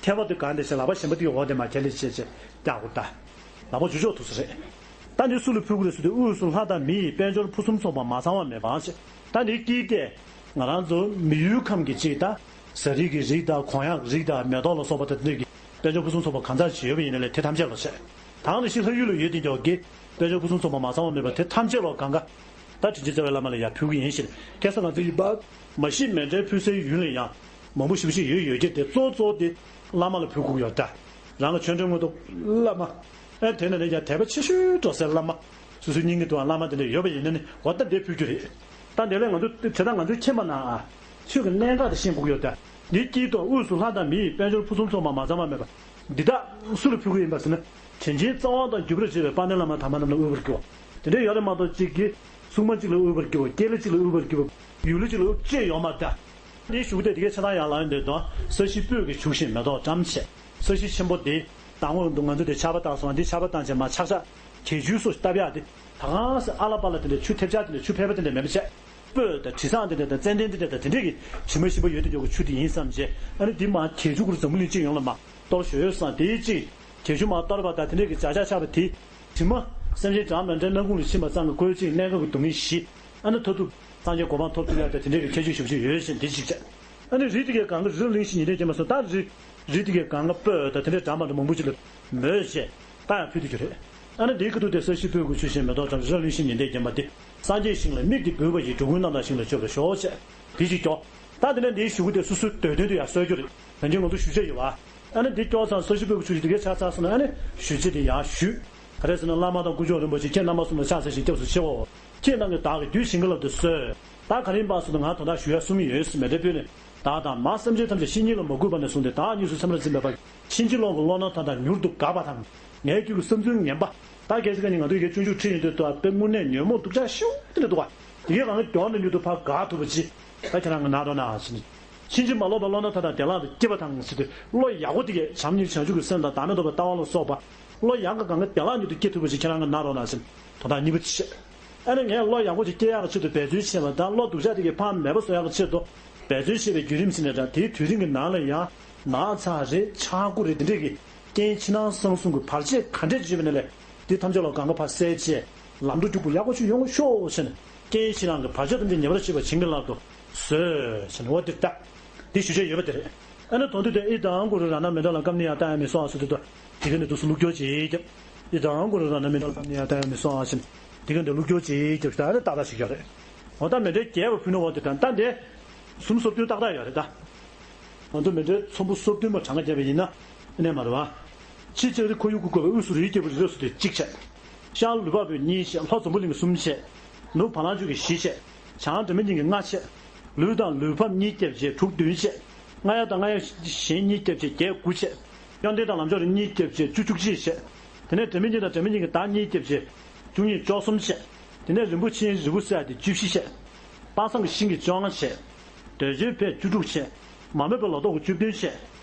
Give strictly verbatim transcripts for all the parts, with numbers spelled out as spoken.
མཁས་པ་དེ་གང་དེ་བྱས་ལག་པ་གཞན་པ་དེ་འོག་དེ་མ་ཁྱེར་ལེ་བྱས་བྱས་རྒྱག་དགོས་ད། ལག་པ་འཇུ་ཆོག་ཐུབ་ས་རེད། ད་འདི་སུ་ལ་ཕུལ་དགོས་རེད་ཟེར་དུས་དབུས་སུ་ལྷ་དང་མི་ཡི་དཔལ་འབྱོར་ཕུན་སུམ་ཚོགས་པ་མ་ཚང་བ་མེད་པ་ཞེས། ད་འདི་དཀྱིལ་དེ་ང་རང་ཚོ་མི་ཡུལ་ཁམས་ཀྱི་གཅིག་ད། ཟ་རིགས་ཀྱི་རིགས་དང་གོང་ཡག་རིགས་དང་མེ་ཏོག་ལ་སོགས་པ་དང་དེ་འདྲ་གི་དཔལ་འབྱོར་ཕུན་སུམ་ཚོགས་པ་གང་ཙམ་ཞིག་ཡོད་པ་ཡིན་ན་ལས་དེ་ཐམས་ཅད་ལ་བྱས། ད་གང་ལ་ཞིག་ལྷ་ཡུལ་ལ་ཡོད་དེ་འཇོག་གི་དཔལ་འབྱོར་ཕུན་སུམ་ཚོགས་པ་མ་ཚང་བ་མེད་པ་དེ་ཐམས་ཅད་ལ་གང་ག་ད་དྲིན་ཅན་རྩ་བའི་བླ་མ་ལ་ཡང་ཕུལ་གི་ཡིན་ཞེས་ཁ་སང་ང་ཚོ་ཡིན་པ། མ་གཞི་མཎྜལ་ཕུལ་སའི་ཡུལ་ལ་ཡང་མང་པོ་ཞེ་པོ་ཅིག་ཡོད་ཡོད་ཀྱི་དེ་གཙོ་གཙོ་དེ་བླ་མ་ལ་ཕུལ་དགོས་ཡོད་ད། རང་གི་ཆོས་འབྲེལ་དངོས་ཐོབ་བླ་མ། ཨེ་དེ་ནས་ནས་ཡང་དད་པ་ཆེ་ཤོས་འགྲོ་སའི་བླ་མ། སོ་སོའི་སྙིང་གི་དུའང་བླ་མ་དེ་འདྲ་ཡོད་པ་ཡིན་ན་ནི་འོ་ད་འདི་ཕུལ་རྒྱུ་རེད། ད་འདི་ལས་ང་ཚོ་དེ་ད་ང་ཚོའི་མཁྱེན་པ་ན་ཨ། ཆོས་ཀྱི་གནད་འགག་དེ་ཤེས་དགོས་ཡོད་ད། འདིའི་དཀྱིལ་དུ་དབུས་སུ་ལྷ་དང་མི་ཡི་དཔལ་འབྱོར་ཕུན་སུམ་ཚོགས་པ་མ་ཚང་བ་མེད་པ། འདི་དག་སུ་ལ་ཕུལ་གྱི་ཡིན་པ་ཟེར་ན། དྲིན་ཆེན་རྩ་བ་དང་བརྒྱུད་པར་བྱེད་པའི་དཔལ་ལྡན་བླ་མ་དམ་པ་རྣམས་ལ་དབུལ་བར་བསྐུར་བ། དེ་འདྲ་ཡོད་རེད་མ་གཏོགས་གཅིག་གིས་སྲུང་མ་གཅིག་ལ་དབུལ་བར་བསྐུར་བ། སྐྱེས་ལ་གཅིག་ལ་དབུལ་བར་བསྐུར་བ། ཡུལ་ལ་གཅིག་ལ་དབུལ་ཅེས་ཡོད་མ་རེད་ད། འདིའི་གཞུག་གུ་དེ་དེ་གའི་ཆ་ཚང་ཡང་ལ་ཡོན་ཏན་དང་ས་གཞི་སྤོས་ཀྱིས་བྱུགས་ཤིང་མེ་ཏོག་བཀྲམ་བྱས། ས་གཞི་ཆེན་པོ་དེ་དང་པོ་འདུག་ང་ཚོ་དེ་ཆར་པ་བཏང་སོང་། འདི་ཆར་པ་བཏང་བྱས་མ་ཆག་ཆག་གྱེས་ཆུ་སོགས་བཏབ་ཡག་དེ་ད་གང་སེ་ཨ་ལ་པ་ལ་དེ་འདྲ་ཆུ་ཐེབས་ཆག་དེ་འདྲ་ཆུ་ཕལ་པ་དེ་འདྲ་མེད་པ་བྱས། སྤོས་དང་དྲི་བཟང་དེ་འདྲ་དང་ཙན་དན་དེ་འདྲ་དང་དེ་འདྲས་ཀྱི་དྲི་མ་ཞིམ་པོ་ཡོད་དེ་འཇོག་གི་ཆུ་དེ་ཡིན་བསམ་བྱས། ཨ་ནི་དེ་མ་གྱེས་ཆུ་གུར་འཛམ་བུ་གླིང་སྤྱི་ཡོངས་ལ་མ་གཏོར་ཞོ་ཡོད་བསམ། དེའི་གཅིག་གྱེས་ཆུ་མ་གཏོར་བ་དང་དེ་འདྲས་ཀྱི་བྱ་བྱ་ཆགས་པ་དེ་དྲི་མ་སེམས་ཅན་གྲངས་མེད་མཐའི་སྣ་ཁུང་ལ་ཕྱིན་པ་ཙམ་གྱིས་ཀོའི་གཅིག་གནད་འགག་གི་སྡུག་བསྔལ་ཞི། ཨ་ནི་མཐར་ཐུག་སངས་རྒྱས་གོ་འཕང་ཐོབ་ཐུབ་ཡག་དེ་དེ་འདྲས་ཀྱི་ཁྱད་ཆོས་ཞེ་པོ་ཅིག་ཡོད་ཅེས་འདི་གཅིག་བྱས། ཨ་ནི་རི་དེ་གའི་སྒང་ག་རི་རབ་གླིང་བཞི་ཉི་ཟླས་བརྒྱན་པ་སོགས་ད་རི་རི་དེ་གའི་སྒང་ག་སྤོས་དང་དེ་འདྲའི་འདྲ་མ་འདྲ་མང་པོ་ཅིག་ལ་མོས་བྱས་ད་ཡང་ཕུལ་དུ་གྱུར་རེད། ཨ་ནི་དེའི་ཁ་ཐུག་དེ་ས་གཞི་སྤོས་ཀྱིས་བྱུགས་ཤིང་མེ་ཏོག་བཀྲམ། རི་རབ་གླིང་བཞི་ཉི་ཟླས་བརྒྱན་པ་འདི་སངས་རྒྱས་ཞིང་ལ་དམིགས་ཏེ་འབུལ་བ་ཡི། འགྲོ་ཀུན་རྣམ་དག་ཞིང་ལ་སྤྱོད་པར་ཤོག་བྱས། དེ་གཅིག་སྐྱོར། ད་དེ་ནས་འདིའི་གཞུག་གུ་དེ་སོ་སོའི་འདོད་དོན་དེ་ཡང་གསོལ་རྒྱུ་རེད། ད་གིན་ང་ཚོ་ཞུ་བྱ་ཡོད་བ། ཨ་ནི་འདི་སྐྱོར་ཚར་ས་གཞི་སྤོས་ཀྱིས་བྱུགས་ཤིང་དེ་གའི་ཆ་ཚང་སོང་ན་ཨ་ནི་ཞུ་བྱ་དེ་ཡང་ཞུས། ག་རེ་ཟེར་ན་བླ་མ་དང་དཀོན་མཆོག་རིན་པོ་ཆེ་ཁྱེད་རྣམ་པ་གསུམ་ལ་ཕྱག་འཚལ་ཞིང་སྐྱབས་སུ་མཆིའོ། ཁྱེད་རྣམས་ཀྱིས་བདག་གི་རྒྱུད་བྱིན་གྱིས་བརླབ་ཏུ་གསོལ། ད་ག་རེ་ཡིན་པ་སོང་ན་ང་དོན་དག་ཞུ་ཡ་གསུམ་ཡོད་ཟེར་མེ་མདའི་སྤུན་ནས། བདག་དང་མ་སེམས་ཅན་ཐམས་ཅད་བཤེས་གཉེན་ལ་མ་གུས་པ་ནས་བཟུང་སྟེ་བདག་གཉིས་སུ་སེམས་རང་འཛིན་མེད་པར་ཕྱིན་ཅི་ལོག་གི་བློ་སྣ་དག་དང་མྱུར་དུ་འགག་པ་དང་། ངའི་རྒྱུད་ཀྱི་བསམ་ཚུལ་ངན་པ། ད་གལ་སྲིད་ཁ་ཉིན་ང་ཚོ་ཡི་གེ་སྤྱོད་འཇུག་ཁྲིད་ཡོང་དུས་ཏོ་དཔེ་དངོས་གནས་ཉོན་མོངས་སྡུག་ཅག་ཤོས་དེ་འདྲ་འདུག་བ། དེ་གའི་སྒང་ག་མགྱོགས་ནས་མྱུར་དུ་ཕར་འགག་ཐུབ་པ་ཅིག་ད་ཁྱེད་རང་གིས་གནང་རོགས་གནང་ཟེར་ནས། ཕྱིན་ཅི་མ་ལོག་པའི་བློ་སྣ་དག་དང་བདེ་བླག་ཏུ་སྐྱེ་བ་དང་ཟེར་དུས་བློ་ཡག་པོ་དེ་གས་བྱམས་སྙིང་བྱང་ཆུབ་ཀྱི་སེམས་དང་བདག་མེད་རྟོགས་པའི་ལྟ་བ་ལ་སོགས་པ། བློ་ཡག་གི་སྒང་ག་བདེ་བླག་མྱུར་དུ་སྐྱེ་ཐུབ་པ་ཅིག་ཁྱེད་རང་གིས་གནང་རོགས་གནང་ཟེར་ནས་དོན་དག་གཉིས་པ་དེ་བཤད། ཨ་ནི་ངས་བློ་ཡག་པོ་ཅིག་སྐྱེ་ཡག་གི་ཆེད་དུ་འབད་བརྩོན་བྱས་པ་དང་བློ་སྡུག་ཅག་དེ་གས་ཕར་མེད་པ་བཟོ་ཡག་གི་ཆེད་དུ་འབད་བརྩོན་བྱས་པའི་བརྒྱུད་རིམ་ཟེར་ནས་ད་དེའི་དུས་རིང་གི་ནང་ལ་ཡང་ནག་ཚ་རེད་ཆག་སྒོ་རེད་དེ་འདྲས་ཀྱི་རྐྱེན་ཕྱི་ནང་གསང་གསུམ་གྱི་བར་ཆད་ག་འདྲས་ཅིག་ཡོད་པ་ནས་ལས་དེ་ཐམས་ཅད་ལ་སྒང་ག་ཕར་བསལ་བྱས་ལམ་འགྲོ་རྒྱུག་པོ་ཡག་པོ་ཞིག་ཡོང་ཤོག་ཟེར་ནས་རྐྱེན་ཕྱི་ནང་གི་བར་ཆད་ཐམས་ཅད་ཉེ་བར་བྱེད་པ་བྱིན་གྱིས་བརླབ་ཏུ་གསོལ་ཟེར་ནས་འོ་དེ་ལྟ། དེ་ཞུ་བྱ་ཡོད་པ་དེ་རེད། ཨ་ནི་དོན་དུ་དེ་ཨི་དཾ་གུ་རུ་རཏྣ་མཎྜལ་ཀམ་ནི་ཡ་ཏ་ཡ་མི་སྭཱ་ཧཱ་ཟེར་དུས་དེ་ག་ནས་འདུག་སེ་ལུགས་སྐྱོར་ཅིག་བརྒྱབ། ཨི་དཾ་གུ་རུ་རཏྣ་མཎྜལ་ཀམ་ནི་ཡ་ཏ་ཡ་མི་སྭཱ་ཧཱ་ཟེར་དེ་ག་ནས་ལུགས་སྐྱོར་ཅིག་བརྒྱབ་ཤག་ཨ་ནི་ཏག་ཏག་ཞིག་ཡོད་རེད། འོ་ད་མཎྜལ་རྒྱས་པ་ཕུལ་ནས་འོ་དེ་དང་ད་འདི་སུམ་སོ་བདུན་ཏག་ཏག་ཡོད་རེད་ད། ང་ཚོ་མཎྜལ་ཚོམ་བུ་སོ་བདུན་པ་གྲངས་ཀ་བརྒྱབ་པ་ཡིན་ན་ཨེ་ནས་མ་རེད་བ། ཕྱི་ལྕགས་རི་ཁོར་ཡུག་གི་བཀོད་པའི་དབུས་སུ་རིའི་རྒྱལ་པོ་རི་རབ་སོགས་ཏེ་གཅིག་བྱས། ཤར་ལུས་འཕགས་པའི་གཉིས་བྱས། ལྷོ་འཛམ་བུ་གླིང་གི་གསུམ་བྱས། ནུབ་བ་ལང་སྤྱོད་ཀྱི་བཞི་བྱས། བྱང་སྒྲོལ་མ་སྙིང་གི་ལྔ་བྱས། ལུས་དང་ལུས་འཕགས་གཉིས་བརྒྱབ་བྱས་དྲུག་བདུན་བྱས། རྔ་ཡབ་དང་རྔ་ཡབ་གཞན་གཉིས་བརྒྱབ་བྱས་བརྒྱད་དགུ་བྱས། གཡོན་ཐལ་དང་ལམ་མཆོག་རེ་གཉིས་བརྒྱབ་བྱས་བཅུ་བཅུ་གཅིག་བྱས། དེ་ནས་སྒྲོལ་མ་སྙིང་དང་སྒྲོལ་མ་སྙིང་གི་བདག་གཉིས་བརྒྱབ་བྱས་བཅུ་གཉིས་བཅུ་གསུམ་བྱས། དེ་ནས་རིན་པོ་ཆེའི་རིལ་བུ་བསྲེས་ཏེ་བཅུ་བཞི་བྱས། དཔག་བསམ་གྱི་ཤིང་གི་བཅོ་ལྔ་བྱས། འདོད་འཇོའི་ཕད་བཅུ་དྲུག་བྱས། མ་རྨོས་པའི་ལོ་ཏོག་གི་བཅུ་བདུན་བྱས།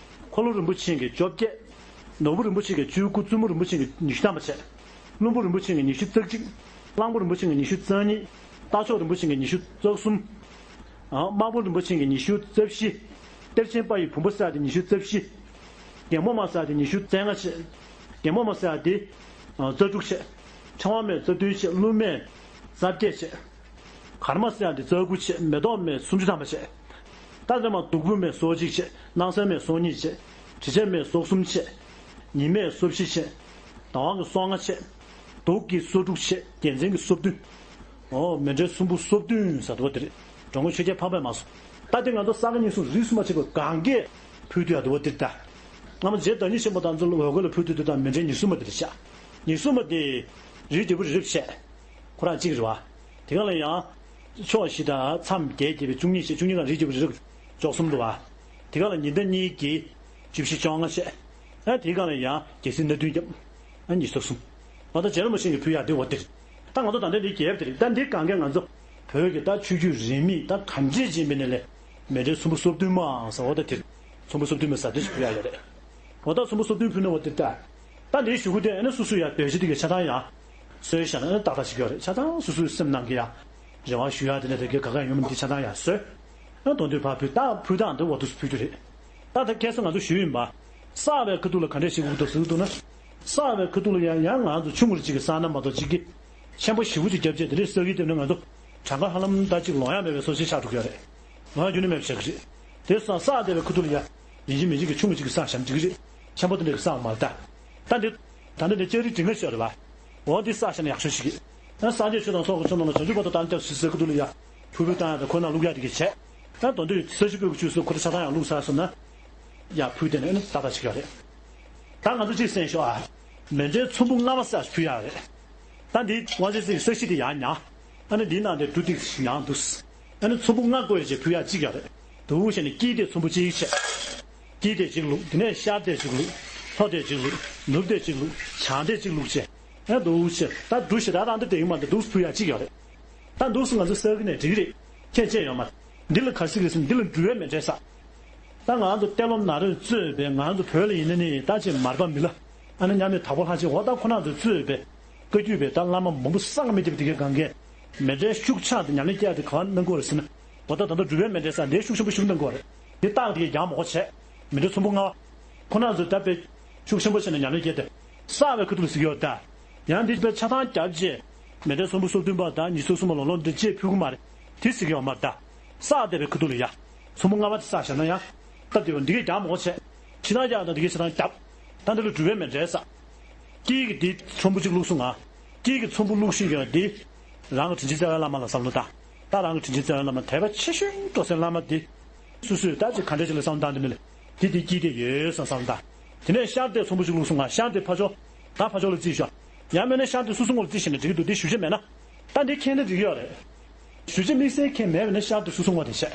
འཁོར་ལོ་རིན་པོ་ཆེ་གི་བཅོ་བརྒྱད། ནོར་བུ་རིན་པོ་ཆེ་གི་བཅུ་དགུ། བཙུན་མོ་རིན་པོ་ཆེ་གི་ཉི་ཤུ་ཐམ་པ་བྱས། བློན་པོ་རིན་པོ་ཆེ་གི་ཉི་ཤུ་རྩ་གཅིག། གླང་པོ་རིན་པོ་ཆེ་གི་ཉི་ཤུ་རྩ་གཉིས། རྟ་མཆོག་རིན་པོ་ཆེ་གི་ཉི་ཤུ་རྩ་གསུམ། ཨ། དམར་པོ་རིན་པོ་ཆེ་གི་ཉི་ཤུ་རྩ་བཞི། གཏེར་ཆེན་དཔལ་ཡི་བུམ་པ་བསྲེས་ཏེ་ཉི་ཤུ་རྩ་བཞི། རྒྱལ་མོ་མ་བསྲེས་ཏེ་ཉི་ཤུ་རྩ་ལྔ་བྱས། རྒྱལ་མོ་མ་བསྲེས་ཏེ་རྩ་དྲུག་བྱས། ཕྲེང་བ་མས་རྩ་བདུན་བྱས། ཀླུ་མས་རྩ་བརྒྱད་བྱས། གར་མ་བསྲེས་ཏེ་རྩ་དགུ་བྱས། མེ་ཏོག་མས་སུམ་ཅུ་ཐམ་པ་བྱས། རྟ་དྲེལ་མ་བདུག་སྤོས་མས་སོ་གཅིག་བྱས། སྣང་གསལ་མས་སོ་གཉིས་བྱས། དྲི་ཆབ་མས་སོ་གསུམ་བྱས། ཉི་མས་སོ་བཞི་བྱས། ཟླ་བ་གིས་སོ་ལྔ་བྱས། གདུགས་ཀྱིས་སོ་དྲུག་བྱས། རྒྱལ་མཚན་གྱིས་སོ་བདུན། ཨོ། མཎྜལ་ཚོམ་བུ་སོ་བདུན་ཟེར་བ་དེ་རེད། འགྲོ་མགོན་ཆོས་རྒྱལ་འཕགས་པས་མ་གསུངས། ད་དེ་ང་ཚོ་ས་ག་ཉིན་གསུམ་རིས་སུ་མ་ཆད་པའི་གང་གས་ཕུལ་དུ་ཡག་འདུག་བ་འདིར་ད། སྔ་མ་རྗེ་བདག་ཉིད་ཆེན་པོ་དང་ཚོ་ལ་འོལ་གོ་ལ་ཕུལ་དུ་དུ་དང་མཎྜལ་ཉི་ཤུ་མ་དེ་རེད་ཤག་ཉི་ཤུ་མ་དེ་རིའི་རྒྱལ་པོ་རི་རབ་བྱས། ཁོ་རང་གཅིག་རེད་བ། དེ་ག་ལ་ཡང་ཕྱོགས་བཞི་དང་མཚམས་བརྒྱད་བརྒྱབ་པའི་བཅུ་གཉིས་བྱས། བཅུ་གཉིས་ལ་རིའི་རྒྱལ་པོ་རི་རབ་བཅུ་གསུམ་འདུག་བ། དེ་ག་ལ་ཉི་ཟླ་གཉིས་ཀྱིས་བཅུ་བཞི་བཅོ་ལྔ་བྱས། ཨ། དེའི་སྒང་ལ་ཡང་རྒྱལ་སྲིད་སྣ་བདུན་བརྒྱབ། ཨ། ཉི་ཤུ་རྩ་གསུམ། ཨ། ད་རྗེ་རིན་པོ་ཆེ་གིས་ཕུལ་ཡག་དེ་འོ་དེ་རེད། ད་ང་ཚོ་ད་ལྟ་འདི་རྒྱལ་བ་དེ་རེད། ད་འདི་གང་གས་ང་ཚོ་བོད་ཀྱི་ད་ཆོས་བརྒྱུད་རིས་མེད་ད་གང་ཅི་ཡིན་པའི་ནས་ལས་མཎྜལ་ཚོམ་བུ་སོ་བདུན་མ་ཟེར་བ་ད་དེ་རེད། ཚོམ་བུ་སོ་བདུན་མ་ཟེར་དེ་ཞིག་ཕུལ་ཡག་ཡོད་རེད། འོ་ད་ཚོམ་བུ་སོ་བདུན་ཕུལ་ནས་འོ་དེ་ད། ད་འདིའི་གཞུག་གུ་དེ་ཨ་ནི་སོ་སོ་ཡང་འདོད་སྤྱོད་དེ་གའི་ཆ་ཚང་ཡང་གསོལ་བཞག་ན་ཨ་ནི་ཏག་ཏག་ཞིག་ཡོད་རེད། ཆ་ཚང་སོ་སོའི་སེམས་ནང་གི་ཡང་རེ་བ་ཞུ་ཡག་དེ་ནས་དེ་གའི་ག་ག་ཡོད་མིན་དེ་ཆ་ཚང་ཡང་གསོལ། ཨ། དོན་དུ་ཕར་ཕུལ་ད་ཕུལ་སྟངས་དེ་འོ་དུ་ཕུལ་རྒྱུ་རེད། ད་ད་ཁ་སང་ང་ཚོ་ཞུས་ཡིན་པ། བསགས་པའི་ཁ་ཐུག་ལ་ག་འདྲས་བྱེད་དགོས་འདུག་ཟེར་གྱི་འདུག་ན། བསགས་པའི་ཁ་ཐུག་ལ་ཡང་ཡང་ང་ཚོ་ཆུང་ངུར་ཅིག་གིས་བསགས་ན་མ་གཏོགས་ཅིག་གིས་ཆེན་པོ་ཞེ་པོ་ཅིག་རྒྱབ་བྱས་དེ་འདྲས་བསགས་ཀྱི་བསྡད་ན་ང་ཚོ་གྲངས་ཀ་ཧ་ལམ་ད་ཅིག་ལོང་ཡ་མེད་པའི་བཟོ་ཞིག་ཆགས་འགྲོ་གི་ཡོད་རེད། ང་རྒྱུན་ནས་མེད་པ་བྱེད་ཀྱི་རེད། དེ་བསགས་བསགས་བསྡད་པའི་ཁ་ཐུག་ལ་ཡ། ཡིན་གཅིག་མིན་གཅིག་གིས་ཆུང་ངུ་ཅིག་གིས་བསགས་བཞག་འགྲིག་གི་རེད། ཆེན་པོ་དེ་འདྲས་ཀྱིས་བསགས་མ་རེད་ད། ད་འདི། ད་འདི་འདི་ལྕགས་རི་འབྲི་ལྔ་ཤོད་རེད་བ། འོ་འདི་བསགས་བཞག་ན་ཡག་ཤོས་ཤིག་གི། ཨ་སངས་རྒྱས་ཆོས་དང་ཚོགས་ཀྱི་མཆོག་རྣམས་ལ། བྱང་ཆུབ་བར་དུ་བདག་ནི་སྐྱབས་སུ་མཆི་ཟེར་ཁ་ཐུག་ལ་ཡ། ཕུར་བུ་བཏང་ཡ་དང་ཁོ་ན་བླུག་ཡ་དེ་གི་བྱས། ཨ་དོན་དུ་ས་བཅུ་པའི་བཅུ་གསུམ་ཁོ་ད་ཆ་ཚང་ཡང་བླུག་ཚར་སོང་ན། ཡ་ཕུལ་དེ་ནས་ཨ་ནི་ཏག་ཏག་བྱེད་ཀྱི་ཡོད་རེད། ད་ང་ཚོ་གཅིག་གསན་ཤོག་ཨ། མཎྜལ་ཚོམ་བུ་ལྔ་པ་ཟེར་ཕུལ་ཡ་རེད། ད་འདི་དབང་ཆེན་རྩེ་གི་ས་གཞི་དེ་ཡར་ཉར། ཨ་ནི་འདིའི་ནང་དེ་འབྲུ་ཏིག་ཞིག་ཉར་འདུག་ཨ་ནི་ཚོམ་བུ་ལྔ་བགོས་བྱས་ཕུལ་ཡ་གཅིག་ཡོད་རེད། འདུག་བྱས་ནས་དཀྱིལ་དེ་ཚོམ་བུ་གཅིག་བྱས། དཀྱིལ་དེ་གཅིག་བླུགས། དེ་ནས་ཤར་དེ་གཅིག་བླུགས། ལྷོ་དེ་གཅིག་བླུགས། ནུབ་དེ་གཅིག་བླུགས། བྱང་དེ་གཅིག་བླུགས་བྱས། ཨ་འདུག་བྱས་ད་འབྲུ་ཞེ་དྲག་རང་དེ་དེ་ཡིན་མ་གཏོགས་འདུག་ཕུལ་ཡ་གཅིག་ཡོད་རེད། ད་འདུག་སེ་ང་ཚོ་བསགས་ཀྱི་ནས་འགྲིག་གི་རེད། ཁྱད་ཆོས་ཡོད་མ་རེད། འདི་ལ་ག་རེ་ཟེར་གི་རེད་ཟེར་ན་འདི་ལ་འབྲུ་བའི་མཎྜལ་ཟེར། ད་ང་ཚོ་ཏེ་ལོ་ནཱ་རོས་གཙོས་པའི་ང་ཚོ་བོད་ལ་ཡིན་ན་ནི་ད་ཅིག་མར་པ་མི་ལ། ཨ་ནི་མཉམ་མེད་དྭགས་པོ་ལྷ་ཆེན་འོ་ད་ཁོ་རང་ཚོ་གཙོས་པའི་བཀའ་བརྒྱུད་པའི་ད་བླ་མ་མང་པོ་སངས་མི་རྒྱབ་དེ་གའི་གང་གས་མཎྜལ་ཤུགས་ཆག་དེ་ཉམས་ལེན་བསྐྱལ་དེ་ག་བ་གནང་གི་ཡོད་རེད་ཟེར་ན། འོ་ད་ད་ལྟ་འབྲུ་བའི་མཎྜལ་ཟེར་འདི་ཤུགས་ཆེན་པོ་ཞིག་གནང་གི་ཡོད་རེད། འདི་རྟགས་དེ་གའི་ཡང་མང་པོ་བྱས། མཎྜལ་ཚོམ་བུ་ལྔ་པ། ཁོ་རང་ཚོ་ད་དཔེ་ཤུགས་ཆེན་པོ་བྱས་ནས་ཉམས་ལེན་བསྐྱལ་ཏེ། བསགས་པའི་ཁ་ཐུག་ལ་ཟེར་གྱི་ཡོད་ད། ཡང་འདི་དཔེ་ཆ་ཚང་རྒྱབ་རྗེས། མཎྜལ་ཚོམ་བུ་སོ་བདུན་པ་དང་ཉི་ཤུ་རྩ་གསུམ་པ་ལོ་ལོན་འདི་རྗེས་ཕུལ་གི་མ་རེད། དེ་ཟེར་གྱི་ཡོད་མ་རེད་ད། བསགས་བསྡད་པའི་ཁ་ཐུག་ལ་ཡ། ཚོམ་བུ་ལྔ་པ་དེ་བསགས་བཞག་ན་ཡང་། སྟབས་བདེ་བ་འདི་གས་རྒྱག་མང་པོ་བྱས། ཕྱི་ནང་རྒྱག་དང་འདི་གས་ཆ་ཚང་རྒྱབ། ད་འདི་ལ་འབྲུ་བའི་མཎྜལ་ཟེར། དཀྱིལ་གྱི་འདི་ཚོམ་བུ་གཅིག་བླུགས་སོང་ང་། དཀྱིལ་གྱི་ཚོམ་བུ་བླུགས་ཤིང་ཡོད་འདི། རང་གི་དྲིན་ཅན་རྩ་བའི་བླ་མ་ལ་བསམ་བློ་བཏང་། ད་རང་གི་དྲིན་ཅན་རྩ་བའི་བླ་མ་དད་པ་ཆེ་ཤོས་སྤྲོ་སེམས་བླ་མ་འདི། སོ་སོས་ད་ཅིག་ག་འདྲ་ཅིག་ལ་བསམ་བློ་བཏང་དེ་མིན་ལ། དེ་དེ་དཀྱིལ་དེ་ཡོད་བསམ་བསམ་བློ་བཏང་། དེ་ནས་ཤར་དེ་ཚོམ་བུ་ཅིག་བླུགས་སོང་ང་། ཤར་དེ་ཕར་ཕྱོགས། ད་ཕར་ཕྱོགས་ལ་རྩིས་ཤོག་ཡང་མིན་ན་ཤར་དེ་སོ་སོ་ངོས་ལ་རྩིས་ཤེས་ན་འགྲིག་གི་འདུག་འདི་ཞུ་བྱ་མེད་ན། ད་འདི་མཁྱེན་ན་འགྲིག་གི་ཡོད་རེད། ཞུ་བྱ་དམིགས་བསལ་མཁྱེན་མེད་པ་ན་ཤར་དེ་སོ་སོ་ངོས་དེ་བྱས།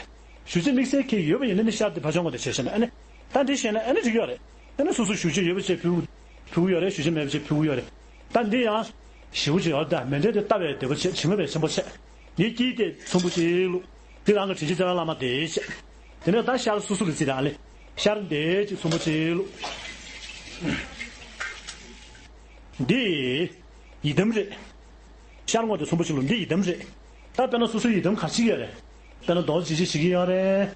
ཞུ་བྱ་དམིགས་བསལ་མཁྱེན་ཡོད་པ་ཡིན་ན་ནི་ཤར་དེ་ཕར་ཕྱོགས་ངོས་དེ་བྱས་ཤེས་ན་ཨ་ནི། ད་འདི་ཤེས་ན་ཨ་ནི་འགྲིག་གི་ཡོད་རེད། ཨ་ནི་སོ་སོ་ཞུ་བྱ་ཡོད་པ་བྱས་ཕུལ། ཕུལ་གི་ཡོད་རེད། ཞུ་བྱ་མེད་པ་བྱས་ཕུལ་གི་ཡོད་རེད། ད་འདི་ཡང་། ཞེ་པོ་ཅིག་ཡོད་ད། མཎྜལ་དེ་ལྟ་བའི་བདེ་པོ་བྱེད་བྱིན་རླབས་པའི་ཆེན་པོ་བྱེད། འདི་དཀྱིལ་དེ་ཚོམ་བུ་གཅིག་བླུགས། འདི་རང་གི་དྲིན་ཅན་རྩ་བའི་བླ་མ་དེ་བྱེད། དེ་ནས་ད་ཤར་སོ་སོ་ལ་རྩིས་དང་ཨ་ལེ། ཤར་འདི་གཅིག་ཚོམ་བུ་གཅིག་བླུགས། འདི། ཡི་དམ་རེད། ཤར་ངོས་དེ་ཚོམ་བུ་གཅིག་བླུགས། འདི་ཡི་དམ་རེད། ད་དཔེར་ན་སོ་སོའི་ཡི་དམ་ག་རེ་བྱེད་ཀྱི་ཡོད་རེད། དཔེར་ན་རྡོ་རྗེ་འཆང་བྱེད་ཀྱི་ཡོད་རེད།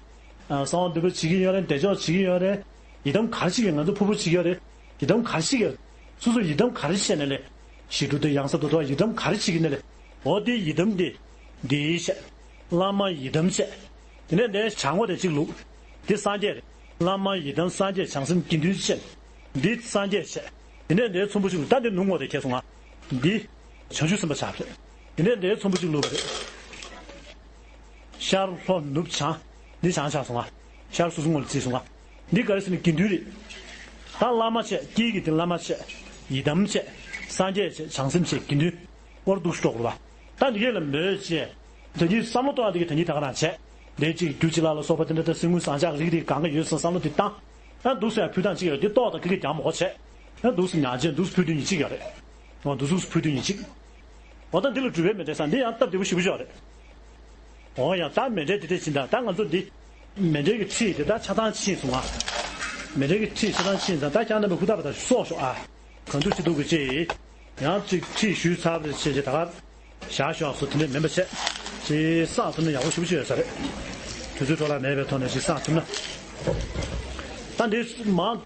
ཨ་གསང་བ་འདུས་པ་བྱེད་ཀྱི་ཡོད་རེད། བདེ་མཆོག་བྱེད་ཀྱི་ཡོད་རེད། ཡི་དམ་ག་རེ་བྱེད་ཀྱི་ང་ཚོ་ཕུར་བུ་བྱེད་ཀྱི་ཡོད་རེད། ཡི་དམ་ག་རེ་བྱེད་ཀྱི་ཡོད། སོ་སོ་ཡི་དམ་ག་རེ་བྱས་ནས་ལས། ཞི་ཁྲོ་དང་ཡང་ཟབ་ཏུ་དོ་ཡི་དམ་ག་རེ་བྱེད་ཀྱི་ནས་ལས། འོ་དེ་ཡི་དམ་དེ། འདི་བྱས། བླ་མ་ཡི་དམ་བྱས། དེ་ནས་འདི་བྱང་ངོས་དེ་གཅིག་བླུགས། འདི་སངས་རྒྱས་རེད། བླ་མ་ཡི་དམ་སངས་རྒྱས་བྱང་སེམས་དགེ་འདུན་བྱས། འདི་སངས་རྒྱས་བྱས། དེ་ནས་འདི་ཚོམ་བུ་གཅིག་བླུགས། ད་འདི་ནུབ་ངོས་དེ་ཁེལ་སོང་ང་། འདི། བྱང་ཆུབ་སེམས་དཔའ་ཆགས་པ་རེད། དེ་ནས་འདིའི་ཚོམ་བུ་གཅིག་བླུགས་པ་རེད། ཤར་ལྷོ་ནུབ་བྱང་། འདི་བྱང་ཆགས་སོང་ང་། ཤར་སོ་སོ་ངོས་ལ་བརྩིས་སོང་ང་། འདི་ག་རེ་ཟེར་ན་དགེ་འདུན་རེད། ད་བླ་མ་བྱས། དཀྱིལ་གྱི་དེ་བླ་མ་བྱས། ཡི་དམ་བྱས། སངས་རྒྱས་བྱས། བྱང་སེམས་བྱས། དགེ་འདུན། དབུར་འདུག་སྤྲོ་དགོས་པ། ད་འདི་གས་ལ་མོས་བྱས། ད་འདི་བསམ་བློ་གཏོང་ཡ་འདི་གས་ད་འདི་ད་ག་རང་བྱས། འདི་གཅིག་རྒྱུ་གཅིག་ལ་ལ་སོགས་པ་དེ་འདྲ་ད་གསེར་དངུལ་ཟངས་ལྕགས་རིགས་དེ་གང་ག་ཡོད་ཟེར་བསམ་བློ་དེ་བཏང་། ཨ་འདུག་སེ་ཡང་ཕུལ་སྟངས་གཅིག་ཡོད། འདི་ཏོག་དང་ཁ་ཁ་རྒྱག་མ་དགོས་བྱས། ཨ་འདུག་སེ་ཉག་ཆེན་འདུག་སེ་ཕུལ་དུས་ཉིན་གཅིག་ཡོད་རེད། འོ་འདུག་སེ་ཕུལ་དུས་ཉིན་གཅིག་འོ་ད་འདི་ལ་འབྲུ་བའི་མཎྜལ་ཟེར་འདི་ཡང་སྟབས་བདེ་པོ་ཞེ་པོ་ཅིག་ཡོད་རེད། འོ་ཡང་ད་མཎྜལ་དེ་འདྲས་ཕྱིན་ད་ད་ང་ཚོ་འདི། མཎྜལ་གྱི་ཁྲིད་དེ་ད་ཆ་ཚང་ཕྱིན་སོང་ང་། མཎྜལ་གྱི་ཁྲིད་ཆ་ཚང་ཕྱིན་ཙང་ད་ཁྱེད་རྣམ་པས་ཧུར་ཐག་པ་ད་གསོག་ཤོག་ཨ། གང་ཐུབ་ཅི་ཐུབ་ཀྱིས་ཅིག་ཡང་ཅིག་ཁྲིད་ཞུས་ཚར་བ་རེད་བྱས་བྱས་ད་ག་བཞག་ཤོག་སོ་དེ་འདྲས་མིན་པ་བྱས། ཅིག་བསགས་ཐུབ་ན་ཡག་པོ་ཞེ་པོ་ཅིག་ཡོད་ས་རེད། དུས་ཚོད་འཕྲོ་བརླག་མེད་པའི་ཐོག་ནས་ཅིག་བསགས་ཐུབ་ན། ད་འདི་མང་།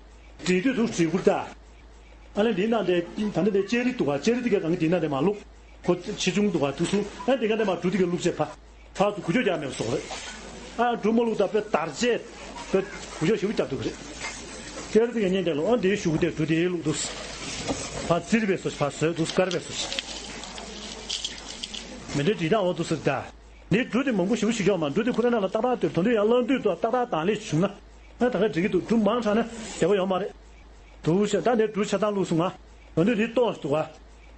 བྲིས་དུས་འདུག་བྲིས་ཁུར་ད། ཨ་ལས་འདི་ནང་དེ་ད་ནི་དེ་ལྕགས་རི་འདུག་ག་ལྕགས་རི་དེ་ག་གང་གི་དེ་ནང་དེ་མ་བླུགས། ཁོ་ཆེ་ཆུང་འདུག་ག་དུས་སུ་ཨ་དེ་ག་དེ་མ་འབྲུ་དེ་ག་བླུགས་བྱས་ཕ། ཕ་དུ་གུ་ཅོ་རྒྱག་མེད་པ་སོགས་རེད། ཨ་འབྲུ་མ་བླུགས་ད་དཔེ་དར་རྗེས་དཔེ་གུ་ཅོ་ཞེ་པོ་རྒྱབ་འདུག་གི་རེད། ལྕགས་རི་དེ་ག་གཉན་དེ་ལོ་ཨ་འདིའི་ཤུ་གུ་དེ་འབྲུ་དེ་བླུགས་འདུག་ཕ་ཙིར་བས་སོ་ཕ་བཟོས་འདུག་དཀར་བས་སོ། མི་འདྲའི་འབྲི་སྟངས་འོ་འདུག་ཟེར་ད། འདི་འབྲུ་དེ་མང་པོ་ཞེ་པོ་ཞིག་ཡོད་མ་འབྲུ་དེ་ཁོ་རང་ལ་ཏག་ཏག་དེ་དོན་དུ་ཡང་བླངས་དུས་ཏག་ཏག་དང་ལེན་བྱུང་ན། ཨ་ད་ག་འགྲིག་གི་འདུག་འབྲུ་མང་དྲགས་ན་བདེ་པོ་ཡོད་མ་རེད། འདུག་བྱས་ད་ནས་འབྲུ་ཆ་ཚང་བླུགས་སོང་ང་། འོ་འདི་འདི་ཏོག་འདུག་ག་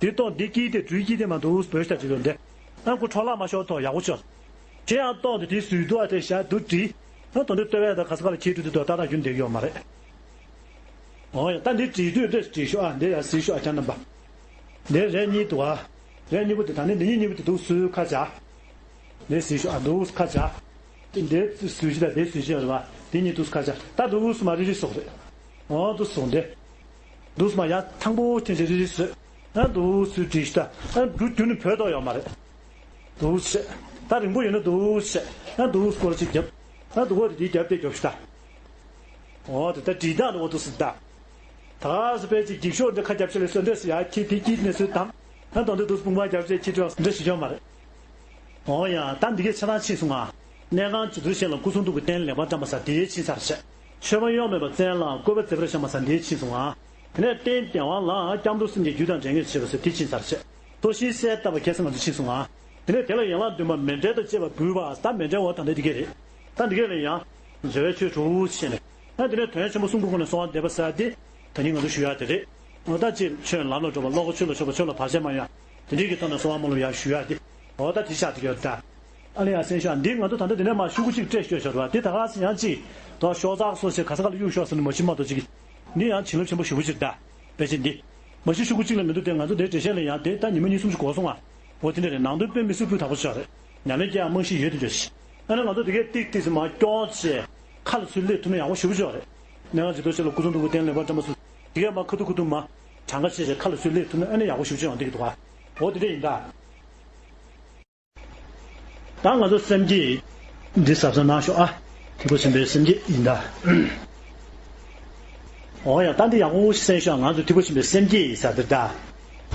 འདི་ཏོག་འདི་དཀྱིལ་དེ་འབྲུའི་དཀྱིལ་དེ་མ་འདུག་བོད་ཤ་དེ་ཡོད་འདི། ཨ་ཁོ་འཕྲོ་བརླག་མ་ཤོར་ཐོག་ཡག་པོ་བྱོས། ཁྱེད་ཡང་ཏོག་འདི་དེ་ཟུར་འདུག་ཨ་དེ་བཞག་འདུག་བྲིས། ཨ་དོན་དུ་ལྟོས་པས་ད་ག་ས་ག་ལ་ཁྱེད་འབྲུ་དེ་ཏོག་ཏག་ཏག་རྒྱུན་འདེགས་ཡོད་མ་རེད། འོ་ཡ་ད་འདི་བྲིས་དུས་འདི་བྲིས་ཤོག་ཨ་འདི་ཡ་གཟིགས་ཤོག་ཨ་ཁྱེད་རྣམ་པ། འདི་རེ་གཉིས་འདུག་ཨ། རེ་གཉིས་པོ་དེ་ད་ནི་འདི་གཉིས་གཉིས་པོ་དེ་འདུག་སུའི་ཁ་བྱ། འདི་གཟིགས་ཤོག་ཨ་འདུག་ཁ་བྱ། འདི་སུའི་ཤི་ད་འདི་སུའི་ཤི་རེད་བ། འདི་གཉིས་འདུག་ཁ་བྱ་ད་འདུག་སུ་མ་རི་རི་སོགས་རེད། འོ་འདུག་སོང་འདི། འདུག་སུ་མ་ཡ་ཐང་པོ་ཁྱེད་ཀྱི་རི་རི་སོད། ཨ་འདུག་སུའི་བྲིས་ཤི་ད་ཨ་འབྲུ་རྒྱུན་ནི་བོད་ཐོག་ཡོད་མ་རེད། འདུག་བྱས། ད་རིང་པོ་ཡོད་ན་འདུག་བྱས། ཨ་འདུག་སྐོར་ཅིག་རྒྱབ། ཨ་འདུག་བ་དེ་དེའི་རྒྱབ་དེ་རྒྱོབ་ཤི་ད། འོ་དེ་ད་བྲིས་སྟངས་དེ་འོ་འདུག་སུ་ད། ད་སུ་པའི་ཅིག་འགྱིག་ཤོག་འདྲ་ཁ་རྒྱབ་ཆེ་ལས་སོ་འདྲ་སུ་ཡ་ཁྱི་དེ་ཁྱི་ནས་སུ་དམ། ད་དོན་དུ་དུས་སུ་དཔུང་པ་རྒྱབ་ཆེ་ཁྱི་ཁྲོ་འདྲ་ཞིག་ཡོད་མ་རེད། འོ་ཡ་ད་འདི་གའི་ཆ་ཚང་ཕྱིན་སོང་ང་། གནས་ཁང་ཇི་ཚོར་ཤེས་ལ་སྐུ་གསུང་ཐུགས་ཀྱི་རྟེན་ལེགས་པར་བཀྲམ་པ་ས་དེའི་ཕྱིན་ཚར་བྱས། མཆོད་པ་གཡོ་མེད་པ་བཙན་ལ་བཀོད་པ་མཛེས་པར་བཤམས་པ་ས་འདིའི་ཕྱིན་སོང་ང་། དེ་ནས་རྟེན་བདེ་བ་ལ་སྐྱབས་འགྲོ་སེམས་ཀྱི་རྒྱུད་དང་འབྲེལ་ངེས་བྱེད་པ་ས་དེའི་ཕྱིན་ཚར་བྱས། ཐོ་ཤིང་གསལ་བཏབ་པ་ཁ་སང་ང་ཚོ་ཕྱིན་སོང་ང་། དེ་ནས་དེ་ལ་ཡན་ལག་བདུན་པ་མཎྜལ་དང་བཅས་པ་འབུལ་བ་ད་མཎྜལ་འོ་ད་འདི་འདི་གས་རེད། ད་འདི་གས་ལ་ཡང་། བཟོད་པའི་ཆོས་དྲུག་བྱས་ནས། ཨ་དེ་ནས་དོན་ཆེན་པོ་གསུང་གི་སྒོ་ནས་གསོལ་བ་འདེབས་པ་ཟེར་ཏེ། ད་ནི་ང་ཚོ་ཞུ་ཡག་དེ་རེད། འོ་ད་ཅིག་ཆོས་ལམ་ལ་འགྲོ་བ་བློ་ཁོ་ཆོས་ལ་ཆོས་པ་ཆོས་ལ་བར་ཆད་མ་ཡོང་། དེ་འདྲའི་གི་ཐོག་ནས་གསོལ་བ་སྨོན་ལམ་ཡག་ཞུ་ཡག་དེ། འོ་ད་དེ་ཆགས་དེ་ཡོད་ད། ཨ་ལེ་ཡ་སེང་ཤོག་འདི་ང་ཚོ་ད་ལྟ་དེ་ནས་མ་ཤོག་གུ་གཅིག་སྤྲད་ཤོག་ཤོག་རེད་བ་དེ་ད་ག་སེ་ཡང་ཅིག་ད་ཤོག་ཚག་སོ་ཞེས་ག་ས་ག་ལ་གཡུག་ཤོག་ཟེར་ནས་མ་ཕྱི་མ་གཏོགས་ཅིག་འདི་ཡང་བྱིན་རླབས་ཆེན་པོ་ཞེ་པོ་ཅིག་ད། དཔེ་ཆ་འདི། མ་གཞི་ཤོག་གུ་གཅིག་ལས་མི་འདུག་སྟེ་ང་ཚོ་འདིའི་འགྲེལ་བཤད་ལ་ཡང་དེ་ལྟ་ཉི་མ་གཉིས་གསུམ་ཞིག་འགོར་སོང་ང་། འོ་དེ་འདྲ་རེད། ནང་དོན་དཔེ་མི་སྲིད་སྤུས་དག་པོ་ཆགས་རེད། ཉམས་ལེན་སྐྱེ་ཡག་རྨང་གཞི་ཡོད་དེ་འདྲ་ཞིག་ཨ་ནི་ང་ཚོ་དེ་གའི་ཏིག་ཏིག་ཙམ་མ་སྐྱོར་བྱས་ཁ་ལ་ཚུར་སླེབས་ཐུབ་ན་ཡག་པོ་ཞེ་པོ་ཆགས་རེད། གནས་ཁང་ཇི་ལྟར་བྱེད་ལ་སྐུ་གསུང་ཐུགས་ཀྱི་རྟེན་ལེགས་པར་བཀྲམ་པ་སོགས་དེ་གའི་མ་ཁ་ཐུག་ཁ་ཐུག་མ་གྲངས་ཀ་བྱས་བྱས་ཁ་ལ་ཚུར་སླེབས་ཐུབ་ན་ཨ་ནི་ཡག་པོ་ཞེ་པོ་ཆགས་ཡོང་བསྡད་ཀྱི་འདུག་ག་འོ་དེ་འདྲ་ཡིན་ད། ད་ང་ཚོ་སེམས་བསྐྱེད་འདི་གཟབ་གཟབ་གནང་ཤོག་ཨ། ཐེག་པ་ཆེན་པོའི་སེམས་བསྐྱེད་ཡིན་ད། འོ་ཡ་ད་འདི་ཡག་པོ་ཞིག་གསན་ཤོག་ང་ཚོ་ཐེག་པ་ཆེན་པོའི་སེམས་བསྐྱེད་ཡིན་ཟེར་འདི་ད།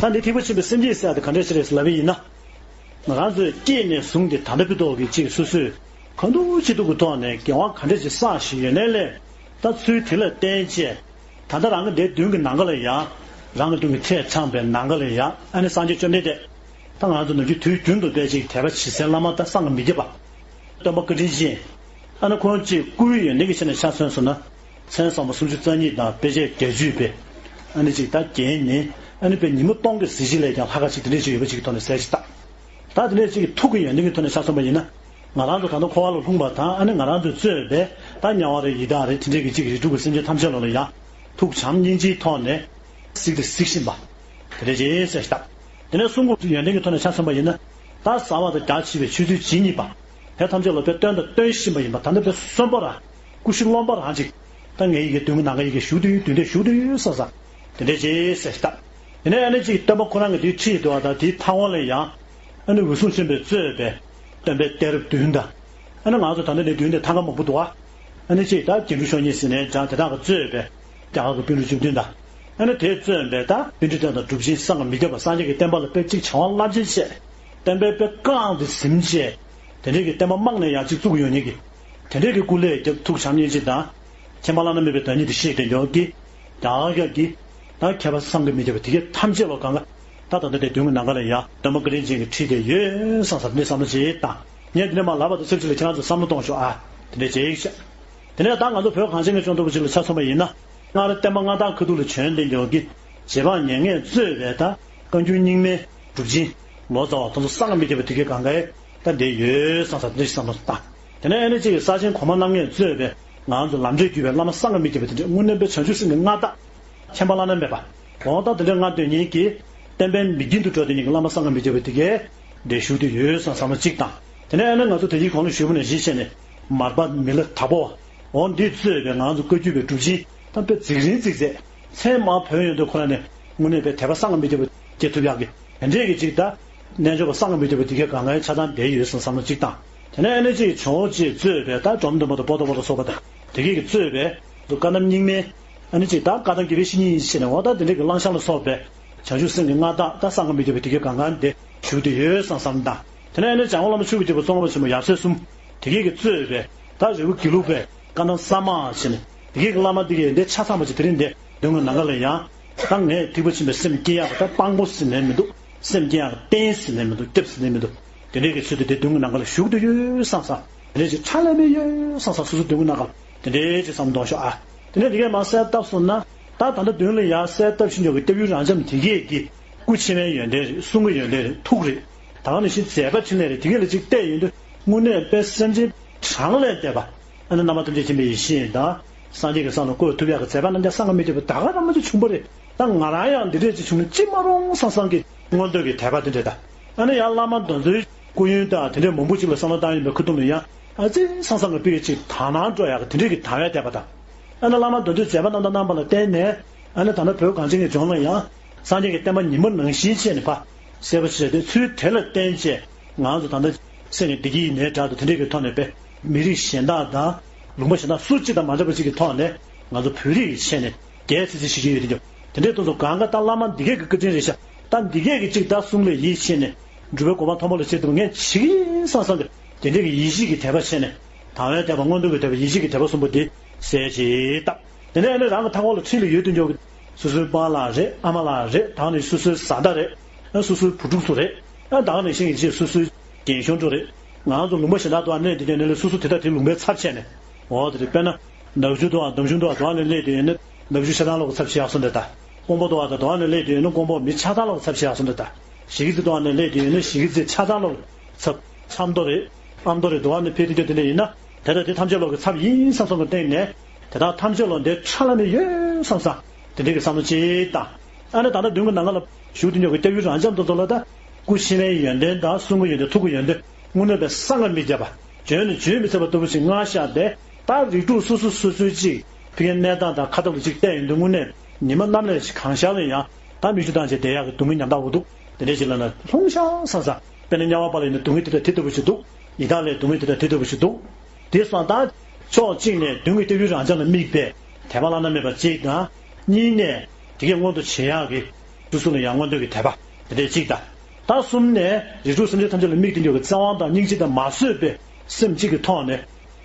ད་འདི་ཐེག་པ་ཆེན་པོའི་སེམས་བསྐྱེད་ཟེར་འདི་ག་འདྲ་ཞིག་རེད་ཟེར་ལབ་པ་ཡིན་ན། ང་རང་ཚོས་སྐྱེས་ནས་བཟུང་སྟེ་ད་ལྟ་བར་དུ་གི་ཅིག་སོ་སོས་གང་ཐུབ་ཅི་ཐུབ་ཀྱི་ཐོག་ནས་དགེ་བ་ག་འདྲ་ཞིག་བསགས་ཤིག་ཡོད་ནའི་ལས། ད་ཚུལ་དེ་ལ་བརྟེན་བྱས། ད་ལྟ་རང་གི་འདས་མདུན་གྱི་ནམ་མཁའ་ལ་ཡ། རང་གི་མདུན་གྱི་ཚེས་འཆང་བའི་ནམ་མཁའ་ལ་ཡ་ཨ་ནི་སངས་རྒྱས་བཅོམ་ལྡན་འདས། ད་ང་ཚོ་ནམ་རྒྱུན་དུས་རྒྱུན་དུ་དཔེ་ཅིག་དད་པ་བྱེད་སའི་བླ་མ་ད་བསམ་གྱིས་མི་ཁྱབ་པ། སྟོན་པ་བཀའ་དྲིན་ཅན། ཨ་ནི་ཁོང་ཅིག་སྐུའི་ཡོན་ཏན་གྱི་ཆ་ནས་ཆ་མཚོན་སོང་ན། མཚན་བཟང་པོ་སུམ་ཅུ་རྩ་གཉིས་དང་དཔེ་བྱད་བརྒྱད་ཅུའི་དཔེ། ཨ་ནི་ཅིག་ད་རྒྱན་ནི། ཨ་ནི་དཔེ་ཉིན་མོ་སྟོང་གི་གཟི་བརྗིད་ལས་ཀྱང་ལྷག་ག་ཅིག་དེ་འདྲས་ཅིག་ཡོད་པ་ཅིག་གི་ཐོག་ནས་གསལ་ཞིག་བཏབ། ད་དེ་ནས་ཅིག་ཐུགས་ཀྱི་ཡོན་ཏན་གྱི་ཐོག་ནས་ཆ་མཚོན་པ་ཡིན་ན། ང་རང་ཚོ་ད་ལྟ་འཁོར་བ་ལ་ལྷུང་བ་དང་ཨ་ནི་ང་རང་ཚོས་གཙོས་པའི་ད་དམྱལ་བ་རེད་ཡི་དྭགས་རེད་དེ་འདྲས་ཀྱི་ཅིག་རིགས་དྲུག་གི་སེམས་ཅན་ཐམས་ཅད་ལ་ལ་ཡང་ཐུགས་བྱམས་སྙིང་རྗེའི་ཐོག་ནས་གཟིགས་ཏེ་གཟིགས་བཞིན་པ། དེ་འདྲས་ཅིག་གསལ་ཞིག་བཏབ། དེ་ནས་གསུང་གི་ཡོན་ཏན་གྱི་ཐོག་ནས་ཆ་མཚོན་པ་ཡིན་ན། ད་བཟའ་བ་དང་རྒྱགས་བྱེད་པའི་ཆོས་ཚུལ་ཇི་སྙེད་པ། དེ་ཐམས་ཅད་ལ་དཔེ་སྟོན་དང་སྟོན་བཞིན་པ་ཡིན་པ་ད་ནི་དཔེ་གསོན་པོ་ར། ཀུ་ཤུ་རློན་པ་རང་ཅིག་ད་ངའི་ཡི་གེ་མདུན་གྱི་ནམ་མཁའ་ཡི་གེ་བཞུགས་དུས་དུས་འདས་བཞུགས་དུས་བསམ་ས། དེ་འདྲས་ཅིག་གསལ་ཞིག་བཏབ། དེ་ནས་ཨ་ནི་ཅིག་སྟོན་པ་ཁོ་རང་གི་དེའི་ཁྲིད་དུ་བ་དང་དེའི་མཐའ་འོག་ལ་ཡང་། ཨ་ནི་འོད་སྲུང་ཆེན་པོས་གཙོས་པའི་སྟོན་པའི་གཏད་རབས་བདུན་དང་། ཨ་ནི་ང་ཚོ་ད་ལྟ་ནས་བདུན་དེ་ཐང་ག་མང་པོ་འདུག་ཨ། ཨ་ནི་ཅིག་ད་རྒྱན་དྲུག་ཤོ་གཉིས་ཟེར་ནས་འདྲ་དེ་དག་གིས་གཙོས་པའི་རྒྱ་གར་གྱི་པཎ་གྲུབ་བཅུ་བདུན་དང་། ཨ་ནི་དེས་གཙོས་པའི་ད་པཎ་གྲུབ་བསྟན་དང་གྲུབ་ཆེན་བསམ་གྱིས་མི་ཁྱབ་པ་སངས་རྒྱས་ཀྱི་བསྟན་པ་ལ་དཔེ་གཅིག་བྱ་བ་རླབས་ཆེན་བྱས། བསྟན་པའི་དཔེ་བཀང་སྟེ་ཟིན་བྱས། དེ་འདྲའི་གི་བསྟན་པ་རྨང་ནས་ཡར་གཅིག་བཙུགས་ཡོང་མཁན་གྱི། དེ་འདྲའི་གི་སྐུ་ལས་རྒྱབ་ཐུགས་བྱམས་སྙིང་རྗེ་དང་། མཁྱེན་པ་བླ་ན་མེད་པའི་བདག་ཉིད་དེ་ཤེས་ཏེ་མགྱོགས་ཀྱི། རྒྱ་གར་གྱི། ད་མཁས་པ་བསམ་གྱིས་མི་ཁྱབ་པ་དེ་གས་ཐམས་ཅད་ལ་གང་ག་ད་ད་ལྟ་དེ་མདུན་གྱི་ནམ་མཁའ་ལ་ཡ་སྟོན་པ་བཀའ་དྲིན་ཅན་གྱི་ཁྲིད་དེ་ཡོད་བསམ་བསམ་འདི་བསམ་བློ་བྱེད་དང་། ངས་འདི་ནས་མ་ལབ་པ་དང་ཆབས་ཅིག་ལ་ཁྱེད་རང་ཚོ་བསམ་བློ་གཏོང་ཤོག་ཨ། དེ་འདྲས་བྱེད་ཤག་དེ་ནས་ད་ང་ཚོ་བོད་གངས་ཅན་གྱི་ལྗོངས་ལྟ་བུ་ཅིག་ལ་ཆ་མཚོན་པ་ཡིན་ན། སྔར་བསྟན་པ་མངའ་ཐང་ཁ་ཐུག་ལ་བྱོན་ཏེ་མགྱོགས་ཀྱི། རྗེ་འབངས་མྱ་ངན་གཙོས་པའི་ད། བཀའ་འགྱུར་རྙིང་མའི་གྲུབ་ཆེན། ལོ་ཙཱ་བ་དེ་ཚོ་བསམ་གྱིས་མི་ཁྱབ་པ་དེ་གས་གང་ག་ད་འདི་ཡོད་བསམ་བསམ་འདི་བསམ་བློ་བཏང་། དེ་ནས་ཨ་ནི་གཅིག་ས་ཆེན་གོང་མ་རྣམ་ལྔས་གཙོས་པའི་ང་ཚོ་ལམ་འབྲས་བརྒྱུད་པའི་བླ་མ་བསམ་གྱིས་མི་ཁྱབ་པ་དེ་འདྲས་དངོས་གནས་པའི་བྱང་ཆུབ་སེམས་ཀྱི་མངའ་བདག་མཁྱེན་པ་བླ་ན་མེད་པ། འོ་ད་དེ་འདྲའི་མངའ་སྟོན་མཁན་གྱི། བསྟན་པའི་མི་རྒྱུན་དུ་འགྲོ་བསྡད་མཁན་གྱི་བླ་མ་བསམ་གྱིས་མི་ཁྱབ་པ་དེ་གས་འདིར་བཞུགས་བསྡད་ཡོད་བསམ་བསམ་བློ་གཅིག་དང་། དེ་ནས་ཨ་ནི་ང་ཚོ་དེ་རིང་གོང་ལ་ཞུས་པ་ནང་བཞིན་བྱས་ནས་མར་པ་མི་ལ་དྭགས་པོ། འོ་འདིས་གཙོས་པའི་ང་ཚོ་བཀའ་བརྒྱུད་པའི་གྲུབ་ཆེན་ད་དཔེ་རྫིག་རིང་རྫིག་ཚད། མཚན་མ་བོན་ཡོད་དུས་ཁོ་རང་ནས་དངོས་གནས་པའི་དད་པ་བསམ་གྱིས་མི་ཁྱབ་པ་སྐྱེ་ཐུབ་ཡག་གི་དེ་འདྲས་ཀྱི་ཅིག་ད། རྣལ་འབྱོར་པ་བསམ་གྱིས་མི་ཁྱབ་པ་དེ་གས་གང་གའི་ཆ་ཚང་བསྡད་ཡོད་བསམ་བསམ་བློ་གཅིག་དང་། དེ་ནས་ཨ་ནི་ཅིག་ཇོ་བོ་རྗེས་གཙོས་པའི་ད་འབྲོམ་སྟོན་པ་དང་པོ་ཏ་པ་ལ་སོགས་པ་དང་དེ་གས་ཀྱིས་གཙོས་པའི་བཀའ་གདམས་རྙིང་མའི་ཨ་ནི་ཅིག་ད་བཀའ་གདམས་དགེ་བའི་བཤེས་གཉེན་ཡིན་ཞེས་ནས་འོ་ད་དེ་འདྲས་ཀྱི་བླང་བྱ་ལ་སོགས་པའི་བྱང་ཆུབ་སེམས་ཀྱི་མངའ་བདག་ད་བསམ་གྱིས་མི་ཁྱབ་པ་དེ་གས་གང་ག་འདི་བཞུགས་བསྡད་ཡོད་བསམ་བསམ་བློ་དང་། དེ་ནས་ཨ་ནི་འཇམ་མགོན་བླ་མ་ཆོས་ཀྱི་རྒྱལ་པོ་ཙོང་ཁ་པ་ཆེན་པོ་ཡབ་སྲས་གསུམ་དེ་གས་ཀྱིས་གཙོས་པའི་ད་རི་བོ་དགེ་ལུགས་པའི་བཀའ་གདམས་གསར་མ་ཞེས་ནས་དེ་གས་ཀྱི་བླ་མ་དེ་གས་འདི་ཆ་ཚང་བ་ཅིག་དེ་རིང་འདི་མདུན་གྱི་ནམ་མཁའ་ལ་ཡང་། ད་ངས་ཐེག་པ་ཆེན་པོའི་སེམས་བསྐྱེད་ཡག་གི་ད་དཔང་པོ་ཟེར་ནས་མི་འདུག་སེམས་བསྐྱེད་ཡག་གི་རྟེན་ཟེར་ནས་མི་འདུག་སྐྱབས་ཟེར་ནས་མི་འདུག་དེ་འདྲའི་གི་ཚུལ་དུ་དེ་མདུན་གྱི་ནམ་མཁའ་ལ་བཞུགས་བསྡད་ཡོད་བསམ་བསམ། དེ་འདྲའི་ཅིག་ཁྲ་ལམ་མེ་ཡོད་བསམ་བསམ་སོ་སོ་མདུན་གྱི་ནམ་མཁའ་ལ་དེ་འདྲའི་ཅིག་བསམ་གཏོང་ཤོག་ཨ། དེ་ནས་དེ་གས་མར་གསལ་བཏབ་སོང་ན། ད་ད་ལྟ་མདུན་ལ་ཡར་གསལ་བཏབ་བཞིན་ཡོད་གི་སྐྱབས་ཡུལ་རབ་འབྱམས་དེ་གས་ཀྱི་སྐུ་ཆེན་མོའི་ཡོན་ཏན་རེད། གསུང་གི་ཡོན་ཏན་རེད། ཐུགས་རེད། ད་ག་ནང་བཞིན་མཛད་པ་འཕྲིན་ལས་རེད། དེ་གས་ལ་ཅིག་བལྟས་ཡོང་དུས་དངོས་གནས་དཔེ་སེམས་ཅན་གྲངས་ལས་འདས་པ། ཨ་ནི་རྣམ་པ་ཐམས་ཅད་མཁྱེན་པའི་ཡེ་ཤེས་དང་། སངས་རྒྱས་ཀྱི་ས་ལ་བཀོད་ཐུབ་ཡག་གི་མཛད་པ་རྣམས་ཀྱང་བསམ་གྱིས་མི་ཁྱབ་པ་ད་ག་རང་མ་ཅིག་བྱུང་པ་རེད། ད་ང་རང་ཡང་འདི་འདྲས་ཅིག་བྱུང་ན་ཅི་མ་རུང་བསམ་བསམ་གྱི་མངོན་འདོད་ཀྱི་དད་པ་འདི་འདྲས་ད། ཨ་ནི་ཡང་བླ་མ་དེ་ཚོའི་སྐུ་ཡོན་དང་དེ་འདྲས་མང་པོ་ཅིག་ལ་བསམ་བློ་བཏང་ཡོད་པའི་ཁ་ཐུག་ལ་ཡང་ཨ་ཙི་བསམ་བསམ་གྱི་དཔེ་ཅིག་དག་སྣང་སྤྲོ་ཡག་གི་དེ་འདྲས་ཀྱི་དང་བའི་དད་པ་དང་། ཨ་ནི་བླ་མ་དེ་ཚོའི་མཛད་པ་རྣམ་དང་རྣམ་པ་ལ་བརྟེན་ནས་ཨ་ནི་ད་ལྟ་བོད་གངས་ཅན་གྱི་ལྗོངས་ལ་ཡང་སངས་རྒྱས་ཀྱི་བསྟན་པ་ཉི་མ་ནང་བཞིན་བྱས་ནས་ཕར་གསལ་པོ་བྱས་ཏེ་ཚུལ་དེ་ལ་བརྟེན་བྱས་ང་ཚོ་ད་ལྟ་སེམས་ཀྱི་བདེ་སྐྱིད་ཡིན་ནའི་འདྲ་འདུག་དེ་འདྲས་ཀྱི་ཐོག་ནས་དཔེ་མི་རིགས་གཞན་དག་དང་ལུང་པ་གཞན་དག་སུ་གཅིག་དང་མ་འདྲ་བ་ཅིག་གི་ཐོག་ནས་ང་ཚོ་བོད་རིགས་ཀྱི་ཆ་ནས་ རྒྱས་ཚིག་ཚིག་ཞུ་གི་ཡོད་དེ་འདྲ། དེ་འདྲའི་དུས་སུ་གང་ག་ད་བླ་མ་འདི་གས་ཀྱི་བཀའ་དྲིན་རེད་ཤག་ད་འདི་གས་ཀྱི་གཅིག་ད་གསུང་ལས་ཡིད་ཆེས་ནས་འགྲུབ་པའི་གོ་འཕང་ཐོབ་པ་ལ་བྱེད་དུ་ངས་བྱེད་ཀྱི་ཡིན་བསམ་བསམ་གི་དེ་འདྲའི་གི་ཡིད་ཆེས་ཀྱི་དད་པ་བྱས་ནས། དང་བའི་དད་པ། མངོན་མཐོ་གི་དད་པ། ཡིད་ཆེས་ཀྱི་དད་པ་གསུམ་པོ་འདི་གསལ་བྱེད་བཏབ། དེ་ནས་ཨ་ནི་རང་གི་མཐའ་འཁོར་ལ་འཁྲིས་ལ་ཡོད་དུ་འཇོག་གི་སོ་སོའི་པཱ་ལགས་རེད། ཨ་མ་ལགས་རེད། ད་ནི་སོ་སོའི་བཟའ་ཟླ་རེད། སོ་སོའི་བུ་ཕྲུག་ཚོ་རེད། ད་ག་ནང་བཞིན་གྱི་ཅིག་སོ་སོའི་རྒན་གཞོན་ཚོ་རེད། ང་ཚོ་ལུང་པ་གཞན་དག་ཏུ་ཨ་ནི་དེ་ག་ནས་ལས་སོ་སོ་དེ་དག་དེའི་ལུང་པའི་ཚབ་བྱས་ནས། འོ་དེ་རེད། དཔེར་ན། ནག་ཆུ་དུ་བ་འདམ་གཞུང་དུ་བ་དུ་བ་ནས་སླེབས་དུས་ཡིན་ན་ནག་ཆུ་ཤ་ཐང་ལོག་གི་ཚབ་བྱེད་ཡག་སོང་དེ་ད། ཀོང་པོ་དུ་བ་དང་དུ་བ་ནས་སླེབས་དུས་ཡིན་ན་ཀོང་པོ་མི་ཆ་ཚང་ལོག་གི་ཚབ་བྱེད་ཡག་སོང་དེ་ད། གཞིས་ཀ་རྩེ་དུ་བ་ནས་སླེབས་དུས་ཡིན་ན་གཞིས་ཀ་རྩེ་ཆ་ཚང་ལོག་གི་ཚབ། ཆབ་མདོ་རེད། ཨ་མདོ་རེད། དུ་བ་ནས་ཕེབས་དུས་དེ་འདྲ་ཡིན་ན་དེ་དང་དེ་ཐམས་ཅད་ལོག་གི་ཚབ་ཡིན་བསམ་བསམ་གི་སྟེང་ནས་དེ་དག་ཐམས་ཅད་ལོག་འདི་ཁྲ་ལ་ནས་ཡོད་བསམ་བསམ་དེ་འདྲའི་གི་བསམ་བློ་ཅིག་བཏང་། ཨ་ནི་ད་ལྟ་མདུན་གྱི་ནང་ལ་བཞུགས་དུ་ཉོ་གི་སྐྱབས་ཡུལ་རང་ཅག་འདི་ཚོ་ལ་ད་སྐུ་ཕྱྭ་པའི་ཡོན་ཏན་དང་གསུང་གི་ཡོན་ཏན། ཐུགས་ཀྱི་ཡོན་ཏན། དངོས་གནས་པའི་བསམ་ངན་མི་བརྒྱབ་པ། བརྗོད་ནས་བརྗོད་མི་ཚར་བ་ལྟ་བུ་ཞིག་མངའ་ཤར་ཏེ། ད་རིགས་དྲུག་སོ་སོ་སོ་སོའི་ཅིག་ཕ་གིའི་གནས་སྟངས་དང་ཁ་ཐུག་ལ་ཅིག་བལྟས་ཡོང་དུས་དངོས་གནས་ཉི་མ་གནམ་ལས་ཅིག་གང་ཤར་ལ་ཡང་ད་མིག་ཆུ་བཏང་བྱས་བསྡད་ཡག་གི་སྡུག་བསྔལ་ཉམ་ཐག་པོ་འདུག་དེ་འདྲའི་ཅིག་ལ་ན་ལྷུང་ཤག་བསམ་བསམ། དཔེར་ན་དམྱལ་བ་པ་ལ་ཡིན་ན་སྡུག་བསྔལ་དེ་འདྲ་དེ་ལྟ་བུ་ཞིག་འདུག་ཡི་དྭགས་ལ་སྡུག་བསྔལ་དེ་འདྲ་དེ་ལྟ་བུ་ཞིག་འདུག་དེ་སོང་ད། ཕྱོགས་གཅིག་ནས་མདུན་གྱི་སྐྱབས་ཡུལ་རང་ཅག་ལ་དམིགས་པའི་དད་པ་བླ་ན་མེད་པ་གཅིག་དང་། གཉིས་ནས་དེ་གས་མངོན་དུ་བྱེད་ཡག་གི་སོ་སོ་ལ་ཡང་མངོན་མཐོ་གི་དད་པ་དེ་འདྲ་གཅིག་དང་། ད་གསུམ་ནས་རིགས་དྲུག་སེམས་ཅན་ཐམས་ཅད་ལ་དམིགས་ཏེ་འཇོག་གི་བརྩེ་བ་དང་སྙིང་རྗེ་དང་མ་བཟོད་པའི་སེམས་གཅིག་གི་ཐོག་ནས།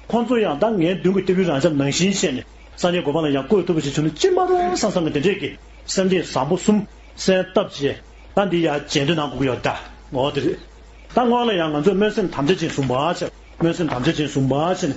ཁོང་ཚོ་ཡང་ད་ངའི་མདུན་གྱི་སྐྱབས་ཡུལ་རང་ཅག་ནང་བཞིན་བྱས་ནས་སངས་རྒྱས་གོ་འཕང་ལ་ཡང་བཀོད་ཐུབ་པ་ཞིག་བྱུང་ན་ཅི་མ་རུང་བསམ་བསམ་གི་དེ་འདྲས་ཀྱི་སེམས་ཅན་བཟང་པོ་གསུམ་གསལ་བཏབ་བྱས། ད་འདི་ཡང་རྗེས་ཟློས་གནང་དགོས་ཀྱི་ཡོད་ད། འོ་དེ་རེད། ད་སྔོན་ལ་ཡང་ང་ཚོས་སྨོན་སེམས་དམ་བཅའ་ཅན་བཟུང་བ་བྱས། སྨོན་སེམས་དམ་བཅའ་ཅན་བཟུང་བ་བྱས་ནས་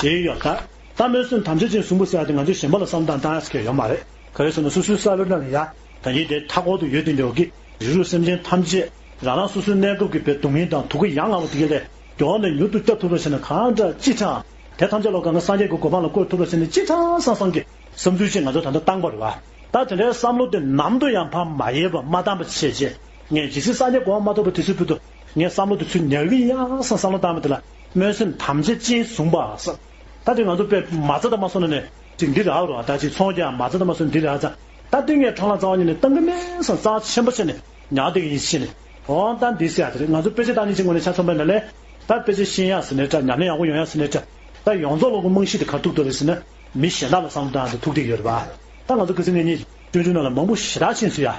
བྱས་ཡོད་ད། ད་སྨོན་སེམས་དམ་བཅའ་ཅན་བཟུང་བ་ཟེར་ཡ་དེ་ང་ཚོས་གཞན་པ་ལ་བསམ་བློ་བཏང་བཏང་ཡ་ཟེར་མཁན་ཡོད་མ་རེད། ག་རེ་ཟེར་ན་སོ་སོའི་བསམ་བློ་ནང་ལ་ཡ་ད་ཉིད་དེ་མཐའ་འཁོར་དུ་ཡོད་དུ་འཇོག་གི་རིགས་དྲུག་སེམས་ཅན་ཐམས་ཅད་རང་རང་སོ་སོའི་གནས་སྐབས་ཀྱི་བའི་སྡུག་བསྔལ་དང་དུག་ཡང་ངར་བ་དེ་ག་ལས་མགྱོགས་ནས་མྱུར་དུ་བསྐྱབ་ཐུབ་པ་བྱས་ན་གང་འདྲ་ཅི་དྲག་དེ་ཐམས་ཅད་ལོ་གང་ག་སངས་རྒྱས་ཀྱི་གོ་འཕང་ལ་བཀོད་ཐུབ་པ་བྱས་ན་ཅི་དྲག་བསམ་བསམ་གྱི་བསམ་ཚུལ་ཅིག་ང་ཚོ་ད་ལྟ་བཏང་པ་རེད་བ། ད་དེ་འདྲའི་བསམ་བློ་དེ་ནམ་དུ་ཡང་ཕར་མ་ཡལ་བ་མ་བཏང་བ་བྱས་རྗེས་ངས་ཇི་སྲིད་སངས་རྒྱས་གོ་འཕང་མ་ཐོབ་པ་དེ་ཚོའི་བར་དུ་ངས་བསམ་བློ་དེ་ཚུར་ཉར་གྱི་ཡིན་ཡང་བསམ་བསམ་བློ་བཏང་བ་དེ་ལ་སྨོན་སེམས་དམ་བཅའ་ཅན་བཟུང་བ་བསམ། ད་དེ་ང་ཚོ་དཔེ་མ་རྩ་དང་མ་སོང་ན་ནས་ཅིག་འདི་རག་རོགས་ད་ཅིག་ཚོང་རྒྱག་མ་རྩ་དང་མ་སོང་འདི་རག་ཙང་། ད་དེ་ངས་འཕྲང་ལ་རྩ་བ་ཉིད་ནས་བཏང་གི་མེད་བསམ་རྩ་ཆེན་པོ་བྱས་ནས་ཉར་བསྡད་ཀྱི་ཡིན་ཕྱིན་ནས། འོ་ད་འདི་ཟེར་ཡ་དེ་རེད། ང་ཚོ་དཔེ་ཆ་བཏང་ཉིན་གཅིག་ངོས་ནས་ཆ་ཚང་པའི་ནང་ལས་ད་དཔེ་ཆ་ཤེས་ཡག་ཟེར་ནའི་འདྲ། ཉམས་ལེན་ཡག་པོ་ཡོང་ཡག་ཟེར་ནའི་འདྲ། ད་ཡོངས་རྫོགས་ལ་གོ་རྨང་གཞི་དེ་ག་ཐུག་ཐུབ་རེད་ཟེར་ན་མི་གཞན་དག་ལ་བསམ་བློ་བཏང་ཡག་དེ་ཐུག་བསྡད་ཡོད་རེད་པ། ད་ང་ཚོ་ཁ་སང་ངེད་གཉིས་སྤྱོད་འཇུག་ནང་ལ་མང་པོ་ཞེ་དྲག་ཕྱིན་སོང་ཡ།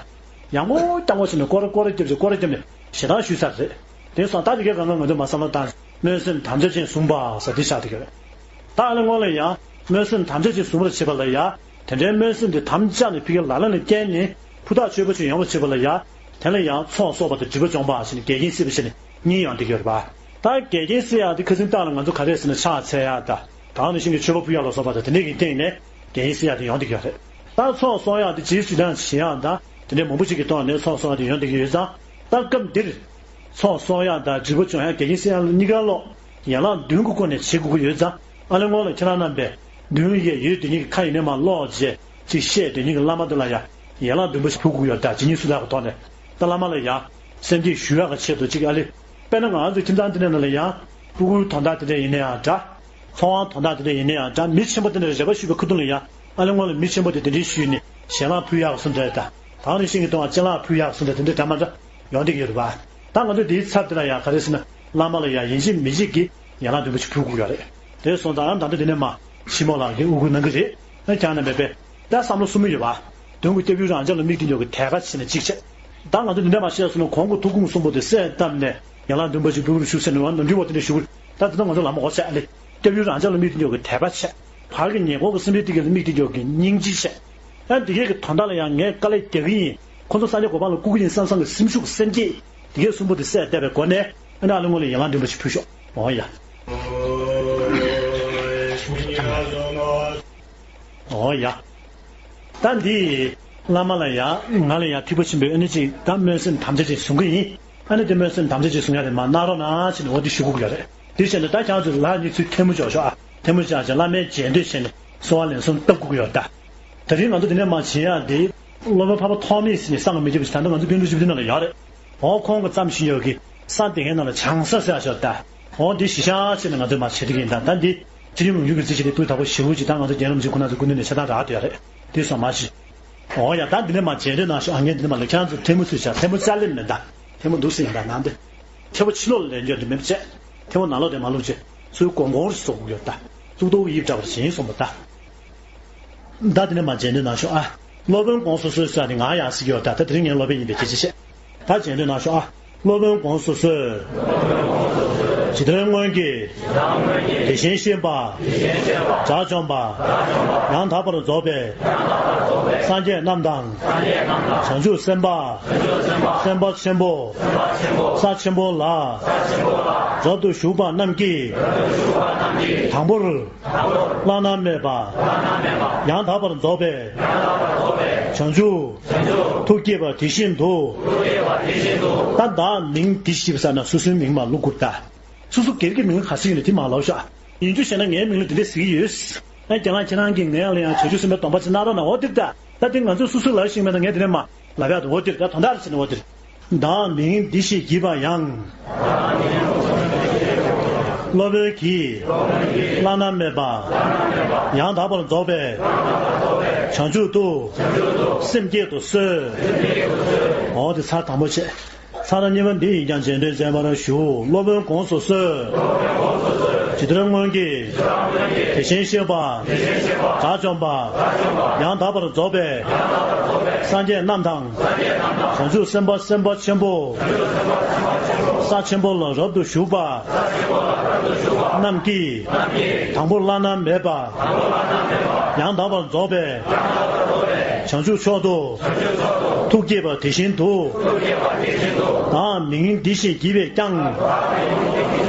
ཡང་སྐོར་རྐྱང་པ་ཕྱིན་ནས་སྐོར་ར་སྐོར་ར་བརྒྱབ་ཅིག་སྐོར་ར་བརྒྱབ་ནས་ཞེ་དྲག་ཞུས་ཚར་རེད། དེ་སོང་ད་དེ་གའི་གང་ག་ང་ཚོས་མ་བསམ་བློ་བཏང་། སྨོན་སེམས་དམ་བཅའ་ཅན་བཟུང་བ་ཟེར་འདི་བཞག་དེ་ག་རེད། ད་ཨ་ལེ་སྔོན་ལ་ཡང་སྨོན་སེམས་དམ་བཅའ་ཅན་བཟུང་བར་བྱེད་པ་ལ་ཡ། དེ་འདྲའི་སྨོན་སེམས་དེ་དམ་བཅའ་ནས་ཕ་གིའི་ལག་ལེན་ལ་བསྟན་ནས་ཕུ་ཐག་ཆོད་པོ་ཅིག་ཡོང་བར་བྱེད་པ་ལ་ཡ། དེ་ལ་ཡང་ཚོགས་གསོག་པ་དང་སྒྲིབ་པ་སྦྱོང་བ་ཞེས་ནས་འགལ་རྐྱེན་སེལ་བ་ཞེས་ནས་གཉིས་ཡོང་བསྡད་ཀྱི་ཡོད་རེད་པ། ད་འགལ་རྐྱེན་སེལ་ཡག་དེ་ཁ་སང་ལྟར་ལ་ང་ཚོ་ག་རེ་ཟེར་ན་ཕྱག་འཚལ་ཡག་དང་དེ་ནང་བཞིན་གྱི་མཆོད་པ་ཕུལ་ཡག་ལ་སོགས་པ་དང་དེ་འདྲ་གི་སྟེང་ནས་འགལ་རྐྱེན་སེལ་ཡག་དེ་ཡོང་བསྡད་ཀྱི་ཡོད་རེད། ད་ཚོགས་གསོག་ཡག་དེ་རྗེས་སུ་ཡི་རང་བྱེད་ཡག་དང་དེ་འདྲའི་མང་པོ་ཅིག་གི་ཐོག་ནས་ཚོགས་གསོག་ཡག་དེ་ཡོང་བསྡད་ཀྱི་ཡོད་ཙང་། ད་སྐབས་འདིར་ཚོགས་གསོག་ཡག་དང་སྒྲིབ་པ་སྦྱོང་ཡག་འགལ་རྐྱེན་སེལ་ཡག་ལ་གཉིས་ཀ་ལོག་ཡན་ལག་བདུན་གྱི་སྒོ་ནས་བྱེད་དགོས་ཀྱི་ཡོད་ཙང་། ཨ་ལེ་སྔོན་ལ་ཁྱེད་རང་རྣམ་པས་མདུན་ཡས་ཡོད་དེ་ཉིད་ཀྱི་ཁ་ཡིན་ནས་མ་ཀློག་རྗེས་ཅིག་བཤད་དེ་ཉིད་ཀྱི་བླ་མ་དེ་ལ་ཡ་ཡན་ལག་བདུན་པ་ཞིག་ཕུལ་དགོས་ཀྱི་ཡོད་ད། ཇི་སྙེད་སུ་དག་གི་ཐོག་ནས་ད་བླ་མ་ལ་ཡ་སེམས་བསྐྱེད་ཞུ་ཡག་གི་ཆེད་དུ་ཅིག་ཨ་ལེ། དཔེར་ན་ང་ཚོའི་ཁྱིམ་ཚང་འདི་ནས་ནང་ལ་ཡ་སྤུ་གུའི་དོན་དག་དེ་འདྲ་ཡིན་ན་ཡང་འདྲ། ཚོང་དབང་དོན་དག་དེ་འདྲ་ཡིན་ན་ཡང་འདྲ། མི་ཆེན་པོ་དེ་འདྲ་རེ་བ་ཞུས་པའི་ཁ་ཐུག་ལ་ཡ་ཨ་ལེ་སྔོན་ལ་མི་ཆེན་པོ་དེ་དེ་འདྲའི་ཞུས་ནས་ཞལ་ལག་ཕུལ་ཡག་གི་སུ་འདྲ་ད། ད་ནི་ཤིང་གི་སྟོང་བ་ཅན་ལག་ཕུལ་ཡག་གི་སུ་འདྲ་དེ་འདྲ་འདྲ་མ་འདྲ་ཡོང་བསྡད་ཀྱི་ཡོད་རེད་པ། ད་ང་ཚོ་འདིའི་ཚབ་དེ་ལ་ཡ་ག་རེ་ཟེར་ན་བླ་མ་ལ་ཡ་ཡིན་གཅིག་མིན་གཅིག་གིས་ཡན་ལག་བདུན་པོ་ཞིག་ཕུལ་དགོས་ཡོད་རེད། དེ་སོང་ཙང་ད་ལྟ་འདི་ནས་མ་ཕྱི་མོ་ལགས་ཀྱིས་དབུ་སྐུལ་གནང་གི་རེད། ཨ་ཁྱང་ན་མེད་པས་ད་བསམ་བློ་གསུམ་ཡོད་པ། དོན་གྱི་སྐྱབས་ཡུལ་རང་ཅག་ལ་དམིགས་ཏེ་འཇོག་གི་དད་པ་བྱས་ནས་གཅིག་བྱས། ད་ང་ཚོ་འདི་འདྲ་མ་བཤད་སོང་ན་གོང་གི་ཐུགས་དགོངས་གསུམ་པོ་དེ་གསལ་བཏབ་ནས་ཡན་ལག་བདུན་པོ་ཞིག་ཕུལ་བར་ཞུ་ཟེར་ནས་འོ་ནམ་རྒྱུན་འོ་དེ་འདྲ་ཞུ་གི་རེད། ད་འདི་ནས་ང་ཚོ་ལམ་འོ་བྱས་ཨ་ལེ། སྐྱབས་ཡུལ་རང་ཅག་ལ་དམིགས་ཏེ་འཇོག་གི་དད་པ་བྱས། བར་གྱི་ཉེ་འཁོར་གྱི་སེམས་ཅན་དེ་ག་ལ་དམིགས་ཏེ་འཇོག་གི་སྙིང་རྗེ་བྱས། ཡང་འདི་གས་ཀྱི་དོན་དག་ལ་ཡང་ངས་དཀའ་ལས་རྒྱག་གི་ཡིན། ཁོ་ཚོ་སངས་རྒྱས་གོ་འཕང་ལ་བཀུག་གི་ཡིན་བསམ་བསམ་གྱི་སེམས་ཤུགས་སེམས་བསྐྱེད་འདི་གས་གསུམ་པོ་དེ་གསལ་བཏབ་པའི་སྒོ་ནས་ཨ་ནི་ཨ་ལེ་སྔོན་ལ་ཡན་ལག་བདུན་པོ་ཞིག་ཕུལ་ཤོག་འོ་ཡ། འོ་ཡ། ད་འདི་བླ་མ་ལ་ཡ་ང་ལ་ཡ་ཐེག་པ་ཆེན་པོའི་ཨ་ནི་ཅིག་ད་སྨོན་སེམས་དམ་བཅའ་ཅིག་བཟུང་གི་ཡིན། ཨ་ནི་དེ་སྨོན་སེམས་དམ་བཅའ་ཅིག་བཟུང་ཡ་རེད་མ་གནང་རོགས་གནང་ཞེས་ནས་འོ་དེ་ཞུ་དགོས་ཀྱི་ཡོད་རེད། དེ་བྱས་ནས་ད་ཁྱེད་ཚོས་ལྷ་གཉིས་ཚུར་ཐལ་མོ་འཇོག་ཤོག་ཨ། ཐལ་མོ་བཅག་བྱས་བླ་མའི་རྗེས་ཟློས་བྱས་ནས་གསོལ་བ་ལན་གསུམ་བཏབ་དགོས་ཀྱི་ཡོད་ད། དེ་རིང་ང་ཚོ་འདི་ནས་མར་བྱེད་ཡག་དེ། སློབ་དཔོན་འཕགས་པ་ཐོགས་མེད་ཟེར་ནས་གསང་སྔགས་མི་བརྗེད་པ་ཞིག་ད་ལྟ་ང་ཚོ་དཔལ་ལྡན་ཞབས་བརྟན་ནང་ལ་ཡོད་རེད། འོ་ཁོང་གི་བརྩམས་བཞིན་ཡོད་ཀྱི་གསང་སྡེ་སྔའི་ནང་ལ་བྱང་ས་ཟེར་ཡག་ཞིག་ཡོད་ད། འོ་འདི་གཞི་བཞག་བྱས་ནས་ང་ཚོས་མར་བྱེད་ཀྱི་ཡིན་ད། ད་འདི་ཕྱི་ཉིན་ལུང་རྒྱུན་གྱི་རྩིས་ཀྱི་དེ་སྤུས་དག་པོ་ཞེ་པོ་ཅིག་ད་ང་ཚོ་རྒན་རབས་ཅིག་ཁོ་ན་ཚོ་སྐུ་མདུན་ནས་ཆ་ཚང་རག་བསྡད་ཡོད་རེད། དེ་སོང་མ་གཞི། འོ་ཡ་ད་འདི་ནས་མར་རྗེས་ཟློས་གནང་ཤོག་ཨ། ངས་འདི་ནས་མར་ལ་ཁྱེད་རང་ཚོ་ཐལ་མོ་ཚུར་བཞག་ཐལ་མོ་རྩ་ལེབ་མེད་ད། ཐལ་མོ་འདུག་སེ་ཡིན་ད་ནང་དེ། ཐལ་མོ་ཕྱི་ལོགས་ལ་ལེན་རྒྱུ་འདི་མེད་པ་བྱས། ཐལ་མོ་ནང་ལོགས་དེ་མ་བླུགས་བྱས། ཚུར་གོང་གོང་རུ་བཟོ་དགོས་ཡོད་ད། གཙུག་ཏོར་དབྱིབས་འདྲ་བར་བཞེངས་སོང་བ་ད། ད་དེ་ནས་མར་མཇལ་འདོན་གནང་ཤོག་ཨ། སློབ་དཔོན་དགོངས་སུ་གསོལ་ཟེར་ནས་ང་ཡང་ཟེར་གྱི་ཡོད། ད་ད་དེ་རིང་ངའི་སློབ་དཔོན་ཡིན་པའི་སྐད་ཆ་བཤད། ད་མཇལ་འདོན་གནང་ཤོག་ཨ། སློབ་དཔོན་དགོངས་སུ་གསོལ། ཇི་ལྟར་སྔོན་གྱི། དེ་བཞིན་གཤེགས་པ། དགྲ་བཅོམ་པ། ཡང་དག་པར་རྫོགས་པའི། སངས་རྒྱས་རྣམས་དང་། བྱང་ཆུབ་སེམས་དཔའ། སེམས་དཔའ་ཆེན་པོ། ས་ཆེན་པོ་ལ། རབ་ཏུ་ཞུགས་པ་རྣམས་ཀྱིས། དང་པོར། བླ་ན་མེད་པ། ཡང་དག་པར་རྫོགས་པའི། བྱང་ཆུབ། ཐུགས་བསྐྱེད་པ་དེ་བཞིན་དུ། ད་བདག་མིང་འདི་ཞེས་པ་ཟེར་ན་སོ་སོའི་མིང་མ་བླུག་དགོས་ད། སོ་སོ་སྒེར་གྱི་མིང་ག་ཚོད་ཡིན་ན་དེ་མ་ལབ་ཤག་ཡིན་རྒྱུ་བྱས་ན་ངའི་མིང་ལ་དེ་འདྲ་ཟེར་གྱི་ཡོད། ཨ་ཁྱེད་རང་ཁྱེད་རང་གིས་ངའི་ལ་ཡང་བྱང་ཆུབ་སེམས་དཔའི་སྡོམ་པ་ཅིག་གནང་རོགས་གནང་། འོ་དེ་ད་ད་དེ་ང་ཚོས་སོ་སོའི་ལབ་ཤེས་མེད་ན་ངས་དེ་འདྲ་མ་ལབ་ཡག་འདུག་འོ་དེ་ད་དོན་དག་རེ་བྱས་ན་འོ་དེ། བདག་མིང་འདི་ཞེས་བགྱི་བ་ཡང་། སློབ་དཔོན་གྱིས། བླ་ན་མེད་པ། ཡང་དག་པར་རྫོགས་པའི། བྱང་ཆུབ་ཏུ། སེམས་བསྐྱེད་དུ་གསོལ། འོ་དེ་ཚར་དང་པོ་བྱས། ཚར་གཉིས་པ་འདི་ཡིས་ཀྱང་རྗེས་ཟློས་མཛད་པར་ཞུ། སློབ་དཔོན་དགོངས་སུ་གསོལ། ཇི་ལྟར་སྔོན་གྱི། དེ་བཞིན་གཤེགས་པ། དགྲ་བཅོམ་པ། ཡང་དག་པར་རྫོགས་པའི། སངས་རྒྱས་རྣམས་དང་། བྱང་ཆུབ་སེམས་དཔའ་སེམས་དཔའ་ཆེན་པོ། ས་ཆེན་པོ་ལ་རབ་ཏུ་ཞུགས་པ། རྣམས་ཀྱིས། དང་པོར་བླ་ན་མེད་པ། ཡང་དག་པར་རྫོགས་པའི། བྱང་ཆུབ་མཆོག་ཏུ། ཐུགས་བསྐྱེད་པ་དེ་བཞིན་དུ། བདག་མིང་འདི་ཞེས་བགྱི་བས་ཀྱང་།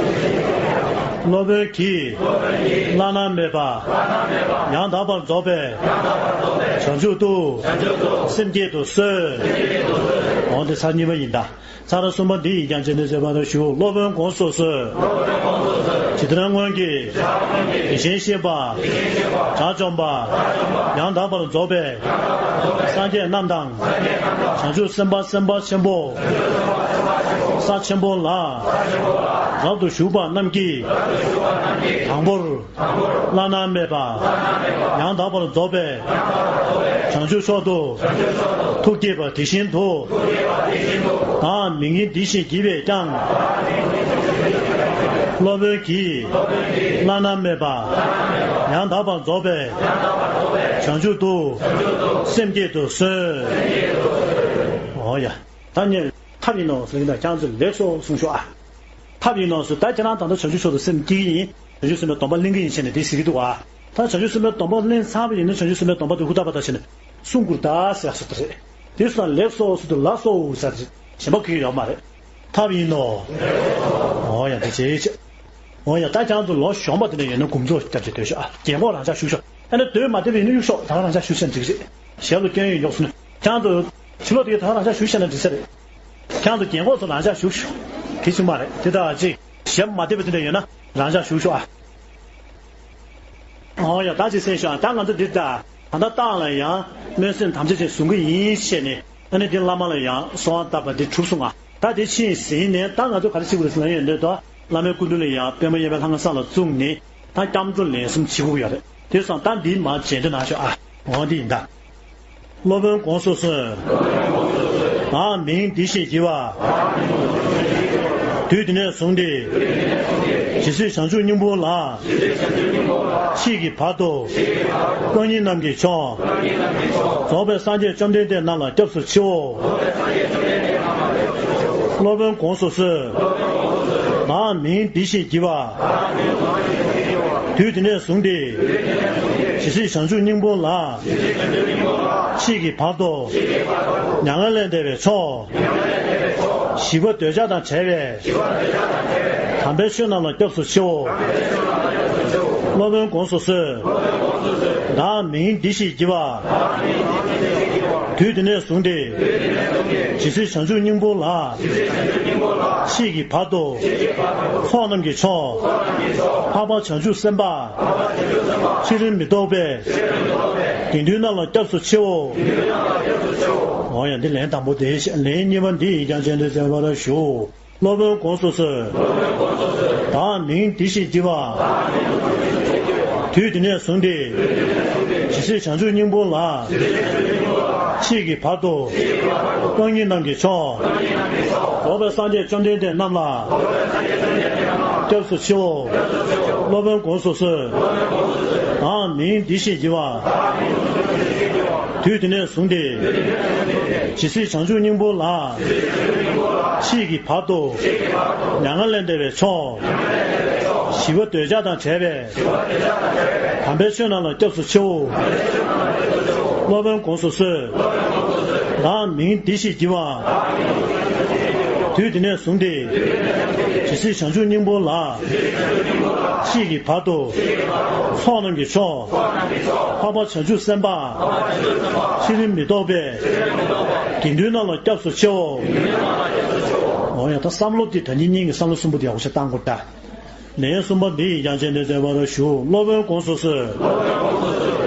སློབ་དཔོན་གྱིས། བླ་ན་མེད་པ། ཡང་དག་པར་རྫོགས་པའི། བྱང་ཆུབ་ཏུ། སེམས་བསྐྱེད་དུ་གསོལ། འོ་འདི་ཚར་གཉིས་པ་ཡིན་ད། ཚར་གསུམ་པ་འདི་ཡིས་ཀྱང་རྗེས་ཟློས་མཛད་པར་ཞུ། སློབ་དཔོན་དགོངས་སུ་གསོལ། ཇི་ལྟར་སྔོན་གྱི། དེ་བཞིན་གཤེགས་པ། དགྲ་བཅོམ་པ། ཡང་དག་པར་རྫོགས་པའི། སངས་རྒྱས་རྣམས་དང་། བྱང་ཆུབ་སེམས་དཔའ་སེམས་དཔའ་ཆེན་པོ། ས་ཆེན་པོ་ལ། རབ་ཏུ་ཞུགས་པ་རྣམས་ཀྱིས། དང་པོར། བླ་ན་མེད་པ། ཡང་དག་པར་རྫོགས་པའི། བྱང་ཆུབ་མཆོག་ཏུ། ཐུགས་བསྐྱེད་པ་དེ་བཞིན་དུ། བདག་མིང་འདི་ཞེས་བགྱི་བས་ཀྱང་། སློབ་དཔོན་གྱིས། བླ་ན་མེད་པ། ཡང་དག་པར་རྫོགས་པའི། བྱང་ཆུབ་ཏུ། སེམས་བསྐྱེད་དུ་གསོལ། འོ་ཡ། ད་ནི་ཐབས་ཡིན་ནོ་ཟེར་གྱི་འདུག་ཁྱེད་ཚོས་ལེགས་སོ་གསུངས་ཤོག་ཨ། ཐབས་ཡིན་ནོ་ཟེར། ད་ཁྱེད་རང་ད་ལྟ་བྱང་ཆུབ་མཆོག་ཏུ་སེམས་བསྐྱེད་ཀྱི་ཡིན། བྱང་ཆུབ་སེམས་དཔའི་སྡོམ་པ་ལེན་གྱི་ཡིན་བྱས་ནས་དེ་ཟེར་གྱི་འདུག་ཨ། ད་བྱང་ཆུབ་སེམས་དཔའི་སྡོམ་པ་ལེན་ཚར་བ་ཡིན་ན་བྱང་ཆུབ་སེམས་དཔའི་སྡོམ་པ་དེ་ཧུར་ཐག་པ་ཐག་བྱས་ནས་སྲུང་དགོས་རེད་ད་ཟེར་ཡག་སོ་དེ་རེད། དེ་སོང་ལེགས་སོ་ཟེར་དུས་ལགས་སོ་ཟེར་དེ་གཞན་པ་གི་ཡོད་མ་རེད། ཐབས་ཡིན་ནོ། འོ་ཡ་དེ་བྱེད་བྱེད། འོ་ཡ་ད་ཁྱེད་ཚོ་ལོ་གཞོན་པ་དེ་འདྲ་ཡོད་ན་དགུ་མཚོ་སྐྱབས་བྱེད་སྡོད་ཤོག་ཨ། རྒན་གོག་རང་འཇགས་བཞུགས་ཤོག་ཨ་ནི་སྡོད་མ་བདེ་བ་ཡིན་ན་གཡུག་ཤོག་ད་ག་རང་འཇགས་བཞུགས་ཤོག་འགྲིག་རེད། ཞབས་ལ་སྐྱོན་ཡོད་མགྱོགས་སོང་ན། ཁྱེད་ཚོ་ཕྱི་ལོགས་དེ་ད་ག་རང་འཇགས་བཞུགས་ཤོག་ན་འགྲིག་ས་རེད། ཁྱེད་ཚོ་རྒན་གོག་ཚོ་རང་འཇགས་བཞུགས་ཤོག་དེ་ཅིག་མ་རེད་དེ། ད་ཅིག་ཞབས་མ་བདེ་བ་དེ་འདྲ་ཡོད་ན་རང་འཇགས་བཞུགས་ཤོག་ཨ། འོ་ཡ་ད་ཅིག་གསན་ཤོག་ཨ། ད་ང་ཚོ་འདི་ད་ད་ལྟ་ཏང་ལ་ཡང་སྨོན་སེམས་དམ་བཅའ་ཅིག་བཟུང་གི་ཡིན་བཤད་ནས། ཨ་ནི་འདི་བླ་མ་ལ་ཡང་གསོལ་བ་བཏབ་པ་འདི་གྲུབ་སོང་ང་། ད་དེ་ཕྱིན་ཟིན་ནས་ད་ང་ཚོ་ག་རེ་བྱེད་དགོས་རེད་ཟེར་ན་ཡོད་འདོད་དོ། བླ་མའི་སྐུ་མདུན་ལ་ཡང་པདྨ་གཡས་པའི་ལྷ་ཁང་ས་ལ་བཙུགས་ནས་ད་སྐྱབས་འགྲོ་ལན་གསུམ་བྱེད་དགོས་ཀྱི་ཡོད་རེད། དེ་སོང་ད་འདི་མར་རྗེས་འདེད་གནང་ཤོག་ཨ། འོ་འདི་ཡིན་ད། སློབ་དཔོན་དགོངས་སུ་གསོལ། བདག་མིང་འདི་ཞེས་བགྱི་བ། དུས་འདི་ནས་བཟུང་སྟེ། ཇི་སྲིད་བྱང་ཆུབ་སྙིང་པོ་ལ། མཆིས་ཀྱི་བར་དུ། རྐང་གཉིས་རྣམས་ཀྱི་མཆོག་རྫོགས་པའི་སངས་རྒྱས་བཅོམ་ལྡན་འདས་རྣམས་ལ་སྐྱབས་སུ་མཆིའོ། སློབ་དཔོན་དགོངས་སུ་གསོལ། བདག་མིང་འདི་ཞེས་བགྱི་བ། དུས་འདི་ནས་བཟུང་སྟེ། ཇི་སྲིད་བྱང་ཆུབ་སྙིང་པོ་ལ། མཆིས་ཀྱི་བར་དུ། མྱ་ངན་ལས་འདས་པའི་མཆོག་ཞི་བ་འདོད་ཆགས་དང་བྲལ་བའི། དམ་པའི་ཆོས་རྣམས་ལ་སྐྱབས་སུ་མཆིའོ། སློབ་དཔོན་དགོངས་སུ་གསོལ། བདག་མིང་འདི་ཞེས་བགྱི་བ། དུས་འདི་ནས་བཟུང་སྟེ། ཇི་སྲིད་བྱང་ཆུབ་སྙིང་པོ་ལ། མཆིས་ཀྱི་བར་དུ། ཚོགས་རྣམས་ཀྱི་མཆོག་འཕགས་པ་བྱང་ཆུབ་སེམས་དཔའ། ཕྱི་རོལ་མི་ལྡོག་པའི། དགེ་འདུན་རྣམས་ལ་སྐྱབས་སུ་མཆིའོ། འོ་ཡ་འདི་ལན་དང་པོ་དེ། ལན་གཉིས་པ་འདི་ཡིས་ཀྱང་རྗེས་འདེད་མཛད་པར་ཞུ། སློབ་དཔོན་དགོངས་སུ་གསོལ། བདག་མིང་འདི་ཞེས་བགྱི་བ། དུས་འདི་ནས་བཟུང་སྟེ། ཇི་སྲིད་བྱང་ཆུབ་སྙིང་པོ་ལ། མཆིས་ཀྱི་བར་དུ། རྐང་གཉིས་རྣམས་ཀྱི་མཆོག་རྫོགས་པའི་སངས་རྒྱས་བཅོམ་ལྡན་འདས་རྣམས་ལ། སྐྱབས་སུ་མཆིའོ། སློབ་དཔོན་དགོངས་སུ་གསོལ། བདག་མིང་འདི་ཞེས་བགྱི་བ། དུས་དེ་ནས་བཟུང་སྟེ། ཇི་སྲིད་བྱང་ཆུབ་སྙིང་པོ་ལ། མཆིས་ཀྱི་བར་དུ། མྱ་ངན་ལས་འདས་པའི་མཆོག། ཞི་བ་འདོད་ཆགས་དང་བྲལ་བའི། དམ་པའི་ཆོས་རྣམས་ལ་སྐྱབས་སུ་མཆིའོ། སློབ་དཔོན་དགོངས་སུ་གསོལ། བདག་མིང་འདི་ཞེས་བགྱི་བ། དུས་དེ་ནས་བཟུང་སྟེ། ཇི་སྲིད་བྱང་ཆུབ་སྙིང་པོ་ལ། མཆིས་ཀྱི་བར་དུ། ཚོགས་རྣམས་ཀྱི་མཆོག། འཕགས་པ་བྱང་ཆུབ་སེམས་དཔའ། ཕྱི་རིམ་མི་ལྡོག་པའི། དགེ་འདུན་རྣམས་ལ་སྐྱབས་སུ་མཆིའོ། འོ་ཡ། ད་བསམ་བློ་འདི་ད་ཉིན་གཉིས་ཀྱི་བསམ་བློ་གསུམ་པོ་འདི་ཡག་པོ་ཞིག་བཏང་དགོས་ད། ལན་གསུམ་པ་འདི་ཡིས་ཀྱང་རྗེས་ཟློས་མཛད་པར་ཞུ། སློབ་དཔོན་དགོངས་སུ་གསོལ།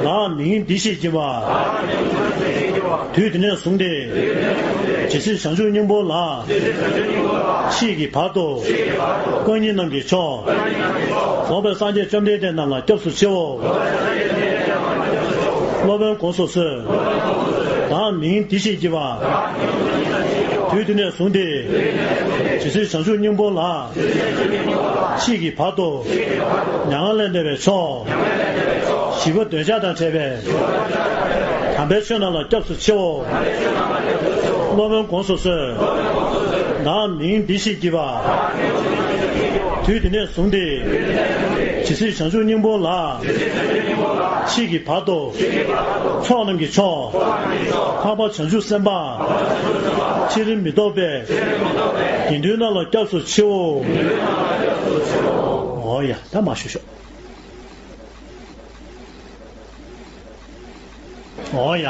བདག་མིང་འདི་ཞེས་བགྱི་བ། དུས་དེ་ནས་བཟུང་སྟེ། ཇི་སྲིད་བྱང་ཆུབ་སྙིང་པོ་ལ། མཆིས་ཀྱི་བར་དུ། བཀའ་ཉིད་རྣམས་ཀྱི་མཆོག། རྫོགས་པའི་སངས་རྒྱས་བཅོམ་ལྡན་འདས་རྣམས་ལ་སྐྱབས་སུ་མཆིའོ། སློབ་དཔོན་དགོངས་སུ་གསོལ། བདག་མིང་འདི་ཞེས་བགྱི་བ། དུས་དེ་ནས་བཟུང་སྟེ། ཇི་སྲིད་བྱང་ཆུབ་སྙིང་པོ་ལ། མཆིས་ཀྱི་བར་དུ། མྱ་ངན་ལས་འདས་པའི་མཆོག། ཞི་བ་འདོད་ཆགས་དང་བྲལ་བའི། དམ་པའི་ཆོས་རྣམས་ལ་སྐྱབས་སུ་མཆིའོ། སློབ་དཔོན་དགོངས་སུ་གསོལ། བདག་མིང་འདི་ཞེས་བགྱི་བ། དུས་དེ་ནས་བཟུང་སྟེ། ཇི་སྲིད་བྱང་ཆུབ་སྙིང་པོ་ལ། མཆིས་ཀྱི་བར་དུ། ཚོགས་རྣམས་ཀྱི་མཆོག། འཕགས་པ་བྱང་ཆུབ་སེམས་དཔའ། ཕྱི་རིམ་མི་ལྡོག་པའི། དགེ་འདུན་རྣམས་ལ་སྐྱབས་སུ་མཆིའོ། འོ་ཡ། ད་མར་ཞུ་ཤོག། འོ་ཡ།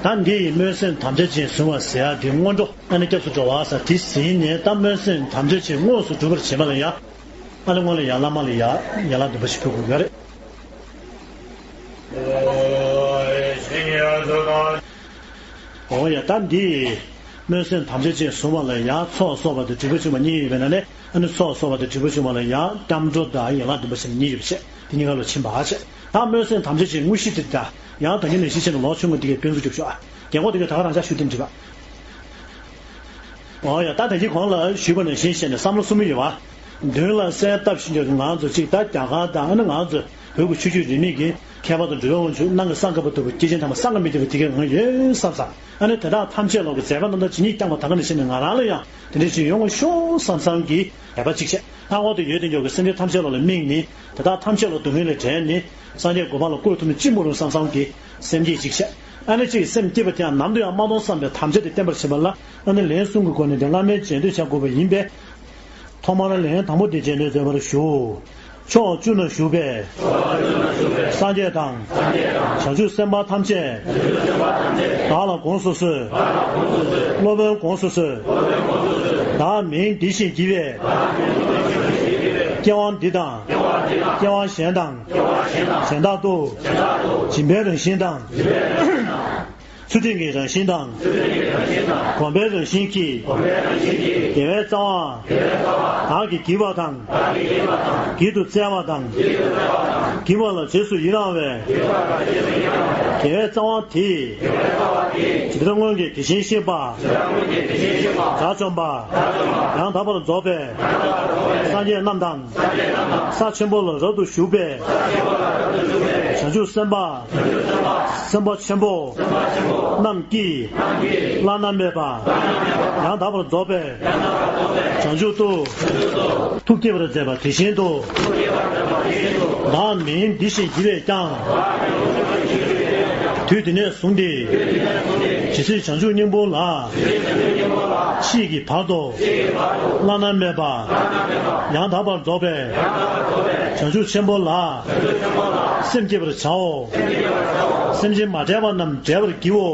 ད་འདི་ཡི་སྨོན་སེམས་དམ་བཅའ་ཅན་བཟུང་བ་ཟེར་ཡ་འདི་སྔོན་འགྲོ། ཨ་ནི་སྐྱབས་སུ་འགྲོ་བ་ཟེར་དེ་ཟིན་ནས། ད་སྨོན་སེམས་དམ་བཅའ་ཅན་དངོས་སུ་འགྲུབ་པར་བྱེད་པ་ལ་ཡ། ཨ་ནི་སྔོན་ལ་ཡ། བླ་མ་ལ་ཡ། ཡན་ལག་བདུན་པ་ཞིག་ཕུལ་དགོས་ཀྱི་རེད། འོ་ཡ། ད་འདི་སྨོན་སེམས་དམ་བཅའ་ཅན་བཟུང་བ་ལ་ཡ། ཚོགས་གསོག་པ་དང་སྒྲིབ་པ་བཅོམ་པ་གཉིས་ཡོད་པས་ན་ནི། ཨ་ནི་ཚོགས་གསོག་པ་དང་སྒྲིབ་པ་བཅོམ་པ་ལ་ཡ། སྐྱབས་འགྲོ་དང་ཡན་ལག་བདུན་པ་ཟེར་ནས་གཉིས་ཡོད་པ་བྱས། དེ་གཉིས་ཀ་ལ་ཕྱིན་པ་བྱས། ད་སྨོན་སེམས་དམ་བཅའ་ཅན་དངོས་གཞི་དེ་ད། ཡང་ད་གིན་ནས་ཤེས་བྱས་ནས་ལོག་ཆུང་ངུ་དེ་གའི་དཔེ་མཛོད་རྒྱོབ་ཤོག་ཨ། རྒན་གོག་དེ་གའི་ད་ག་རང་ཅག་ཞུ་དེ་འགྲིག་པ། འོ་ཡ། ད་ད་གིན་གོང་ལ་ཞུས་པ་ནང་བཞིན་བྱས་ནས་བསམ་བློ་གསུམ་ཡོད་པ། མདུན་ལ་གསལ་བཏབ་བཞིན་གྱི་ང་ཚོ་གཅིག་ད་རྒྱ་གར་དང་། ཨ་ནི་ང་ཚོ་བོད་ཀྱི་ཆོས་བརྒྱུད་རིས་མེད་ཀྱི་མཁས་པ་དང་འགྲོ་བའི་དབང་ཕྱུག་སྣང་གི་བསམ་དཀའ་བ་ཐུབ་པ། སྐྱེས་ཆེན་ཐ་མ་བསམ་གྱིས་མི་ཁྱབ་པ་དེ་གའི་ངོས་ཡོད་བསམ་བསམ། ཨ་ནི་དེ་དག་ཐམས་ཅད་ལོག་གི་མཛད་པ་རྣམ་ཐར་ཇི་སྙེད་བསྐྱངས་པ་ད་ག་ནང་བཞིན་ནས་ང་རང་ལ་ཡང་དེ་འདྲ་ཞིག་ཡོང་བ་ཤོག་བསམ་བསམ་གྱི་དད་པ་གཅིག་བྱས། ཨ། འོག་ཏུ་ཡོད་དེ་འཇོག་གི་སེམས་ཅན་ཐམས་ཅད་ལོག་ལ་དམིགས་ནས། དེ་དག་ཐམས་ཅད་ལོག་སྡུག་བསྔལ་ལས་བྲལ་ནས་སངས་རྒྱས་གོ་འཕང་ལ་བཀོད་ཐུབ་ན་ཅི་མ་རུང་བསམ་བསམ་གྱི་སེམས་བསྐྱེད་ཅིག་བྱས། ཨ་ནི་གཅིག་སེམས་བསྐྱེད་པ་དེ་ཡང་ནམ་དུ་ཡང་མ་གཏོང་བསམ་པའི་དམ་བཅའ་དེ་བརྟན་པར་བྱེད་པ་ལ། ཨ་ནི་ལན་གསུམ་གྱི་སྒོ་ནས་དེ་བླ་མའི་རྗེས་ཟློས་བྱ་དགོས་པ་ཡིན་པས། ཐོག་མར་ལན་དང་པོ་དེ་རྗེས་ཟློས་མཛད་པར་ཞུ། ཕྱོགས་བཅུ་ན་བཞུགས་པའི་སངས་རྒྱས་དང་། བྱང་ཆུབ་སེམས་དཔའ་ཐམས་ཅད་བདག་ལ་དགོངས་སུ་གསོལ། སློབ་དཔོན་དགོངས་སུ་གསོལ། བདག་མིང་འདི་ཞེས་བགྱི་བའི། སྐྱེ་བ་འདི་དང་། སྐྱེ་བ་གཞན་དང་། གཞན་དག་ཏུ། སྦྱིན་པའི་རང་བཞིན་དང་། ཚུལ་ཁྲིམས་ཀྱི་རང་བཞིན་དང་། གོམས་པའི་རང་བཞིན་གྱིས། དགེ་བའི་རྩ་བ། བདག་གིས་བགྱིས་པ་དང་། བགྱིད་དུ་སྩལ་བ་དང་། བགྱིས་པ་ལ་རྗེས་སུ་ཡི་རང་བའི། དགེ་བའི་རྩ་བ་དེས། ཇི་ལྟར་སྔོན་གྱི་དེ་བཞིན་གཤེགས་པ། དགྲ་བཅོམ་པ། ཡང་དག་པར་རྫོགས་པའི། སངས་རྒྱས་རྣམས་དང་། ས་ཆེན་པོ་ལ་རབ་ཏུ་བཞུགས་པའི། བྱང་ཆུབ་སེམས་དཔའ། སེམས་དཔའ་ཆེན་པོ། རྣམས་ཀྱིས། བླ་ན་མེད་པ། ཡང་དག་པར་རྫོགས་པའི། བྱང་ཆུབ་ཏུ། ཐུགས་བསྐྱེད་པར་མཛད་པ་དེ་བཞིན་དུ། བདག་མིང་འདི་ཞེས་བགྱི་བས་ཀྱང་། དུས་དེ་ནས་བཟུང་སྟེ། ཇི་སྲིད་བྱང་ཆུབ་སྙིང་པོ་ལ། མཆིས་ཀྱི་བར་དུ། བླ་ན་མེད་པ། ཡང་དག་པར་རྫོགས་པའི། བྱང་ཆུབ་ཆེན་པོ་ལ། སེམས་བསྐྱེད་པར་བྱའོ། སེམས་ཅན་མ་བསྒྲལ་བ་རྣམས་བསྒྲལ་བར་བགྱིའོ།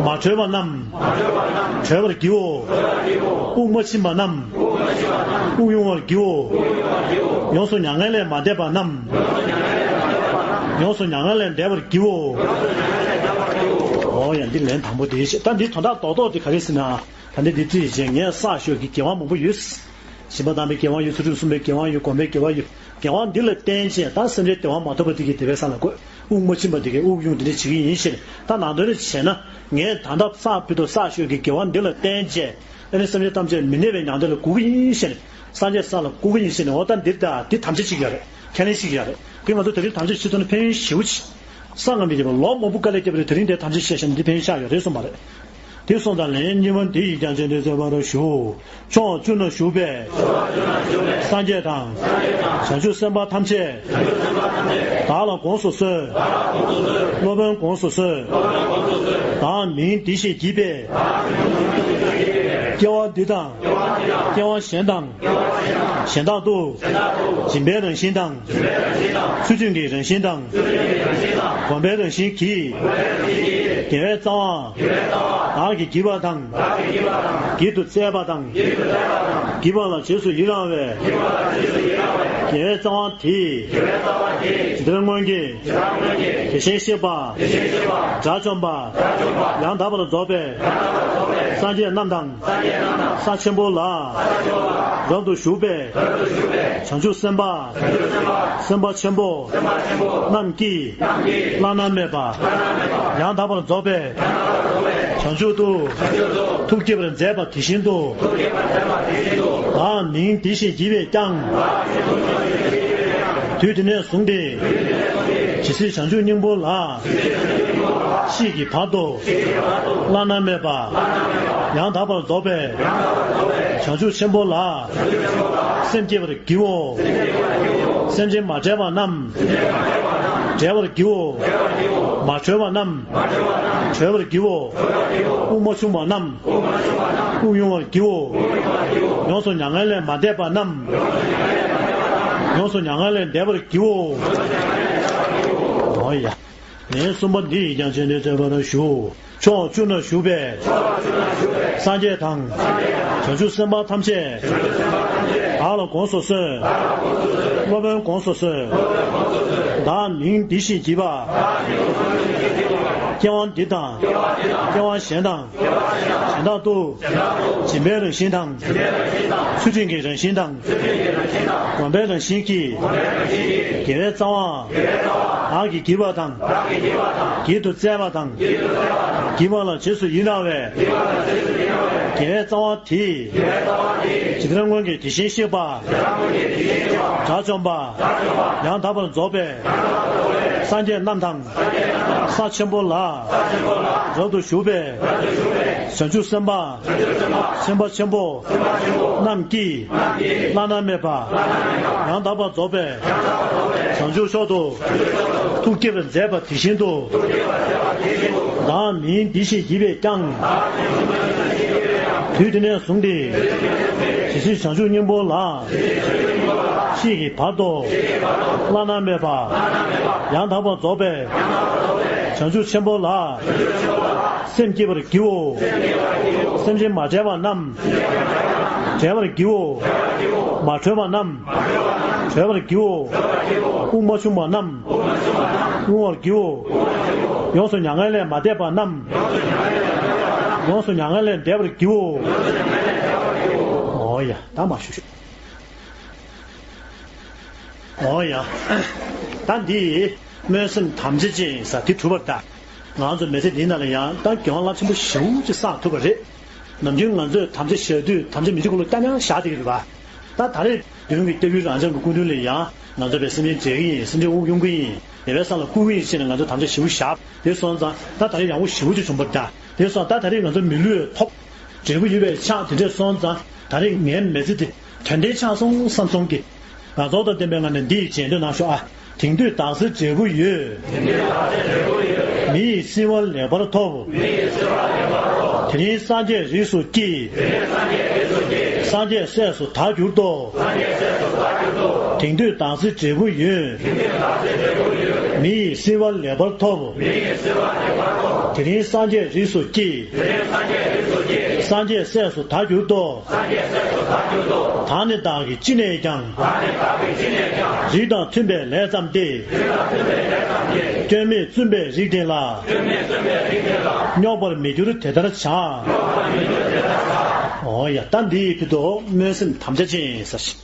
མ་གྲོལ་བ་རྣམས། གྲོལ་བར་བགྱིའོ། དབུགས་མ་ཕྱིན་པ་རྣམས། དབུགས་དབྱུང་བར་བགྱིའོ། ཡོངས་སུ་མྱ་ངན་ལས་མ་འདས་པ་རྣམས། ཡོངས་སུ་མྱ་ངན་ལས་འདས་པར་བགྱིའོ། འོ་ཡ། འདི་ལན་དང་པོ་དེ་བྱས། ད་འདི་དོན་དག་རྡོག་རྡོག་དེ་ག་རེ་ཟེར་ན། ད་འདི་འདི་རྩིས་བྱས། ངས་བསགས་ཤོག་གི་དགེ་བ་མང་པོ་ཡོད། བྱིན་པ་དང་པོའི་དགེ་བ་ཡོད། ཚུལ་ཁྲིམས་སྲུང་བའི་དགེ་བ་ཡོད། སྒོམ་པའི་དགེ་བ་ཡོད། དགེ་བ་འདི་ལ་བརྟེན་བྱས་ད་སེམས་ཅན་བདེ་བ་མ་ཐོབ་པ་དེ་གའི་བདེ་བའི་ས་ལ་བཀོད། དབུགས་མ་ཕྱིན་པ་དེ་གའི་དབུགས་དབྱུང་དེ་འདྲ་བྱེད་ཀྱི་ཡིན་ཞེས། ད་ནང་དོན་རེ་བྱས་ན། ངས་ད་ལྟ་བསགས་ཕུད་དུ་བསགས་ཤོག་གི་དགེ་བ་འདི་ལ་བརྟེན་བྱས། ཨ་ནི་སེམས་ཅན་ཐམས་ཅད་མི་གནས་པའི་མྱང་འདས་ལ་སྒུག་གི་ཡིན་ཞེས། སངས་རྒྱས་ས་ལ་བཀུར་གྱི་ཡིན་ཟེར་ནས། འོ་ད་འདིར་ད་འདི་དམ་བཅའ་གཅིག་ཡོད་རེད། ཁས་ལེན་ཞིག་ཡོད་རེད། དེ་ང་ཚོ་དེ་རིང་དམ་བཅའ་ཕྱི་ཐོག་ནས་ཕན་ཡོན་ཞེ་པོ་ཅིག་བསགས་ངམ་པའི་རྒྱབ་ལ། ལོ་མང་པོ་དཀའ་ལས་བརྒྱབ་པ་རེད། དེ་རིང་འདིར་དམ་བཅའ་བཞག་བཞག་ན་འདི་ཕན་ཡོན་ཆགས་ཡོད་རེད་གསུངས་པ་རེད། དེ་སོང་ཙང་ལན་གཉིས་པ་འདི་ཡིས་ཀྱང་བྱས་ཏེ་བརྩམ་པར་ཞུ། ཕྱོགས་བཅུ་ན་བཞུགས་པའི་སངས་རྒྱས་དང་། བྱང་ཆུབ་སེམས་དཔའ་ཐམས་ཅད་བདག་ལ་དགོངས་སུ་གསོལ། སློབ་དཔོན་དགོངས་སུ་གསོལ། བདག་མིང་འདི་ཞེས་བགྱི་བའི་སྐྱེ་བ་འདི་དང་། སྐྱེ་བ་གཞན་དང་། གཞན་དག་ཏུ། སྦྱིན་པའི་རང་བཞིན་དང་། ཚུལ་ཁྲིམས་ཀྱི་རང་བཞིན་དང་། སྒོམ་པའི་རང་བཞིན་གྱིས། དགེ་བའི་རྩ་བ། བདག་གིས་བགྱིས་པ་དང་། བགྱིད་དུ་སྩལ་བ་དང་། བགྱིས་པ་ལ་རྗེས་སུ་ཡི་རང་བའི། དགེ་བའི་རྩ་བ་དེས། ཇི་ལྟར་སྔོན་གྱི། དེ་བཞིན་གཤེགས་པ། དགྲ་བཅོམ་པ། ཡང་དག་པར་རྫོགས་པའི། སངས་རྒྱས་རྣམས་དང་། ས་ཆེན་པོ་ལ། རབ་ཏུ་བཞུགས་པའི། བྱང་ཆུབ་སེམས་དཔའ། སེམས་དཔའ་ཆེན་པོ། རྣམས་ཀྱིས། བླ་ན་མེད་པ། ཡང་དག་པར་རྫོགས་པའི། བྱང་ཆུབ་ཏུ། ཐུགས་བསྐྱེད་པར་མཛད་པ་དེ་བཞིན་དུ། བདག་མིང་འདི་ཞེས་བགྱི་བས་ཀྱང་། དུས་དེ་ནས་བཟུང་སྟེ། ཇི་སྲིད་བྱང་ཆུབ་སྙིང་པོ་ལ། ཤེས་ཀྱི་བར་དུ། བླ་ན་མེད་པ། ཡང་དག་པར་རྫོགས་པའི། བྱང་ཆུབ་ཆེན་པོ་ལ། སེམས་བསྐྱེད་པར་བགྱིའོ། སེམས་ཅན་མ་བསྒྲལ་བ་རྣམས། བསྒྲལ་བར་བགྱིའོ། མ་གྲོལ་བ་རྣམས། གྲོལ་བར་བགྱིའོ། དབུགས་མ་ཕྱུང་བ་རྣམས། དབུགས་དབྱུང་བར་བགྱིའོ། ཡོངས་སུ་མྱ་ངན་ལས་མ་འདས་པ་རྣམས། ཡོངས་སུ་མྱ་ངན་ལས་འདས་པར་བགྱིའོ། འོ་ཡ། ལན་གསུམ་པ་འདི་ཡིས་ཀྱང་བྱས་ཏེ་བརྩམ་པར་ཞུ། ཕྱོགས་བཅུ་ན་བཞུགས་པའི། སངས་རྒྱས་དང་། བྱང་ཆུབ་སེམས་དཔའ་ཐམས་ཅད། བདག་ལ་དགོངས་སུ་གསོལ། སློབ་དཔོན་དགོངས་སུ་གསོལ། བདག་མིང་འདི་ཞེས་བགྱི་བ། སྐྱེ་བ་འདི་དང་། སྐྱེ་བ་གཞན་དང་། གཞན་དག་ཏུ། སྦྱིན་པའི་རང་བཞིན་དང་། ཚུལ་ཁྲིམས་ཀྱི་རང་བཞིན་དང་། སྒོམ་པའི་རང་བཞིན་གྱིས། དགེ་བའི་རྩ་བ། བདག་གིས་བགྱིས་པ་དང་། བགྱིད་དུ་སྩལ་བ་དང་། བགྱིས་པ་ལ་རྗེས་སུ་ཡི་རང་བའི། དགེ་བའི་རྩ་བ་དེས། ཇི་ལྟར་སྔོན་གྱི་དེ་བཞིན་གཤེགས་པ། དགྲ་བཅོམ་པ། ཡང་དག་པར་རྫོགས་པའི། སངས་རྒྱས་རྣམས་དང་། ས་ཆེན་པོ་ལ། རབ་ཏུ་བཞུགས་པའི། བྱང་ཆུབ་སེམས་དཔའ། སེམས་དཔའ་ཆེན་པོ། རྣམས་ཀྱིས། བླ་ན་མེད་པ། ཡང་དག་པར་རྫོགས་པའི། བྱང་ཆུབ་མཆོག་ཏུ། ཐུགས་བསྐྱེད་པར་མཛད་པ་དེ་བཞིན་དུ། བདག་མིང་འདི་ཞེས་བགྱི་བས་ཀྱང་། དུས་དེ་ནས་བཟུང་སྟེ། ཇི་སྲིད་བྱང་ཆུབ་སྙིང་པོ་ལ། ཤེས་ཀྱི་བར་དུ། བླ་ན་མེད་པ། ཡང་དག་པར་རྫོགས་པའི། བྱང་ཆུབ་ཆེན་པོ་ལ། སེམས་བསྐྱེད་པར་བགྱིའོ། སེམས་ཅན་མ་བསྒྲལ་བ་རྣམས། བསྒྲལ་བར་བགྱིའོ། མ་གྲོལ་བ་རྣམས། གྲོལ་བར་བགྱིའོ། དབུགས་མ་ཕྱུང་བ་རྣམས། དབྱུང་བར་བགྱིའོ། ཡོངས་སུ་མྱ་ངན་ལས་མ་འདས་པ་རྣམས། ཡོངས་སུ་མྱ་ངན་ལས་འདས་པར་བགྱིའོ། འོ་ཡ། ད་མ་ཞུ་ཞུ། འོ་ཡ། ད་འདི་སྨོན་སེམས་དམ་བཅའ་ཅན་ཟེར་དེ་གྲུབ་པར་གདའ། ང་ཚོ་མི་ཚེ་འདིའི་ནང་ལ་ཡང་ད་དགེ་བ་རླབས་ཆེན་པོ་ཞེ་པོ་ཅིག་བསགས་ཐུབ་པ་རེད། ནམ་རྒྱུན་ང་ཚོས་དམ་བཅའ་བཞག་དུས་དམ་བཅའ་མི་བྱེད་ཀུན་ལ་སྐྱ་ཉང་བཞག་བསྡད་ཀྱི་རེད་པ། ད་ད་རེས་མདུན་གྱི་སྐྱབས་ཡུལ་རང་འཇགས་ཀྱི་སྐུ་མདུན་ལ་ཡང་ང་ཚོ་བས་སེམས་ཅན་བསྒྲལ་གྱི་ཡིན། སེམས་ཅན་དབུགས་དབྱུང་གི་ཡིན། དགེ་བའི་ས་ལ་བཀུར་གྱི་ཡིན་ཟེར་ནས་ང་ཚོ་དམ་བཅའ་ཞེ་པོ་བཞག་དེ་སོང་ཙང་ད་ད་རེས་ཡག་པོ་ཞེ་པོ་ཅིག་བྱུང་བར་གདའ། དེ་སོང་ད་ད་རེས་ང་ཚོ་མི་ལུས་ཐོབ། འབྲས་བུ་ཡོད་པའི་ཆ་དེ་འདྲས་སོང་ཙང་ད་རེས་ངའི་མི་ཚེ་འདི་དོན་ལྡན་ཆགས་སོང་བསམ་སོང་གི། ང་ཚོགས་དང་ལྡན་པའི་ངང་ནས་འདི་ཡི་རྗེས་ཟློས་གནང་ཤོག་ཨ། དེང་དུས་བདག་སྲིད་འབྲས་བུ་ཡོད། མི་ཡི་བསིལ་བ་ལེགས་པར་ཐོབ། དེ་རིང་སངས་རྒྱས་རིགས་སུ་སྐྱེས། སངས་རྒྱས་སྲས་སུ་བདག་གྱུར་ཏོ། དེང་དུས་བདག་སྲིད་འབྲས་བུ་ཡོད། མི་ཡི་བསིལ་བ་ལེགས་པར་ཐོབ། དེ་རིང་སངས་རྒྱས་རིགས་སུ་སྐྱེས། སངས་རྒྱས་སྲས་སུ་བདག་གྱུར་ཏོ། བདག་ནི་བདག་གིས་ཅི་ནས་ཀྱང་། རིགས་དང་མཐུན་པའི་ལས་བརྩམས་ཏེ། སྐྱོན་མེད་བཙུན་པའི་རིགས་འདི་ལ། རྙོག་པར་མི་འགྱུར་དེ་ལྟར་བྱ། འོ་ཡ། ད་འདི་ཡི་ཕི་དོ་སྨོན་སེམས་དམ་བཅའ་ཅན་ཟེར་ཞིང་།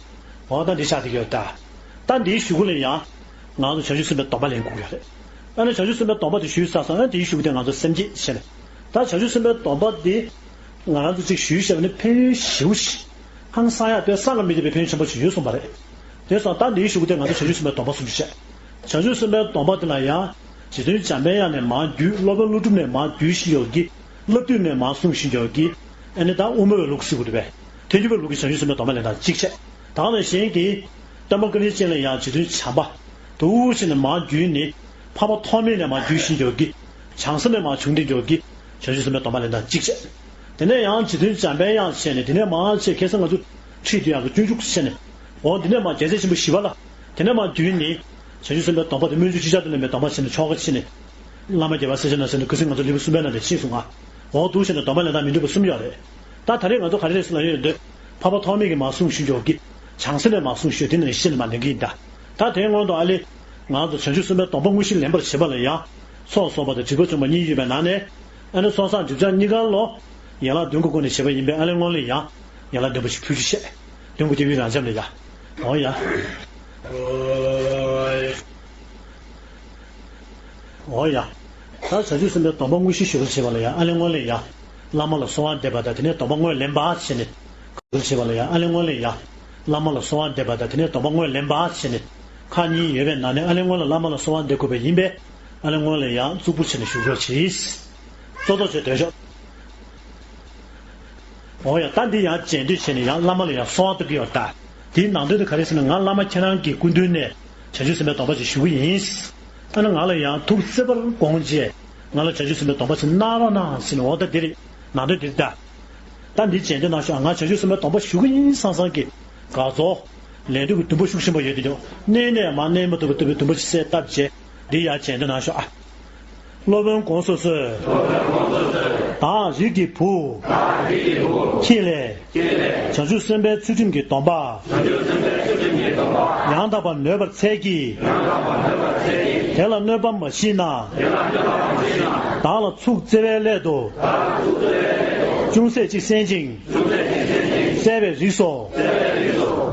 འོ་ད་འདི་ཆགས་བསྡད་ཀྱི་ཡོད་ད། ད་འདིའི་གཞུག་གུ་ལ་ཡང་། ང་ཚོ་བྱང་ཆུབ་སེམས་དཔའི་སྡོམ་པ་ལེན་དགོས་ཀྱི་ཡོད་རེད། ཨ་ནི་བྱང་ཆུབ་སེམས་དཔའི་སྡོམ་པ་དེ་ཞུས་ཚར་སོང་ན་དེའི་གཞུག་གུ་དེ་ང་ཚོ་སེམས་བསྐྱེད་བྱས་ནས། ད་བྱང་ཆུབ་སེམས་དཔའི་སྡོམ་པ་དེ་ང་རང་ཚོ་གཅིག་ཞུས་བཞག་པ་ནི་ཕན་ཡོན་ཞེ་པོ་ཞིག་ ཧང་སང་ཡག་དཔེ་བསམ་ལ་མི་བདེ་བའི་ཕན་ཡོན་ཆེན་པོ་ཞིག་ཡོད་གསུངས་པ་རེད། དེ་སོང་ད་འདིའི་གཞུག་གུ་དེ་ང་ཚོ་བྱང་ཆུབ་སེམས་དཔའི་སྡོམ་པ་གསུམ་བཤད། བྱང་ཆུབ་སེམས་དཔའི་སྡོམ་པ་དེ་ལ་ཡང་། རྗེ་བཙུན་འཇམ་དཔལ་དབྱངས་ནས་མར་བརྒྱུད། སློབ་དཔོན་ཀླུ་སྒྲུབ་ནས་མར་བརྒྱུད་བཞིན་ཡོད་ཀི། བསླབ་བཏུས་ནས་མར་གསུངས་བཞིན་ཡོད་ཀི། ཨ་ནི་ད་དབུ་མ་པའི་ལུགས་ཟེར་དགོས་རེད་པས། ཐལ་འགྱུར་བའི་ལུགས་ཀྱི་བྱང་ཆུབ་སེམས་དཔའི་སྡོམ་པ་ལེན་སྟངས་གཅིག་བཤད། ད་ག་ནང་བཞིན་གྱི། སྟོན་པ་བཀའ་དྲིན་ཅན་ལ་ཡང་རྗེ་བཙུན་བྱམས་པ། འདུག་བྱས་ནས་མར་བརྒྱུད་ནས། འཕགས་པ་ཐོགས་མེད་ནས་མར་བརྒྱུད་བཞིན་ཡོད་ཀི། བྱང་སེམས་ནས་མར་བྱུང་བསྡད་ཡོད་ཀི། བྱང་ཆུབ་སེམས་དཔའི་སྡོམ་པ་ལེན་སྟངས་གཅིག་བཤད། དེ་ནས་ཡང་རྗེ་བཙུན་འཇམ་དཔལ་དབྱངས་བྱས་ནས་དེ་ནས་མར་བྱས་ཁ་སང་ང་ཚོ་ཁྲིད་དུ་ཡག་གི་སྤྱོད་འཇུག་བྱས་ནས། འོ་དེ་ནས་མར་རྒྱལ་སྲས་ཆེན་པོ་ཞི་བ་ལྷ། དེ་ནས་མར་བརྒྱུད་ནས། བྱང་ཆུབ་སེམས་དཔའི་སྡོམ་པ་དེ་སྨོན་འཇུག་ཅིག་ཅར་དུ་ལེན་པའི་སྡོམ་པ་བྱས་ནས་ཆོ་ག་བྱས་ནས། བླ་མ་རྒྱལ་བ་སེར་སྐྱ་ནང་བཞིན་དུ་ཁ་སང་ང་ཚོ་ལེའུ་གསུམ་པའི་ནང་དེ་ཤེས་སོང་ང་། འོ་འདུག་བྱས་ནས་སྡོམ་པ་ལེན་སྟངས་མི་འདྲ་བ་གསུམ་ཡོད་རེད། ད་ད་རེས་ང་ཚོ་ག་རེ་རེད་ཟེར་ལབ་ཡོད་འདོད། འཕགས་པ་ཐོགས་མེད་ཀྱིས་མར་གསུངས་བཞིན་ཡོད་ཀི། བྱང་སེམས་ནས་མར་གསུངས་ཞུས་དེ་ནས་ཤེས་ནས་མར་ལེན་གི་ཡིན་ད། ད་དེའི་སྔོན་དུ་ཨ་ལེ། ང་ཚོ་བྱང་ཆུབ་སེམས་དཔའི་སྡོམ་པ་དངོས་གཞི་ལེན་པར་བྱེད་པ་ལ་ཡང་། ཚོགས་གསོག་པ་དང་སྒྲིབ་པ་བཅོམ་པ་གཉིས་ཡོད་པའི་ནང་ནས། ཨ་ནི་ཚོགས་བསགས་སྒྲིབ་སྦྱང་གཉིས་ཀ་ལོ། ཡན་ལག་བདུན་གྱི་སྒོ་ནས་བྱེད་པ་ཡིན་པས་ཨ་ལེ་སྔོན་ལ་ཡང་། ཡན་ལག་བདུན་པོ་ཞིག་ཕུལ་རྒྱུ་བྱས། བདུན་གྱི་སྐྱབས་ཡུལ་རང་འབྱམས་ལ་ཡ། འོ་ཡ། འོ་ཡ། ད་བྱང་ཆུབ་སེམས་དཔའི་སྡོམ་པ་དངོས་གཞི་ཞུ་བར་བྱེད་པ་ལ་ཡང་ཨ་ལེ་སྔོན་ལ་ཡང་། བླ་མ་ལ་གསོལ་བ་འདེབས་པ་དང་དེ་ནས་སྡོམ་པ་དངོས་ལེན་པ་བྱས་ནས། བར་བྱེད་པ་ལ་ཡང་ཨ་ལེ་སྔོན་ལ་ཡང་། བླ་མ་ལ་གསོལ་བ་འདེབས་པ་དང་དེ་ནས་སྡོམ་པ་དངོས་ལེན་པ་བྱས་ནས། ཁག་གཉིས་ཡོད་པའི་ནང་ནས་ཨ་ལེ་སྔོན་ལ་བླ་མ་ལ་གསོལ་བ་འདེབས་དགོས་པ་ཡིན་པས། ཨ་ལེ་སྔོན་ལ་ཡང་གཙུག་ཕུད་བྱས་ནས་བཞུགས་རོགས་གྱིས། གཙོ་ཐོག་བྱས་སྡོད་ཤོག་འོ་ཡ་ད་འདི་ཡང་རྗེས་ཟློས་བྱས་ནས་ཡང་བླ་མ་ལ་ཡང་གསོལ་བ་བཏབ་ཀྱི་ཡོད་ད། དེའི་ནང་དོན་དེ་ག་རེ་ཟེར་ན་ང་བླ་མ་ཁྱེད་རང་གི་སྐུ་མདུན་ནས་བྱང་ཆུབ་སེམས་དཔའི་སྡོམ་པ་ཅིག་ཞུ་གི་ཡིན། ཨ་ནི་ང་ལ་ཡང་ཐུགས་བརྩེ་བར་དགོངས་བྱས། ང་ལ་བྱང་ཆུབ་སེམས་དཔའི་སྡོམ་པ་ཅིག་གནང་རོགས་གནང་ཟེར་ནས་འོ་ད་འདི་རེད། ནང་དོན་འདི་རེད་ད། ད་འདི་རྗེས་ཟློས་གནང་ཤོག་ང་བྱང་ཆུབ་སེམས་དཔའི་སྡོམ་པ་ཞུ་གི་ཡིན་བསམ་བསམ་གྱི། དགའ་ཚོར། ལས་འདོད་ཀྱི་འདུན་པ་ཤུགས་ཆེན་པོ་ཡོད་དེ་ཡོད། གནས་ནས་མ་གནས་མ་ཐུབ་པའི་འདུན་པ་ཅིག་གསལ་བཏབ་བྱས། འདི་ཡང་རྗེས་ཟློས་གནང་ཤོག་ཨ། སློབ་དཔོན་གོང་སུ་གསོལ། བདག་རིགས་ཀྱི་བུ། ཁྱེད་ལས། བྱང་ཆུབ་སེམས་དཔའི་ཚུལ་ཁྲིམས་ཀྱི་སྡོམ་པ། ཡང་དག་པར་ནོད་པར་འཚལ་གྱིས། དེ་ལ་གནོད་པ་མ་མཆིས་ན། བདག་ལ་ཐུགས་བརྩེ་བའི་སླད་དུ། ཅུང་ཟད་ཅིག་གསན་ཅིང་། བརྩེ་བའི་རིགས་སོ།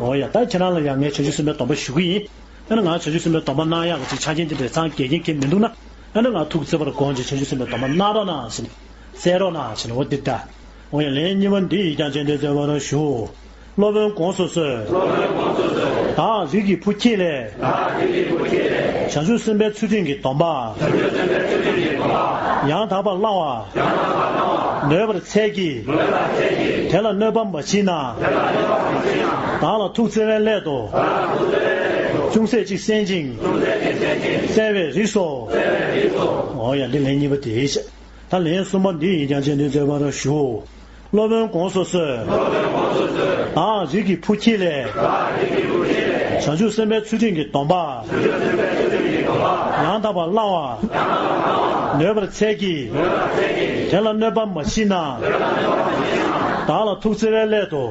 འོ་ཡ་ད་ཁྱེད་རང་ལ་ཡང་ངས་བྱང་ཆུབ་སེམས་དཔའི་སྡོམ་པ་ཞུ་གི་ཡིན། ཨ་ནི་ང་བྱང་ཆུབ་སེམས་དཔའི་སྡོམ་པ་གནང་ཡག་གི་ཅིག་ཆ་རྐྱེན་དེ་འདྲའི་ཚང་འགལ་རྐྱེན་གང་མི་འདུག་ན། ཨ་ནི་ང་ཐུགས་བརྩེ་བར་དགོངས་ཀྱི་བྱང་ཆུབ་སེམས་དཔའི་སྡོམ་པ་གནང་རོགས་གནང་ཟེར་ནས། བསྩལ་རོགས་གནང་ཟེར་ནས་འོ་འདི་ལྟ། འོ་ཡ་ལན་གཉིས་པ་འདི་ཡིས་ཀྱང་རྗེས་ཟློས་མཛད་པར་ཞུ། སློབ་དཔོན་གོང་སུ་གསོལ། བདག་རིགས་ཀྱི་བུ་ཁྱེད་ལས། བྱང་ཆུབ་སེམས་དཔའི་ཚུལ་ཁྲིམས་ཀྱི་སྡོམ་པ། ཡང་དག་པར་བླང་བ། ནོད་པར་འཚལ་གྱིས། དེ་ལ་གནོད་པ་མ་མཆིས་ན། བདག་ལ་ཐུགས་བརྩེ་བའི་སླད་དུ། ཅུང་ཟད་ཅིག་གསན་ཅིང་། བརྩེ་བའི་རིགས་སོ། འོ་ཡ་འདི་ལན་གཉིས་པ་དེ་བྱས། ད་ལན་གསུམ་པ་འདི་ཡིས་ཀྱང་རྗེས་ཟློས་མཛད་པར་ཞུ། སློབ་དཔོན་གོང་སུ་གསོལ། བདག་རིགས་ཀྱི་བུ་ཁྱེད་ལས། བྱང་ཆུབ་སེམས་དཔའི་ཚུལ་ཁྲིམས་ཀྱི་སྡོམ་པ། ཡང་དག་པར་བླང་བ། ནོད་པར་འཚལ་གྱིས། དེ་ལ་གནོད་པ་མ་མཆིས་ན། བདག་ལ་ཐུགས་བརྩེ་བའི་སླད་དུ།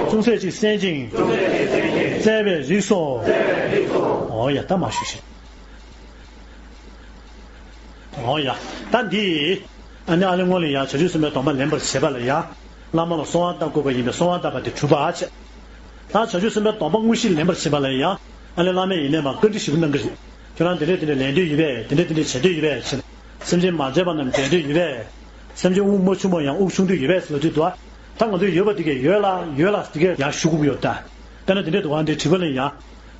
ཅུང་ཟད་ཅིག་གསན་ཅིང་། བརྩེ་བའི་རིགས་སོ། འོ་ཡ་ད་མ་ཞུ་ཞིག་འོ་ཡ། ད་འདི། ཨ་ནི་ཨ་ལེ་སྔོན་ལ་ཡང་བྱང་ཆུབ་སེམས་དཔའི་སྡོམ་པ་ལེན་པར་བྱེད་པ་ལ་ཡང་། བླ་མ་ལ་གསོལ་བ་བཏབ་དགོས་པ་ཡིན་པས་གསོལ་བ་བཏབ་པ་དེ་གྲུབ་པ་བྱས། ད་བྱང་ཆུབ་སེམས་དཔའི་སྡོམ་པ་དངོས་གཞི་ལེན་པར་བྱེད་པ་ལ་ཡང་། ཨ་ལེ་བླ་མས་ཡིན་ནའི་མ་བཀའ་འདྲི་ཞིག་གནང་གི་རེད། ཁྱོད་རང་དེ་འདྲས་དེ་འདྲས་ལེན་འདོད་ཡོད་པས་དེ་འདྲས་དེ་འདྲས་བྱེད་འདོད་ཡོད་པས་ཟེར། སེམས་ཅན་མ་བསྒྲལ་བ་རྣམས་བསྒྲལ་འདོད་ཡོད་པས། སེམས་ཅན་དབུགས་མ་ཕྱུང་བ་ཡང་དབུགས་ཕྱུང་འདོད་ཡོད་པས་ཟེར་ལབ་དུས་དུ། ད་ང་ཚོས་ཡོད་པ་དེ་གས་ཡོད་ལ་ཡོད་ལ་དེ་གས་ཡང་ཞུ་དགོས་ཀྱི་ཡོད་ད། དཔེར་ན་དེ་འདྲས་འདུག་ག་འདི་དྲི་བ་ལ་ཡང་།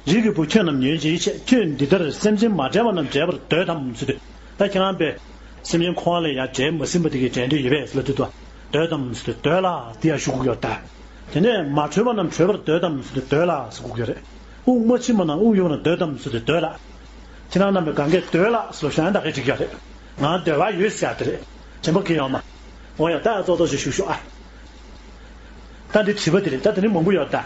རིགས་ཀྱི་བུ་ཁྱོད་རྣམས་ཉོན་ཅིག་ཁྱོད་འདི་ལྟར་སེམས་ཅན་མ་བསྒྲལ་བ་རྣམས་བསྒྲལ་བར་འདོད་དམ་ཟེར་དུས། ད་ཁྱེད་རང་པས། སེམས་ཅན་འཁོར་བ་ལས་ཡར་བསྒྲལ་མ་ཟིན་པ་དེ་གས་བསྒྲལ་འདོད་ཡོད་པས་ལབ་དུས་དུ། འདོད་དམ་ཟེར་དུས་འདོད་ལ་དེ་ཡང་ཞུ་དགོས་ཀྱི་ཡོད་ད། དེ་ནས་མ་གྲོལ་བ་རྣམས་གྲོལ་བར་འདོད་དམ་ཟེར་དུས་འདོད་ལ་ཟེར་དགོས་ཀྱི་ཡོད་རེད། དབུགས་མ་ཕྱིན་པ་རྣམས་དབུགས་དབྱུང་བར་འདོད་དམ་ཟེར་དུས་འདོད་ལ། ཁྱེད་རང་རྣམ་པས་གང་གས་འདོད་ལ་ཟེར་ལབ་ཤོག་ཡང་ད་གས་འགྲིག་ཀྱི་ཡོད་རེད། ང་འདོད་པ་ཡོད་ཟེར་ཡ་དེ་རེད། དྲན་པ་གིས་ཡོང་མ། འོ་ཡ་ད་ཡ་གཙོ་གཙོ་ཞིག་ཞུ་ཤོག་ཨ། ད་འདི་དྲི་བ་དེ་རེད། ད་དེ་ནི་མང་པོ་ཡོད་ད།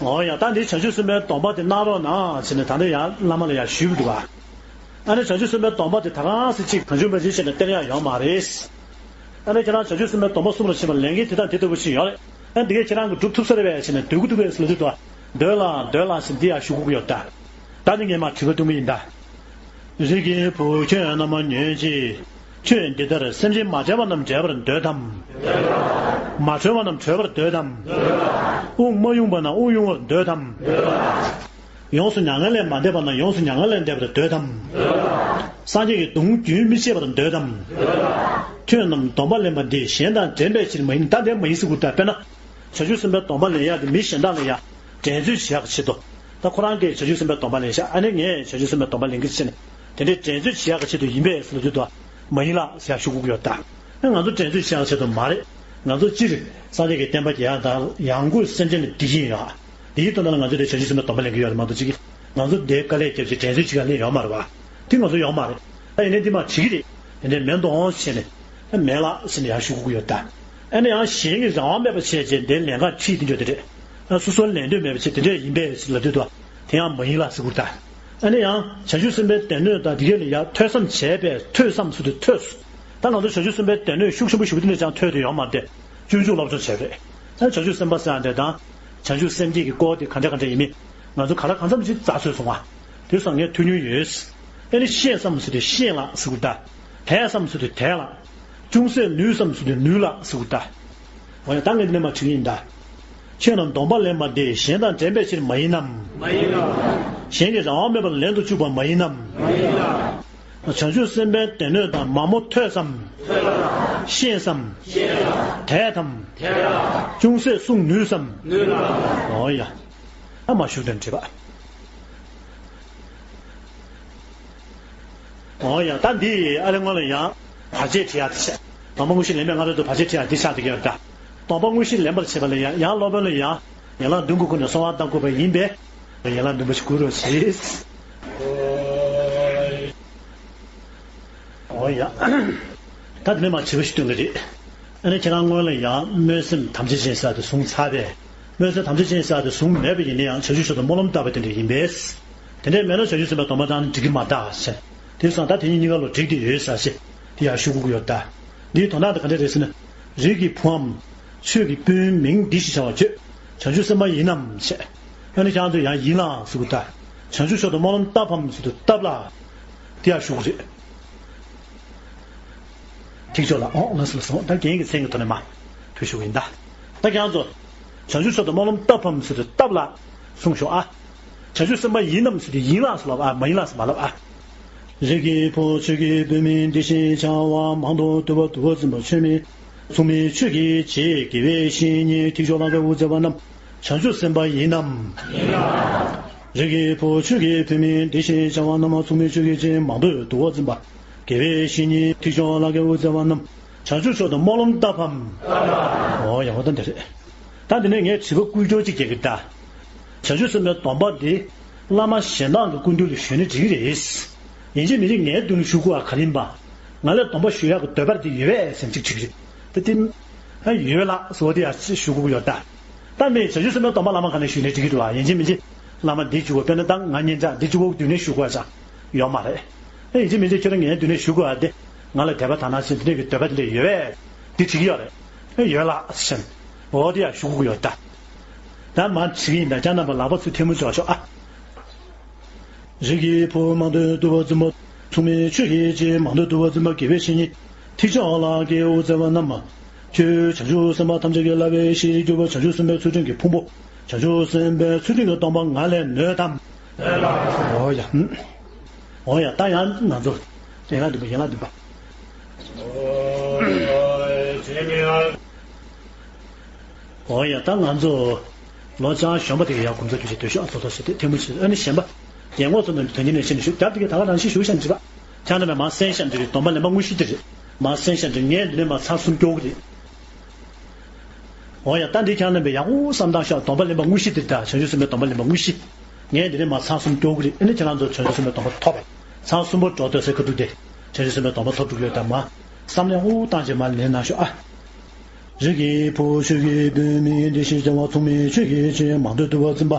འོ་ཡ་ད་འདི་བྱང་ཆུབ་སེམས་དཔའི་སྡོམ་པ་དེ་གནང་རོགས་གནང་ཟེར་ནས་ད་ལྟ་ཡང་བླ་མ་ལ་ཡང་ཞུས་པ་འདུག་ག་ཨ་ནི་བྱང་ཆུབ་སེམས་དཔའི་སྡོམ་པ་དེ་ད་གང་ཟེར་ཅིག་གང་བྱུང་མ་བྱུང་བྱས་ནས་སྟེར་ཡག་ཡོད་མ་རེད། ཨ་ནི་ཁྱེད་རང་བྱང་ཆུབ་སེམས་དཔའི་སྡོམ་པ་གསུམ་ལ་ཕྱིན་པ་ལས་འགན་དེ་དང་དེ་ལྟ་བུ་ཞིག་ཡོད་རེད། ཨ་འདི་གས་ཁྱེད་རང་གིས་སྒྲུབ་ཐུབ་ས་རེད་པས་ཟེར་ནས་འདོད་ཀྱི་འདུག་གས་ཟེར་ལབ་དུས་དུ། འདོད་ལ་འདོད་ལ་ཟེར་འདི་ཡང་ཞུ་དགོས་ཀྱི་ཡོད་ད། ད་ནི་ངས་མར་དྲི་བ་གཏོང་གི་ཡིན་ད། རིགས་ཀྱི་བུ་ཁྱོད་རྣམས་ཉོན་ཅིག་ཁྱོད་འདི་ལྟར་སེམས་ཅན་མ་བསྒྲལ་བ་རྣམས་བསྒྲལ་བར་འདོད་དམ། མ་གྲོལ་བ་རྣམས་གྲོལ་བར་འདོད་དམ། དབུགས་མ་དབྱུང་བ་རྣམས་དབུགས་དབྱུང་བར་འདོད་དམ། ཡོངས་སུ་མྱ་ངན་ལས་མ་འདས་པ་ན་ཡོངས་སུ་མྱ་ངན་ལས་འདས་པར་འདོད་དམ། སངས་རྒྱས་ཀྱི་གདུང་རྒྱུན་མི་ཆད་པར་འདོད་དམ། ཁྱོད་རྣམས་སྡོམ་པ་ལེན་པ་འདི་གཞན་དང་འགྲན་པའི་ཕྱིར་མ་ཡིན། ད་འདྲ་མ་ཡིན་ཟེར་དགོས་ད། དཔེར་ན། བྱང་ཆུབ་སེམས་དཔའི་སྡོམ་པ་ལེན་ཡག་དེ་མི་གཞན་དག་ལ་ཡང་འགྲན་རྩོད་བྱེད་ཡག་གི་ཆེད་དུ། ད་ཁོ་རང་གིས་བྱང་ཆུབ་སེམས་དཔའི་སྡོམ་པ་ལེན་ཤག་ཨ་ནི་ངས་བྱང་ཆུབ་སེམས་དཔའི་སྡོམ་པ་ལེན་གྱི་ཕྱིར་ནས་དེ་འདྲའི་འགྲན་རྩོད་བྱེད་ཡག་གི་ཆེད་དུ་ཡིན་པས་ཟེར་ལབ་དུས་དུ། མ་ཡིན་ལགས་ཟེར་ཡག་ཞུ་དགོས་ཀྱི་ཡོད་ད། ཨ་ང་ཚོ་འགྲན་རྩོད་བྱེད་ཡག་ཆེད་དུ་མ་རེད། ང་ཚོ་སྤྱིར་སངས་རྒྱས་ཀྱི་བསྟན་པ་རྒྱས་ཡག་དང་ཡང་སྒོས་སེམས་ཅན་ལ་བདེ་སྐྱིད་ཡོང་ཡག་དེའི་དོན་དག་ལ་ང་ཚོས་དེ་བྱང་ཆུབ་སེམས་དཔའི་སྡོམ་པ་ལེན་གྱི་ཡོད་རེད་མ་གཏོགས་ཅིག་ང་ཚོ་དེ་དཀའ་ལས་བརྒྱབ་བྱས་འགྲན་རྩོད་བྱེད་ཡག་ལེན་ཡོད་མ་རེད་བ། དེ་ང་ཚོ་ཡོད་མ་རེད། ད་ཡིན་ནའི་འདི་མ་བྱེད་ཀྱི་རེད། དེ་འདྲའི་མེད་འདུག་ཟེར་ནས། ཨ་མེད་ལགས་ཟེར་ནས་ཡར་ཞུ་དགོས་ཀྱི་ཡོད་ད། ཨ་ནི་ཡང་གཞན་གྱིས་རང་དབང་མེད་པ་བྱས་རྗེས་འདིར་ལན་ཁག་ཁྲིད་དེ་འཇོག་དེ་རེད། ཨ་སོ་སོར་ལན་འདོད་མེད་པ་བྱས་དེ་འདྲས་ཡིན་པས་ཟེར་ལབ་དུས་དུ། དེ་ཡང་མ་ཡིན་ལགས་ཟེར་དགོས་ད། ཨ་ནི་ཡང་བྱང་ཆུབ་སེམས་དཔའི་སྡེ་སྣོད་དང་དེ་གས་ལ་ཡང་ཐོས་བསམ་བྱས་པས་ཐོས་བསམ་ཟེར་དུས་ཐོས། ད་ང་ཚོ་བྱང་ཆུབ་སེམས་དཔའི་སྡེ་སྣོད་ཤུགས་ཆེན་པོ་ཞེ་པོ་དེ་འདྲས་ཅང་ཐོས་དེ་ཡོད་མ་རེད་དེ། སྤྱོད་འཇུག་སློབ་སྦྱོང་བྱས་རེད། ཨ་བྱང་ཆུབ་སེམས་དཔའ་ཟེར་ཡག་དེ་དང་། བྱང་ཆུབ་སེམས་བསྐྱེད་ཀྱི་སྐོར་དེ་ག་འདྲ་ག་འདྲ་ཡིན་མིན། ང་ཚོ་ག་ལ་གང་འཚམ་ཞིག་རྩ་ཚོད་སོང་བ། དེ་སོང་ངས་ཐོས་མྱོང་ཡོད། ཨེ་ནི་ཤེས་བསམ་ཟེར་དུས་ཤེས་ལགས་ཟེར་དགོས་ད། དད་བསམ་ཟེར་དུས་དད་ལགས། ཅུང་ཟད་ནུས་བསམ་ཟེར་དུས་ནུས་ལགས་ཟེར་དགོས་ད། འོ་ཡ་ད་ངས་འདི་ནས་མར་དྲི་གི་ཡིན་ད། ཁྱོད་རྣམས་སྡོམ་པ་ལེན་པ་འདི་གཞན་དང་འགྲན་པའི་ཕྱིར་མ་ཡིན་ནམ། མ་ཡིན་ལགས། གཞན་གྱིས་རང་དབང་མེད་པར་ལེན་དུ་བཅུག་པ་མ་ཡིན་ནམ། མ་ཡིན་ལགས། བྱང་ཆུབ་སེམས་དཔའི་སྡེ་སྣོད་དང་མ་མོ་ཐོས་སམ། ཐོས་ལགས། ཤེས་སམ། ཤེས་ལགས། དད་དམ། དད་ལགས། ཅུང་ཟད་གསུང་ནུས་སམ། ནུས་ལགས། འོ་ཡ། ཨ་མ་ཞུ་དོན་དྲིས་པ། འོ་ཡ་ད་འདི་ཨ་རེ་སྔོན་ལ་ཡང་བར་ཆད་ཁྲིད་ཡག་དེ་བྱས། སྡོམ་པ་དངོས་གཞི་ལེན་པའི་སྔ་རོལ་དུ་བར་ཆད་ཁྲིད་ཡག་འདི་ཆགས་བསྡད་ཀྱི་ཡོད་ད། སྡོམ་པ་དངོས་གཞི་ལེན་པར་བྱེད་པ་ལ་ཡང་ཡང་སློབ་དཔོན་ལ་ཡང་ཡན་ལག་བདུན་གྱི་སྒོ་ནས་གསོལ་བ་བཏབ་དགོས་པ་ཡིན་པས། ཡན་ལག་བདུན་པ་ཞིག་བསྐུལ་རོགས་བྱེད། འོ་ཡ། ད་དེ་ནས་མར་དྲི་བ་ཞིག་བཏོན་གྱི་རེད། ཨ་ནི་ཁྱེད་རང་སྔོན་ལ་ཡང་སྨོན་སེམས་དམ་བཅའ་ཅན་ཟེར་ཡག་དེ་བཟུང་ཚར་པས། སྨོན་སེམས་དམ་བཅའ་ཅན་ཟེར་ཡག་དེ་བཟུང་མེད་པ་ཡིན་ན་ཡང་བྱང་ཆུབ་མཆོག་ཏུ་སྨོན་ལམ་བཏབ་པ་དེ་འདྲ་ཡིན་པས། དེ་འདྲས་མེད་ན་བྱང་ཆུབ་སེམས་དཔའི་སྡོམ་པ་བཏང་ན་འགྲིག་གི་མ་རེད་ཟེར། དེ་སོང་ད་དེ་གཉིས་གཉིས་ཀ་ལོ་འགྲིག་དེ་ཡོད་ཟེར་ཞེས་དེ་ཡང་ཞུ་དགོས་ཀྱི་ཡོད་ད། འདིའི་དོན་དག་དེ་ག་འདྲ་རེད་ཟེར་ན། རིགས་ཀྱི་བུའམ། ཆོས་ཀྱི་སྤུན་མིང་འདི་ཞེས་བྱ་བ་བརྗོད། བྱང་ཆུབ་སེམས་དཔའ་ཡིན་ནམ་ཞེས། ཨ་ནི་ཁྱེད་རང་ཚོས་ཡང་ཡིན་ལགས་ཟེར་དགོས་ད། བྱང་ཆུབ་མཆོག་ཏུ་སྨོན་ལམ་བཏབ་བམ་ཟེར་དུས་བཏབ་ལགས། དེ་ཡང་ཞུ་དགོས་རེད། ཐིག་ཆོག་ལ་ཨོ་ལ་སུ་ལ་སོང་ད་རྒན་གྱི་མཚན་གྱི་ཐོག་ནས་མ། ཐུགས་ཞུ་གི་ཡིན་ད། ད་ཁྱེད་རང་ཚོ། བྱང་ཆུབ་མཆོག་ཏུ་སྨོན་ལམ་བཏབ་བམ་ཟེར་དུས་བཏབ་ལགས། གསུངས་ཤོག་ཨ། བྱང་ཆུབ་སེམས་དཔའ་ཡིན་ནམ་ཟེར་དུས་ཡིན་ལགས་ཟེར་ལབ་ཨ་མ་ཡིན་ལགས་ཟེར་མ་ལབ་ཨ། རིགས་ཀྱི་བུ་ཆོས་ཀྱི་སྤུན་མིང་འདི་ཞེས་བྱ་བ་མང་དུ་བསྡུ་བ་བསྡུ་བར་འཛིན་པ་ཆོས་མིན། མཚུངས་མེད་ཆོས་ཀྱི་རྗེ་དགེ་བའི་བཤེས་གཉེན་ཐིག་མཆོག་ལ་དགའ་བོ་མཛད་པ་རྣམས་བྱང་ཆུབ་སེམས་དཔའ་ཡིན་ནམ། ཡིན་ལགས། རིགས་ཀྱི་བུ་ཆོས་ཀྱི་སྤུན་མིང་འདི་ཞེས་བྱ་བ་རྣམས་མཚུངས་མེད་ཆོས་ཀྱི་རྗེ་མང་དུ་བསྡུ་བར་འཛིན་པ། དགེ་བའི་བཤེས་གཉེན་ཐིག་མཆོག་ལ་དགའ་བོ་མཛད་པ་རྣམས་བྱང་ཆུབ་མཆོག་ཏུ་སྨོན་ལམ་བཏབ་བམ། ཨོ་ཡག་པོ་ད་འདི་རེད། ད་འདི་ནས་ངས་དྲི་བ་བསྐུལ་སྐྱོར་ཅིག་རྒྱག་གི་ད། བྱང་ཆུབ་སེམས་དཔའི་སྡོམ་པ་འདི་བླ་མ་གཞན་དག་གི་སྐུ་མདུན་ལ་ཞུས་ན་འགྲིག་གི་རེད། ཡིན་གཅིག་མིན་གཅིག་ངའི་མདུན་ལ་ཞུ་དགོས་པ་ག་རེ་ཡིན་པ། ང་ལ་སྡོམ་པ་ཞུ་ཡག་གི་འདོད་པ་དེ་ཡོད་པས་ཟེར་ཅིག་དྲིས་ཀྱི་རེད། ད་དེ། ཨ་ཡོད་ལགས་ཟེར་བ་དེ་ཡང་ཞུ་དགོས་ཀྱི་ཡོད་ད། ད་མི་བྱང་ཆུབ་སེམས་དཔའི་སྡོམ་པ་བླ་མ་ག་ནས་ཞུས་ནས་འགྲིག་གི་འདུག་བ། ཡིན་གཅིག་མིན་གཅིག་བླ་མ་འདི་བཅུག་གོ། དཔེར་ན་ད་ང་སྙན་གྲགས་འདི་བཅུག་གོ་མདུན་ནས་ཞུ་དགོས་ཡག་ཅང་ཡོད་མ་རེད། ཨ་ཡིན་གཅིག་མིན་གཅིག་ཁྱོད་རང་ངའི་མདུན་ནས་ཞུ་དགོས་ཡག་དེ། ང་ལ་དད་པ་དག་སྣང་ཅན་འདི་འདྲ་གི་འདོད་པ་འདི་འདྲ་ཡོད་པས། འདི་དྲིས་ཀྱི་ཡོད་རེད། ཨ་ཡོད་ལགས་ཟེར་ནས། འོ་དེ་ཡང་ཞུ་དགོས་ཀྱི་ཡོད་ད། ད་མར་དྲི་གི་ཡིན་ད། ཁྱེད་རྣམ་པ་ལག་པ་ཚུར་ཐལ་མོ་སྦྱར་ཤོག་ཨ། རིགས་ཀྱི་བུ་མང་དུ་བསྡུ་བར་འཛིན་པ། མཚུངས་མེད་ཆོས་ཀྱི་རྗེ་མང་དུ་བསྡུ་བར་འཛིན་པ། དགེ་བའི་བཤེས་གཉེན་ཐིག་མཆོག་ལ་དགའ་བོ་མཛད་པ་རྣམས། ཁྱོད་བྱང་ཆུབ་སེམས་དཔའ་ཐམས་ཅད་ཀྱིས་བསླབ་པའི་གཞིར་གྱུར་པ་བྱང་ཆུབ་སེམས་དཔའི་ཚུལ་ཁྲིམས་ཀྱི་ཕུང་པོ། བྱང་ཆུབ་སེམས་དཔའི་ཚུལ་ཁྲིམས་ཀྱི་སྡོམ་པ་ང་ལས་ནོད་དམ། འོ་ཡ། འོ་ཡ་ད་ཡང་ང་ཚོ། ཡན་ལག་བདུན་པ་ཡན་ལག་བདུན་པ། འོ་ཡ་ད་ང་ཚོ། ལོ་ལྕང་གཞོན་པ་དེ་ག་ཡང་གོམས་སྲོལ་རྒྱུ་ཞིག་སྡོད་ཤོག་ཨ། ཐོ་ཐོ་ཞིག་དེ་ཐལ་མོ་ཞིག་ཨ་ནི་གཞན་པ། རྒན་གོག་ཚོ་རྣམས་ཀྱི་དོན་རྐྱེན་ལས་ཤེས་ནས་ཞུ་རྒྱབ་དེ་ག་ད་ག་རང་ཤི་ཞུ་བཞག་འདྲི་བ། ཁྱེད་རྣམ་པས་མར་གསན་བཞག་འདྲི་རེད། སྡོམ་པ་ལེན་པ་དངོས་གཞི་དེ་རེད། མར་གསན་བཞག་འདྲི། ངས་འདི་ནས་མར་ཚར་གསུམ་སྐྱོར་གི་རེད། འོ་ཡ་ད་འདི་ཁྱེད་རྣམ་པས་ཡག་པོ་བསམ་བཏང་ཤོག་སྡོམ་པ་ལེན་པ་དངོས་གཞི་དེ་རེད་ད། བྱང་ཆུབ་སེམས་དཔའི་སྡོམ་པ་ལེན་པ་དངོས་གཞི། ངས་འདི་ནས་མར་ཚར་གསུམ་སྐྱོར་གི་རེད། ཨ་ནི་ཁྱེད་རང་ཚོ་བྱང་ཆུབ་སེམས་དཔའི་སྡོམ་པ་ཐོབ་པས། ཚར་གསུམ་པོ་འགྲོ་སྡོད་སའི་ཁ་ཐུག་དེ། བྱང་ཆུབ་སེམས་དཔའི་སྡོམ་པ་ཐོབ་འགྲོ་གི་ཡོད་ད་མ། བསམ་བློ་ཡག་པོ་བཏང་བྱས་མར་ལེན་གནང་ཤོག་ཨ། རིགས་ཀྱི་བུ་ཆོས་ཀྱི་སྤུན་མིང་འདི་ཞེས་བྱ་བ། མཚུངས་མེད་ཆོས་ཀྱི་རྗེ་མང་དུ་བསྡུ་བར་འཛིན་པ།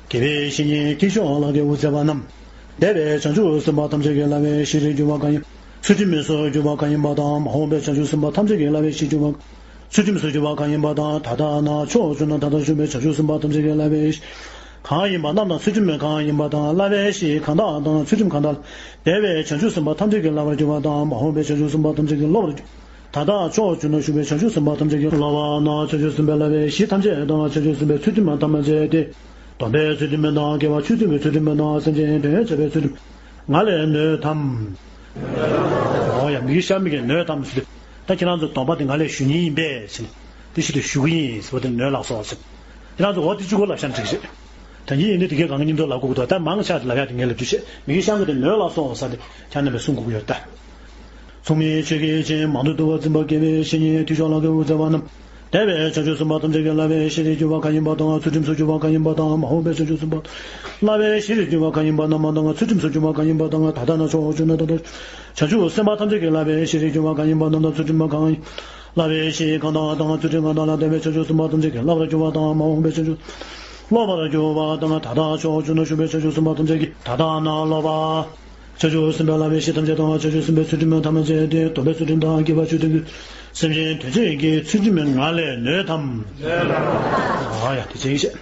དགེ་བའི་བཤེས་གཉེན་ཐིག་མཆོག་ལ་དགའ་བོ་མཛད་པ་རྣམས། འདས་པའི་བྱང་ཆུབ་སེམས་དཔའ་ཐམས་ཅད་ཀྱིས་བསླབ་པའི་གཞིར་གྱུར་པ་གང་ཡིན། ཚུལ་ཁྲིམས་སུ་གྱུར་པ་གང་ཡིན་པ་དང་། མ་འོངས་པའི་བྱང་ཆུབ་སེམས་དཔའ་ཐམས་ཅད་ཀྱིས་བསླབ་པའི་གཞིར་གྱུར་པ། ཚུལ་ཁྲིམས་སུ་གྱུར་པ་གང་ཡིན་པ་དང་། ད་ལྟ་ན་ཕྱོགས་བཅུ་ན་ད་ལྟ་བཞུགས་པའི་བྱང་ཆུབ་སེམས་དཔའ་ཐམས་ཅད་ཀྱིས་བསླབ་པའི་གཞི་གང་ཡིན་པ་རྣམས་དང་། ཚུལ་ཁྲིམས་གང་ཡིན་པ་དང་། བསླབ་པའི་གཞི་གང་དག་དང་། ཚུལ་ཁྲིམས་གང་དག་ལ་འདས་པའི་བྱང་ཆུབ་སེམས་དཔའ་ཐམས་ཅད་ཀྱིས་བསླབ་པར་གྱུར་པ་དང་། མ་འོངས་པའི་བྱང་ཆུབ་སེམས་དཔའ་ཐམས་ཅད་ཀྱིས་སློབ་པར་གྱུར། ད་ལྟ་ཕྱོགས་བཅུ་ན་བཞུགས་པའི་བྱང་ཆུབ་སེམས་དཔའ་ཐམས་ཅད་ཀྱིས་སློབ་པ་ན་བྱང་ཆུབ་སེམས་དཔའི་བསླབ་པའི་གཞི་ཐམས་ཅད་དང་། བྱང་ཆུབ་སེམས་དཔའི་ཚུལ་ཁྲིམས་ཐམས་ཅད་དེ། སྡོམ་པའི་ཚུལ་ཁྲིམས་དང་། དགེ་བ་ཆོས་སྟོན་པའི་ཚུལ་ཁྲིམས་དང་། སེམས་ཅན་དོན་བྱེད་པའི་ཚུལ་ཁྲིམས་ང་ལས་ནོས་ཏམ། འོ་ཡ། མི་དགེ་བཤགས་མི་གིས་ནོས་ཏམ་ཟེར་དུས། ད་ཁྱེད་རང་ཚོ་སྡོམ་པ་དེ་ང་ལས་ཞུ་མཁན་ཡིན་པས་ཟེར་ནས། དེ་བཞིན་དུ་ཞུ་གི་ཡིན་ཟེར་བ་དེ་ནོས་ལགས་སོ་ཟེར། ཁྱེད་རང་ཚོ་འོ་དེ་གཅིག་པོ་ལབ་ཤག་འགྲིག་རེད། ད་ཉིད་ཡིན་ནི་དེ་གའི་གང་གི་སྙིང་དོན་ལབ་དགོས་ཀྱི་འདུག་ད་མང་ཆེ་བ་དེ་ལབ་ཡག་དེ་ངས་ལབ་རྒྱུ་བྱས། མི་དགེ་བཤགས་མི་དེ་ནོས་ལགས་སོ་ཟེར་ཏེ་ཁྱེད་རྣམ་པས་གསུང་དགོས་ཀྱི་ཡོད་ད། མཚུངས་མེད་ཆོས་ཀྱི་སྤྱན། མང་ཐོས་བསྡུ་བ་འཛིན་པ་དགེ་བའི་བཤེས་གཉེན། ཐོས་ཆོས་ལག་གི་དབུ་མཛད་པ་རྣམས། འདས་པའི་བྱང་ཆུབ་སེམས་དཔའ་ཐམས་ཅད་ཀྱི་བསླབ་པའི་ཤེས་རིག་འགྱུར་བ་གང་ཡིན་པ་དང་། ཚུལ་ཁྲིམས་སུ་འགྱུར་བ་གང་ཡིན་པ་དང་། མ་འོངས་པའི་བྱང་ཆུབ་སེམས་དཔའ་བསླབ་པའི་ཤེས་རིག་འགྱུར་བ་གང་ཡིན་པ་རྣམས་དང་། ཚུལ་ཁྲིམས་སུ་འགྱུར་བ་གང་ཡིན་པ་དང་། ད་ལྟ་ན་ཕྱོགས་བཅུ་ན་ད་ལྟ། བྱང་ཆུབ་སེམས་དཔའ་ཐམས་ཅད་ཀྱི་བསླབ་པའི་ཤེས་རིག་འགྱུར་བ་གང་ཡིན་པ་རྣམས་དང་། ཚུལ་ཁྲིམས་གང་ཡིན། བསླབ་པའི་ཤེས་གང་དག་དང་། ཚུལ་ཁྲིམས་གང་དག་ལ་བརྟེན་པའི་བྱང་ཆུབ་སེམས་དཔའ་ཐམས་ཅད་ཀྱི་བསླབ་པར་འགྱུར་བ་དང་། མ་འོངས་པའི་བྱང་ཆུབ་སློབ་པར་འགྱུར་བ་དང་། ད་ལྟ་ཕྱོགས་བཅུ་ན་བཞུགས་པའི་བྱང་ཆུབ་སེམས་དཔའ་ཐམས་ཅད་ཀྱི་ད་ལྟ་ན་སློབ་པ། བྱང་ཆུབ་སེམས་དཔའི་བསླབ་པའི་ཤེས་ཐམས་ཅད་དང་། བྱང་ཆུབ་སེམས་དཔའི་ཚུལ་ཁྲིམས་ཐམས་ཅད་དེ། སྡོམ་པའི་ཚུལ་ཁྲིམས་དང་། དགེ་བ་ཆོས་སྟོན་གྱི་སེམས་ཅན་དོན་བྱེད་ཀྱི་ཚུལ་ཁྲིམས་ང་ལས་ནོས་ཏམ། ཨ་ཡ། དེ་བྱེད་ཀྱི་བཤད།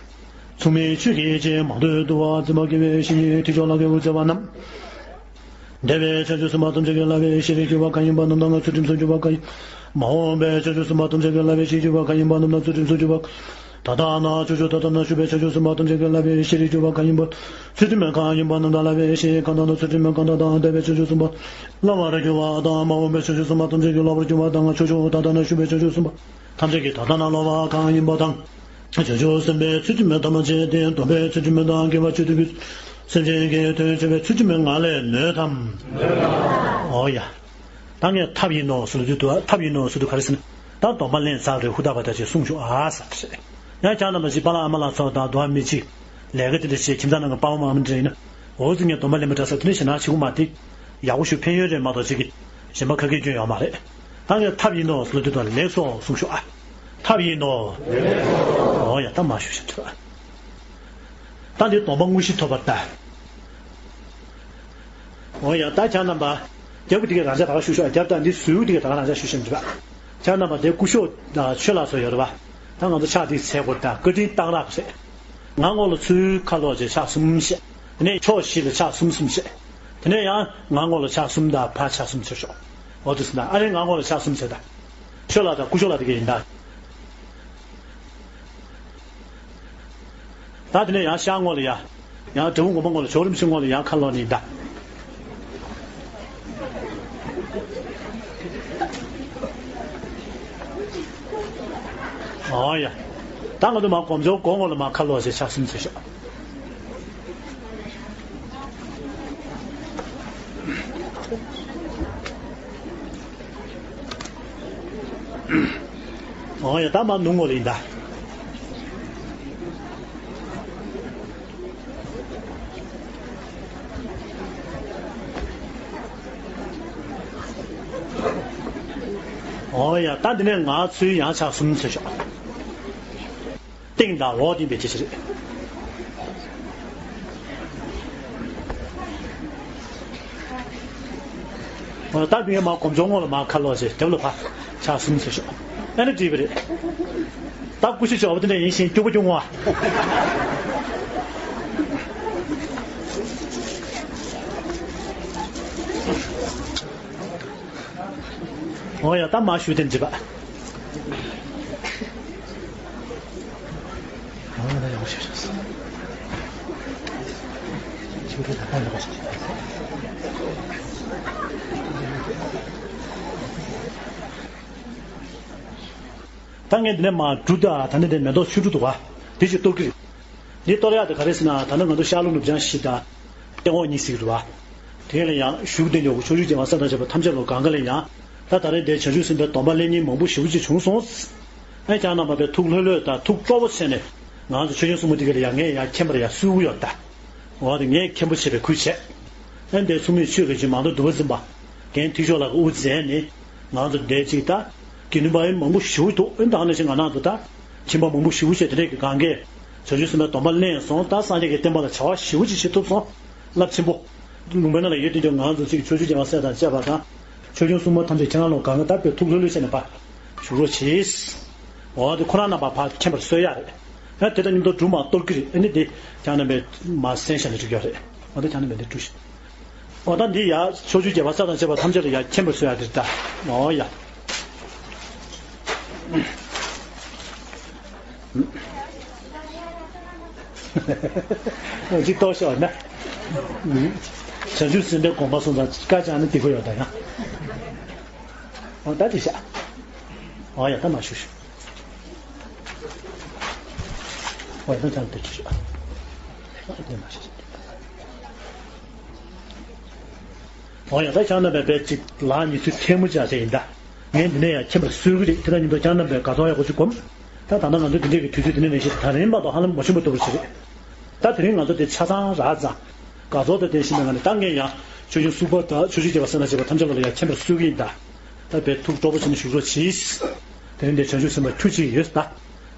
མཚུངས་མེད་ཆོས་ཀྱི་སྤྱན། མང་ཐོས་བསྡུ་བ་འཛིན་པ་དགེ་བའི་བཤེས་གཉེན། ཐོས་ཆོས་ལག་གི་དབུ་མཛད་པ་རྣམས། འདས་པའི་བྱང་ཆུབ་སེམས་དཔའ་ཐམས་ཅད་ཀྱི་བསླབ་པའི་ཤེས་རིག་འགྱུར་བ་གང་ཡིན་པ་རྣམས་དང་། ཚུལ་ཁྲིམས་སུ་འགྱུར་བ་གང་ཡིན། མ་འོངས་པའི་བྱང་ཆུབ་སེམས་དཔའ་ཐམས་ཅད་ཀྱི་བསླབ་པའི་ཤེས་རིག་འགྱུར་བ་གང་ཡིན་པ་རྣམས་དང་། ཚུལ་ཁྲིམས་སུ་འགྱུར་བ། ད་ལྟ་ན་ཕྱོགས་བཅུ་ད་ལྟ་ན་བཞུགས་པའི་བྱང་ཆུབ་སེམས་དཔའ་ཐམས་ཅད་ཀྱི་བསླབ་པའི་ཤེས་རིག་འགྱུར་བ་གང་ཡིན་པ། ཚུལ་ཁྲིམས་གང་ཡིན་པ་རྣམས་དང་། བསླབ་པའི་ཤེས་གང་དག་དང་། ཚུལ་ཁྲིམས་གང་དག་དང་། འདས་པའི་བྱང་ཆུབ་སེམས་དཔའ་བསླབ་པར་འགྱུར་བ་དང་། མ་འོངས་པའི་བྱང་ཆུབ་སེམས་དཔའ་ཐམས་ཅད་ཀྱི་སློབ་པར་འགྱུར་བ་དང་། ཕྱོགས་བཅུ་ད་ལྟ་ན་བཞུགས་པའི་བྱང་ཆུབ་སེམས་དཔའ་ཐམས་ཅད་ཀྱི་ད་ལྟ་ན་སློབ་པ་གང་ཡིན་པ་དང་། བྱང་ཆུབ་སེམས་དཔའི་ཚུལ་ཁྲིམས་ཐམས་ཅད་དེ། སྡོམ་པའི་ཚུལ་ཁྲིམས་དང་། དགེ་བ་ཆོས་སྟོན་གྱི་སེམས་ཅན་གྱི་དོན་བྱེད་པའི་ཚུལ་ཁྲིམས་ང་ལས་ནོས་ཏམ། འོ་ཡ། ད་ངས་ཐབས་ཡིན་ནོ་ཟེར་ལབ་དུས། ཐབས་ཡིན་ནོ་ཟེར་དུས་ག་རེ་ཟེར་ན། ད་སྡོམ་པ་ལེན་ཚར་རེད། ཧུར་ཐག་པ་ད་ཅིག་སྲུང་ཤོག་ཨ་ཟེར་རེད། ཡང་ཁྱེད་རྣམ་པ་ཞིག་པཱ་ལགས་ཨ་མ་ལགས་ཚོ་དང་། འདུག་མི་གཅིག་ལས་ཀ་དེ་འདྲ་བྱེད། ཁྱིམ་ཚང་ནང་གི་པཱ་ཕ་མ་ཨ་མ་འདྲ་ཡིན་ན། འོ་ཙི་ངས་སྡོམ་པ་ལེན་པ་འདྲ་ཟེར། དེ་འདྲ་བྱེད་ན་བྱེད་དགོས་མ་རེད། ཡག་པོ་ཞིག་ཕན་ཡོན་རེད་མ་གཏོགས་ཅིག་གི་གཞན་པ་ཁ་སྐད་སྐྱོན་ཡོད་མ་རེད། ད་ངས་ཐབས་ཡིན་ནོ་ཟེར་ལབ་དུས། ད་ལེགས་སོ་གསུངས་ཤོག་ཨ། ཐབས་ཡིན་ནོ། འོ་ཡ། ད་མ་ཞུ་ཞིག་ཐུབ་ཨ། ད་འདི་སྡོམ་པ་དངོས་གཞི་ཐོབ་པར་ལྟ། འོ་ཡ། ད་ཁྱེད་རྣམ་པ། རྒྱབ་ཀྱི་དེ་ག་རང་ཅག་ད་ག་ཞུ་ཤོག་རྒྱབ། ད་འདི་ཟུར་དེ་ག་ད་ག་རང་ཅག་ཞུ་ཤེས་མི་འདུག་པ། ཁྱེད་རྣམ་པ་དེ་སྐུ་ཞབས་ཆོས་ལགས་ཚོ་ཡོད་རེད་པ། ད་ང་ཚོ་ཕྱག་དེ་འཚལ་དགོས། ད་བཀའ་དྲིན་གཏང་རག་བྱས། ང་ངོ་ལ་ཚུར་ཁ་ལོག་བྱས་ཕྱག་གསུམ་བྱས། དེ་ནས་ཕྱོགས་བཞི་ལ་ཕྱག་གསུམ་གསུམ་བྱས། དེ་ནས་ཡང་ང་ངོ་ལ་ཕྱག་གསུམ་དང་ཕར་ཕྱག་གསུམ་བྱས་ཤོག་འོ་དེ་ཟེར་ན། ཨ་རེ། ང་ངོ་ལ་ཕྱག་གསུམ་བྱས་ད། ཆོས་ལགས་དང་སྐུ་ཞབས་ལགས་དེ་ག་ཡིན་ད། ད་དེ་ནས་ཡང་ཤར་ངོས་ལ་ཡ། ཡང་འབྲས་སྤུངས་དགོན་པ་ངོས་ལ། ཇོ་བོ་རིན་པོ་ཆེ་ངོས་ལ་ཡང་ཁ་ལོག་ནི་ཡིན་ད། འོ་ཡ། ད་ང་ཚོ་མར་སྒོམ་ཆུང་སྒོ་ངོས་ལ་མར་ཁ་ལོག་བྱས་ཕྱག་གསུམ་བྱས་ཤོག་འོ་ཡ། ད་མར་ནུབ་ངོས་ལ་ཡིན་ད། འོ་ཡ། ད་འདི་ནས་ང་ཚུར་ཡང་ཕྱག་གསུམ་བྱས་ཤོག་སྟེང་དང་འོག་ལྡན་པའི་ཅི་ཞིག་རེད། འོ། ད་མི་ཡ་མ་སྒོམ་ཆུང་ངོས་ལ་མ་ཁ་ལོག་བྱས། དེབ་ལ་ཕ་ཕྱག་གསུམ་ཟེར་ཤོག་ཨ་ནི་འགྲིག་པ་རེད། ད་སྐུ་ཞབས་ཆོས་འོ་དེ་འདྲ་ཡིན་ཞིང་སྐྱུག་པ་སྐྱུག་ངོ་། འོ་ཡ། ད་མ་ཞུ་དེ་འགྲིག་པ། ད་ངས་འདི་ནས་མར་འབྲུ་དང་། ད་ནི་དེ་མེ་ཏོག་ཆུ་འབྲུ་འདུག་པ། དེ་ཅིག་གཏོར་གྱི་རེད། འདི་གཏོར་ཡག་དེ་ག་རེ་ཟེར་ན། ད་ནི་ང་ཚོ་ཤར་ལྷོ་ནུབ་བྱང་བཞི་དང་། སྟེང་འོག་གཉིས་ཟེར་གྱི་རེད་པ། དེ་ལ་ཡང་བཞུགས་བསྡད་མྱོང་གི་ཕྱོགས་བཅུའི་རྒྱལ་བ་སྲས་དང་བཅས་པ་ཐམས་ཅད་ལ་གང་ག་ལ་ཡང་། ད་ད་རེས་འདིར་བྱང་ཆུབ་སེམས་དཔའི་སྡོམ་པ་ལེན་མཁན་མང་པོ་ཞེ་པོ་ཅིག་བྱུང་སོང་། ཨ། ཁྱེད་རྣམ་པ་དཔེ་ཐུགས་ལྷོད་ལྷོད་དང་ཐུགས་སྤྲོ་པོ་བྱས་ནས། ང་ཚོ་ཆོས་སྐྱོང་སྲུང་མ་འདི་ག་ལ་ཡང་ངས་ཡང་མཁྱེན་པར་ཡང་གསོལ་གྱི་ཡོད་ད། འོ་དེ་ངས་མཁྱེན་པོ་བྱེད་པའི་ཁུལ་བྱས། ཨ། འདིར་མཚུངས་མེད་ཆོས་ཀྱི་སྤྱན་མང་ཐོས་བསྡུ་བ་འཛིན་པ། རྒན་ཐོས་ཆོས་ལགས་ཀྱིས་དབུ་མཛད་ནས། ང་ཚོ་འདིར་ཅིག་ད་དགེ་འདུན་པ་ཡང་མང་པོ་ཞེ་པོ་འདུག་ཨ། ད་ནང་བཞིན་ང་རང་ཚོ་ད་ཁྱིམ་པ་མང་པོ་ཞེ་པོ་ཅིག་དེ་འདྲས་ཀྱི་གང་གས་བྱང་ཆུབ་སེམས་དཔའི་སྡོམ་པ་ལེན་སོང་། ད་སངས་རྒྱས་ཀྱི་བསྟན་པ་ལ་བྱ་བ་ཞེ་པོ་ཅིག་བྱེད་ཐུབ་སོང་། རླབས་ཆེན་པོ། ལུང་པའི་ནང་ལ་ཡོད་དུས་ཀྱང་ང་ཚོ་ཅིག་ཕྱོགས་བཅུའི་རྒྱལ་བ་སྲས་དང་བཅས་པ་དང་། ཆོས་སྐྱོང་སྲུང་མ་ཐམས་ཅད་ཁྱེད་རང་ལོ་གང་ག་ད་དཔེ་ཐུགས་ལྷོད་ལྷོད་བྱས་ནས་ཕར་བཞུགས་རོགས་གྱིས། འོ་དེ་ཁོ་རང་རྣམ་པ་ཕར་མཁྱེན་པར་གསོལ་ཡག་རེད། ཨ། དེ་དང་མཉམ་དུ་འབྲུ་མར་གཏོར་གྱི་རེད། ཨ་ནི་དེ་ཁྱེད་རྣམ་པས་མར་གསན་བཞག་ན་འགྲིག་ཡོད་རེད། འོ་དེ་ཁྱེད་རྣམ་པས་འདི་འབྲུ་ཞིག་འོ་ད་འདི་ཡ་ཕྱོགས་བཅུའི་རྒྱལ་བ་སྲས་དང་བཅས་པ་ཐམས་ཅད་ལ་ཡ་མཁྱེན་པར་གསོལ་ཡག་དེ་རེད་ད། འོ་ཡ། གཅིག་གཏོར་ཤོག་ན། བྱང་ཆུབ་སེམས་དཔའི་དགོངས་པ་གསུངས་ཙང་བཀའ་བཅག་ན་འགྲིག་གི་ཡོད་ད་ཡང་། འོ་ད་དེ་བཞག་འོ་ཡ་ད་མ་ཞུ་ཞུ། འོ་ཡ་ད་ཅང་དེ་ཅི་ཞུ། འོ་དེ་མ་ཞུ་ཞུ། འོ་ཡ་ད་ཁྱེད་རྣམ་པས་དཔེ་གཅིག་ལག་གཉིས་ཚུར་ཐལ་མོ་སྦྱར་བྱས་ཡིན་ད། ངས་འདི་ནས་ཡང་མཁྱེན་པར་གསོལ་གྱི་རེད། དེ་དང་མཉམ་དུ་ཁྱེད་རྣམ་པས་དགའ་ཚོར་ཡག་པོ་ཅིག་སྒོམ། ད་ད་ལྟ་ང་ཚོ་འདི་འདྲས་ཀྱི་དུས་ཚོད་འདི་ནས་ནས་བཞིན་ད་རིང་བར་དུ་ཧ་ལམ་མ་བྱུང་བ་ལྟ་བུ་ཞིག་རེད། ད་དེ་རིང་ང་ཚོ་དེ་ཆ་ཚང་རག་ཙང་། དགའ་ཚོར་དང་ལྡན་བཞིན་པའི་ངང་ནས་ད་ངས་ཡང་ཆོས་སྐྱོང་གསུམ་པ་དང་ཕྱོགས་བཅུའི་རྒྱལ་བ་སེར་སྣ་བཞི་པ་ཐམས་ཅད་ལ་ཡང་མཁྱེན་པར་གསོལ་གྱི་ཡིན་ད། ད་དཔེ་ཐུགས་སྤྲོ་པོ་བྱས་ནས་བཞུགས་རོགས་གྱིས། དེ་རིང་འདིར་བྱང་ཆུབ་སེམས་དཔའ་ཁྱུ་གཅིག་ཡོད་ད།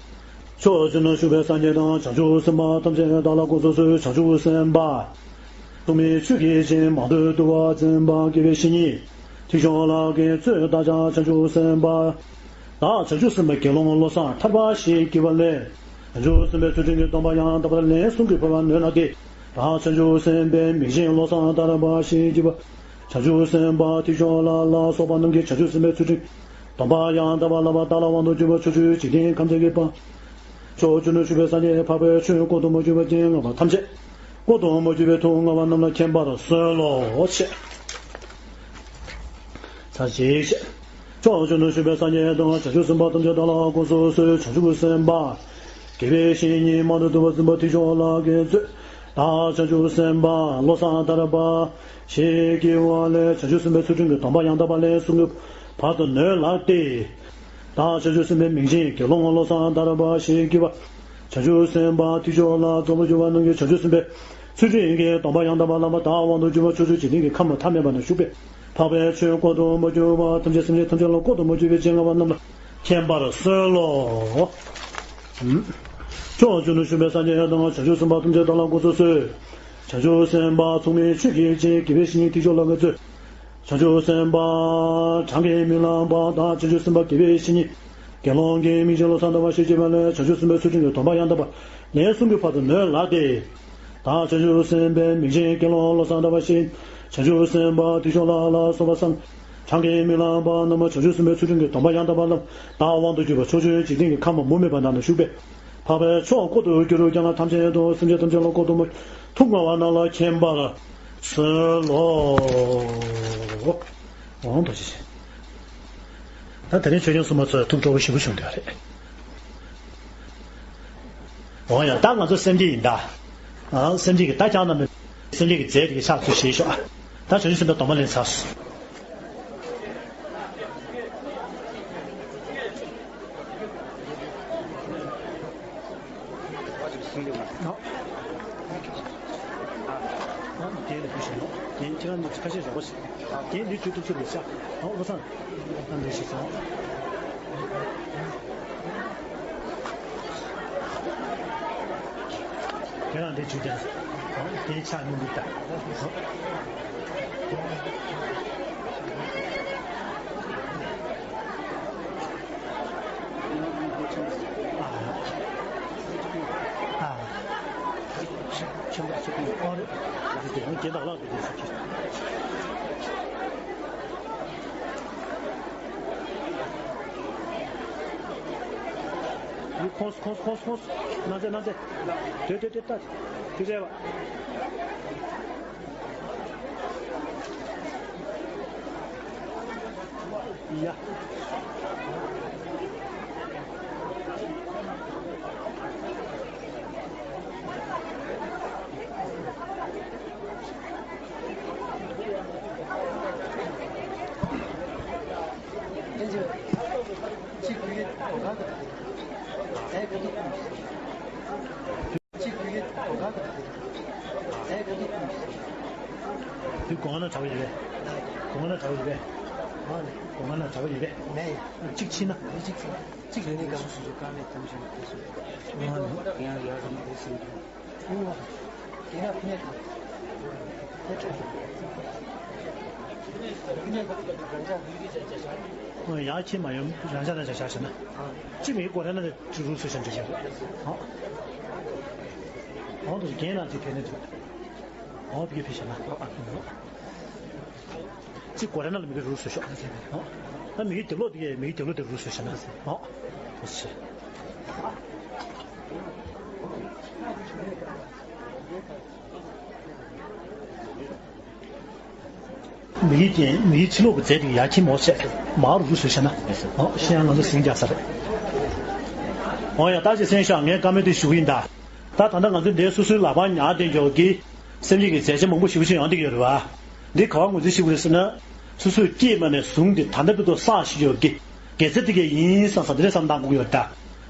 ཕྱོགས་བཅུ་ན་བཞུགས་པའི་སངས་རྒྱས་དང་བྱང་ཆུབ་སེམས་དཔའ་ཐམས་ཅད་བདག་ལ་དགོངས་སུ་གསོལ། བྱང་ཆུབ་སེམས་དཔའ། ཐུགས་མི་ཆོས་ཀྱི་སྤྱན་མང་དུ་བརྡལ་བ་འཛིན་པ་དགེ་བའི་བཤེས་གཉེན། ཐུགས་སྐྱོང་ལག་གི་མཛོད་བདག་ཅག་བྱང་ཆུབ་སེམས་དཔའ། བདག་བྱང་ཆུབ་སེམས་དཔའི་དགེ་སློང་བློ་བཟང་ཐར་པ་ཞེས་བགྱི་བ་ལས། བྱང་ཆུབ་སེམས་དཔའི་ཚུལ་ཁྲིམས་ཀྱི་སྡོམ་པ་ཡང་དག་པར་ལན་གསུམ་གྱིས་ཕུལ་བ་ནོད་ལགས་ཏེ། བདག་བྱང་ཆུབ་སེམས་དཔའི་མིང་ཅན་བློ་བཟང་ཐར་པ་ཞེས་བགྱི་བ། བྱང་ཆུབ་སེམས་དཔའ་ཐུགས་སྐྱོང་ལགས་ལ་སོགས་པ་རྣམས་ཀྱིས་བྱང་ཆུབ་སེམས་དཔའི་ཚུལ་ཁྲིམས་སྡོམ་པ་ཡང་དག་པར་བསླབ་པ་བདག་ལ་དབང་དུ་གྱུར་པ་ཕྱོགས་བཅུའི་འཇིག་རྟེན་ཁམས་བརྒྱད་ཀྱི་དཔལ། ཕྱོགས་བཅུ་ན་བཞུགས་པའི་སངས་རྒྱས་འཕགས་པའི་ཆོས་བཀོད་དུ་མ་གྱུར་པའི་རྒྱན་ལྔ་པ་ཐམས་ཅད། བཀོད་དུ་མ་གྱུར་པའི་ཐུགས་མངའ་བ་རྣམས་ལ་མཁྱེན་པར་གསོལ་ལོ་ཞེས། ཕྱོགས་བཅུ་ན་བཞུགས་པའི་སངས་རྒྱས་དང་བྱང་ཆུབ་སེམས་དཔའ་ཐམས་ཅད་བདག་ལ་དགོངས་སུ་གསོལ། བྱང་ཆུབ་སེམས་དཔའ། དགེ་བའི་བཤེས་གཉེན་མང་དུ་བརྡལ་བ་འཛིན་པ་ཐུགས་སྐྱོང་ལག་གི་མཛོད། བདག་བྱང་ཆུབ་སེམས་དཔའ་བློ་བཟང་ཐར་པ་ཞེས་བགྱི་བ་ལས། བྱང་ཆུབ་སེམས་དཔའི་ཚུལ་ཁྲིམས་ཀྱི་སྡོམ་པ་ཡང་དག་པ་ལན་གསུམ་གྱིས་ཕུལ་བ་ནོད་ལགས་ཏེ། བདག་བྱང་ཆུབ་སེམས་དཔའི་མིང་ཅན་དགེ་སློང་བློ་བཟང་ཐར་པ་ཞེས་བགྱི་བ། བྱང་ཆུབ་སེམས་དཔའ་ཐུགས་སྐྱོང་ལ་རྫོགས་པར་གྱུར་པ་རྣམས་ཀྱིས་བྱང་ཆུབ་སེམས་དཔའི་ཚུལ་ཁྲིམས་ཀྱི་སྡོམ་པ་ཡང་དག་པར་བསླབ་པ་བདག་དབང་དུ་གྱུར་པ་ཕྱོགས་བཅུའི་འཇིག་རྟེན་གྱི་ཁམས་ཐ་མལ་པ་ན་བཞུགས་པའི་འཕགས་པའི་ཆོས་བཀོད་དུ་མ་གྱུར་པ་ཐམས་ཅད་སེམས་ཅན་ཐམས་ཅད་ལ་བཀོད་དུ་མ་གྱུར་པའི་རྒྱན་ལྔ་པ་རྣམས་ལ་མཁྱེན་པར་གསོལ་ལོ། ཕྱོགས་བཅུ་ན་བཞུགས་པའི་སངས་རྒྱས་དང་བྱང་ཆུབ་སེམས་དཔའ་ཐམས་ཅད་བདག་ལ་དགོངས་སུ་གསོལ། བྱང་ཆུབ་སེམས་དཔའ་མཚུངས་མེད་ཆོས་ཀྱི་སྤྱན། དགེ་བའི་བཤེས་གཉེན་ཐུགས་སྐྱོང་ལག་གི་མཛོད། བྱང་ཆུབ་སེམས་དཔའ་གྲངས་ཀྱིས་མི་ལང་པ་དང་། བྱང་ཆུབ་སེམས་དཔའ་དགེ་བའི་བཤེས་གཉེན། དགེ་སློང་གི་མིང་ཅན་བློ་བཟང་ཐར་པ་ཞེས་བགྱི་བ་ལས། བྱང་ཆུབ་སེམས་དཔའི་ཚུལ་ཁྲིམས་ཀྱི་སྡོམ་པ་ཡང་དག་པ་ལན་གསུམ་གྱིས་ཕུལ་བ་ནོད་ལགས་ཏེ། བདག་བྱང་ཆུབ་སེམས་དཔའི་མིང་ཅན་དགེ་སློང་བློ་བཟང་ཐར་པ་ཞེས། བྱང་ཆུབ་སེམས་དཔའ་ཐུགས་སྐྱོང་ལགས་ལ་སོགས་པ་བསམ། གྲངས་ཀྱིས་མི་ལང་པ་རྣམས་བྱང་ཆུབ་སེམས་དཔའི་ཚུལ་ཁྲིམས་ཀྱི་སྡོམ་པ་ཡང་དག་པ་ལ་བདག་དབང་དུ་གྱུར་པ་ཕྱོགས་བཅུའི་འཇིག་རྟེན་གྱི་ཁམས་མུ་མེད་པ་ན་བཞུགས་པའི་འཕགས་པའི་མཆོག་བཀོད་དུ་གྱུར་རྒྱལ་བ་ཐམས་ཅད་དང་། སེམས་ཅན་ཐམས་ཅད་ལ་བཀོད་དུ་མ། ཐུགས་མངའ་བ་རྣམས་ལ་མཁྱེན་པར་གསོལ་ལོ། འོང་དུ་ཆེ། ད་དེ་རིང་ཆོས་སྐྱོང་སྲུང་མ་ཚོས་ཐུགས་སྤྲོ་པོ་ཞེ་པོ་བྱུང་འདུག་རེད། འོང་ཡང་ད་ང་ཚོ་སེམས་བསྐྱེད་ཡིན་ད། ཨ་སེམས་བསྐྱེད་ཀྱི་ད་ཀྱང་ན་མེད། སེམས་བསྐྱེད་ཀྱི་རྫས་དེ་གི་ཕྱག་ཚུལ་ཞེས་ཤོག་ད་བྱང་ཆུབ་སེམས་དཔའི་སྡོམ་པ་ལེན་ཚར་སོང་། ཨ། ཨ། དེ་ལ་ཕུལ་ཞིག་ནོ། དེ་ཁྱེད་རང་ནི་ཁ་ཤས་རོགས་པ་ཞིག་ཨ། དེ་འདི་བཅུ་ཐུབ་ཚོད་ལས་ཤ། ཨ། བློ་བཟང་། ཨ། འདི་ཞིག་སོང་། དེ་རང་འདི་བཅུ་དེ། ཨ། དེ་ཆ་སྙོམས་འདི་ལྟ། ཨ། ཨ། ཆེན་པོ་ཆེ་པོ་ཨ་རེད། ང་ཚོ་དེ་སྔོན་རྒྱན་དང་ལག་དེ་དེ་ཟེར་གྱི། ཡུ་ཁོངས་ཁོངས་ཁོངས་ཁོངས། ནང་ཚེ་ནང་ཚེ། དེ་དེ་དེ་ལྟ། དེ་རེད་བ། ཡ། གཅིག་གི་གོ་ག་དང་། ཨེ། གཅིག་གི་གོ་ག་དང་། ཨེ། དེ་སྒོ་ང་ན་དྲག་པོ་ཡོད་པས། སྒོ་ང་ན་དྲག་པོ་ཡོད་པས། སྒོ་ང་ན་དྲག་པོ་ཡོད་པས། མེད་ཡ། གཅིག་ཕྱིན་ན། གཅིག་ཕྱིན་ན། གཅིག་ལས་ནི་གང་སུ་སུ་དཀའ་ལས་ཐམས་ཅད་ཀུན་སུ། ང་ནི་ཡང་ཡར་རིང་དུ་སེམས་ཀྱི། ཨོ། དེ་ན་ཕི་ནས་དང་། ཕི་ནས་དང་། རང་ཅག་ཡང་ཁྱེད་མ་ཡོང་རང་ཅག་རང་ཅག་བཞག་བཞག་བྱས་ན། གཅིག་མི་གོ་རེ་ན་དེ་རུ་སུ་ཤན་འདྲ་བཞག་རེད། ཨོ། ཨོ་དེ་རྒན་ན་དེ་ཕེ་ནས་འདུག་ཨོ་བི་ཕེ་བཞག་ན། གཅིག་གོ་རེ་ན་ལ་མི་གི་རུ་སུ་ཤོག་ཨོ། ད་མི་གི་དེ་ལོ་དེ་གི་མི་གི་དེ་ལོ་དེ་རུ་སུ་ཤན་ན། ཨོ། ཨོ་ཤེ། མི་ཡི་རྐྱེན་མི་ཡི་ཕྱི་ལོགས་ཀྱི་རྫས་དེ་ཡར་ཁྱེར་མོ་བྱས་མར་རུ་བཟོས་བྱས་ན། ཨོ་ཤེས་ཡང་ང་ཚོ་ཟིང་རྒྱག་ས་རེད། ཨོ་ཡ་ད་ཅི་སེང་ཤག་ངས་བཀའ་མོལ་དེ་ཞུ་གི་ཡིན་ད། ད་ད་ལྟ་ང་ཚོ་འདིར་སོ་སོའི་ལག་པ་ཉར་བསྡད་ཡོད་ཀྱི་སེམས་ཅན་གྱི་རྫས་ཆ་མང་པོ་ཞེ་པོ་ཅིག་ཡོང་བསྡད་ཡོད་རེད་བ། འདི་ག་བ་ངོས་འཛིན་བྱེད་དགོས་རེད་ཟེར་ན། སོ་སོས་སྐྱེས་མ་ནས་བཟུང་སྟེ་ད་ལྟ་བར་དུ་བསགས་བཞིན་ཡོད་ཀྱི་དགེ་རྩ་དེ་གས་ཡིན་བསམ་བསམ་དེ་འདྲ་བསམ་བཏང་དགོས་ཀྱི་ཡོད་ད།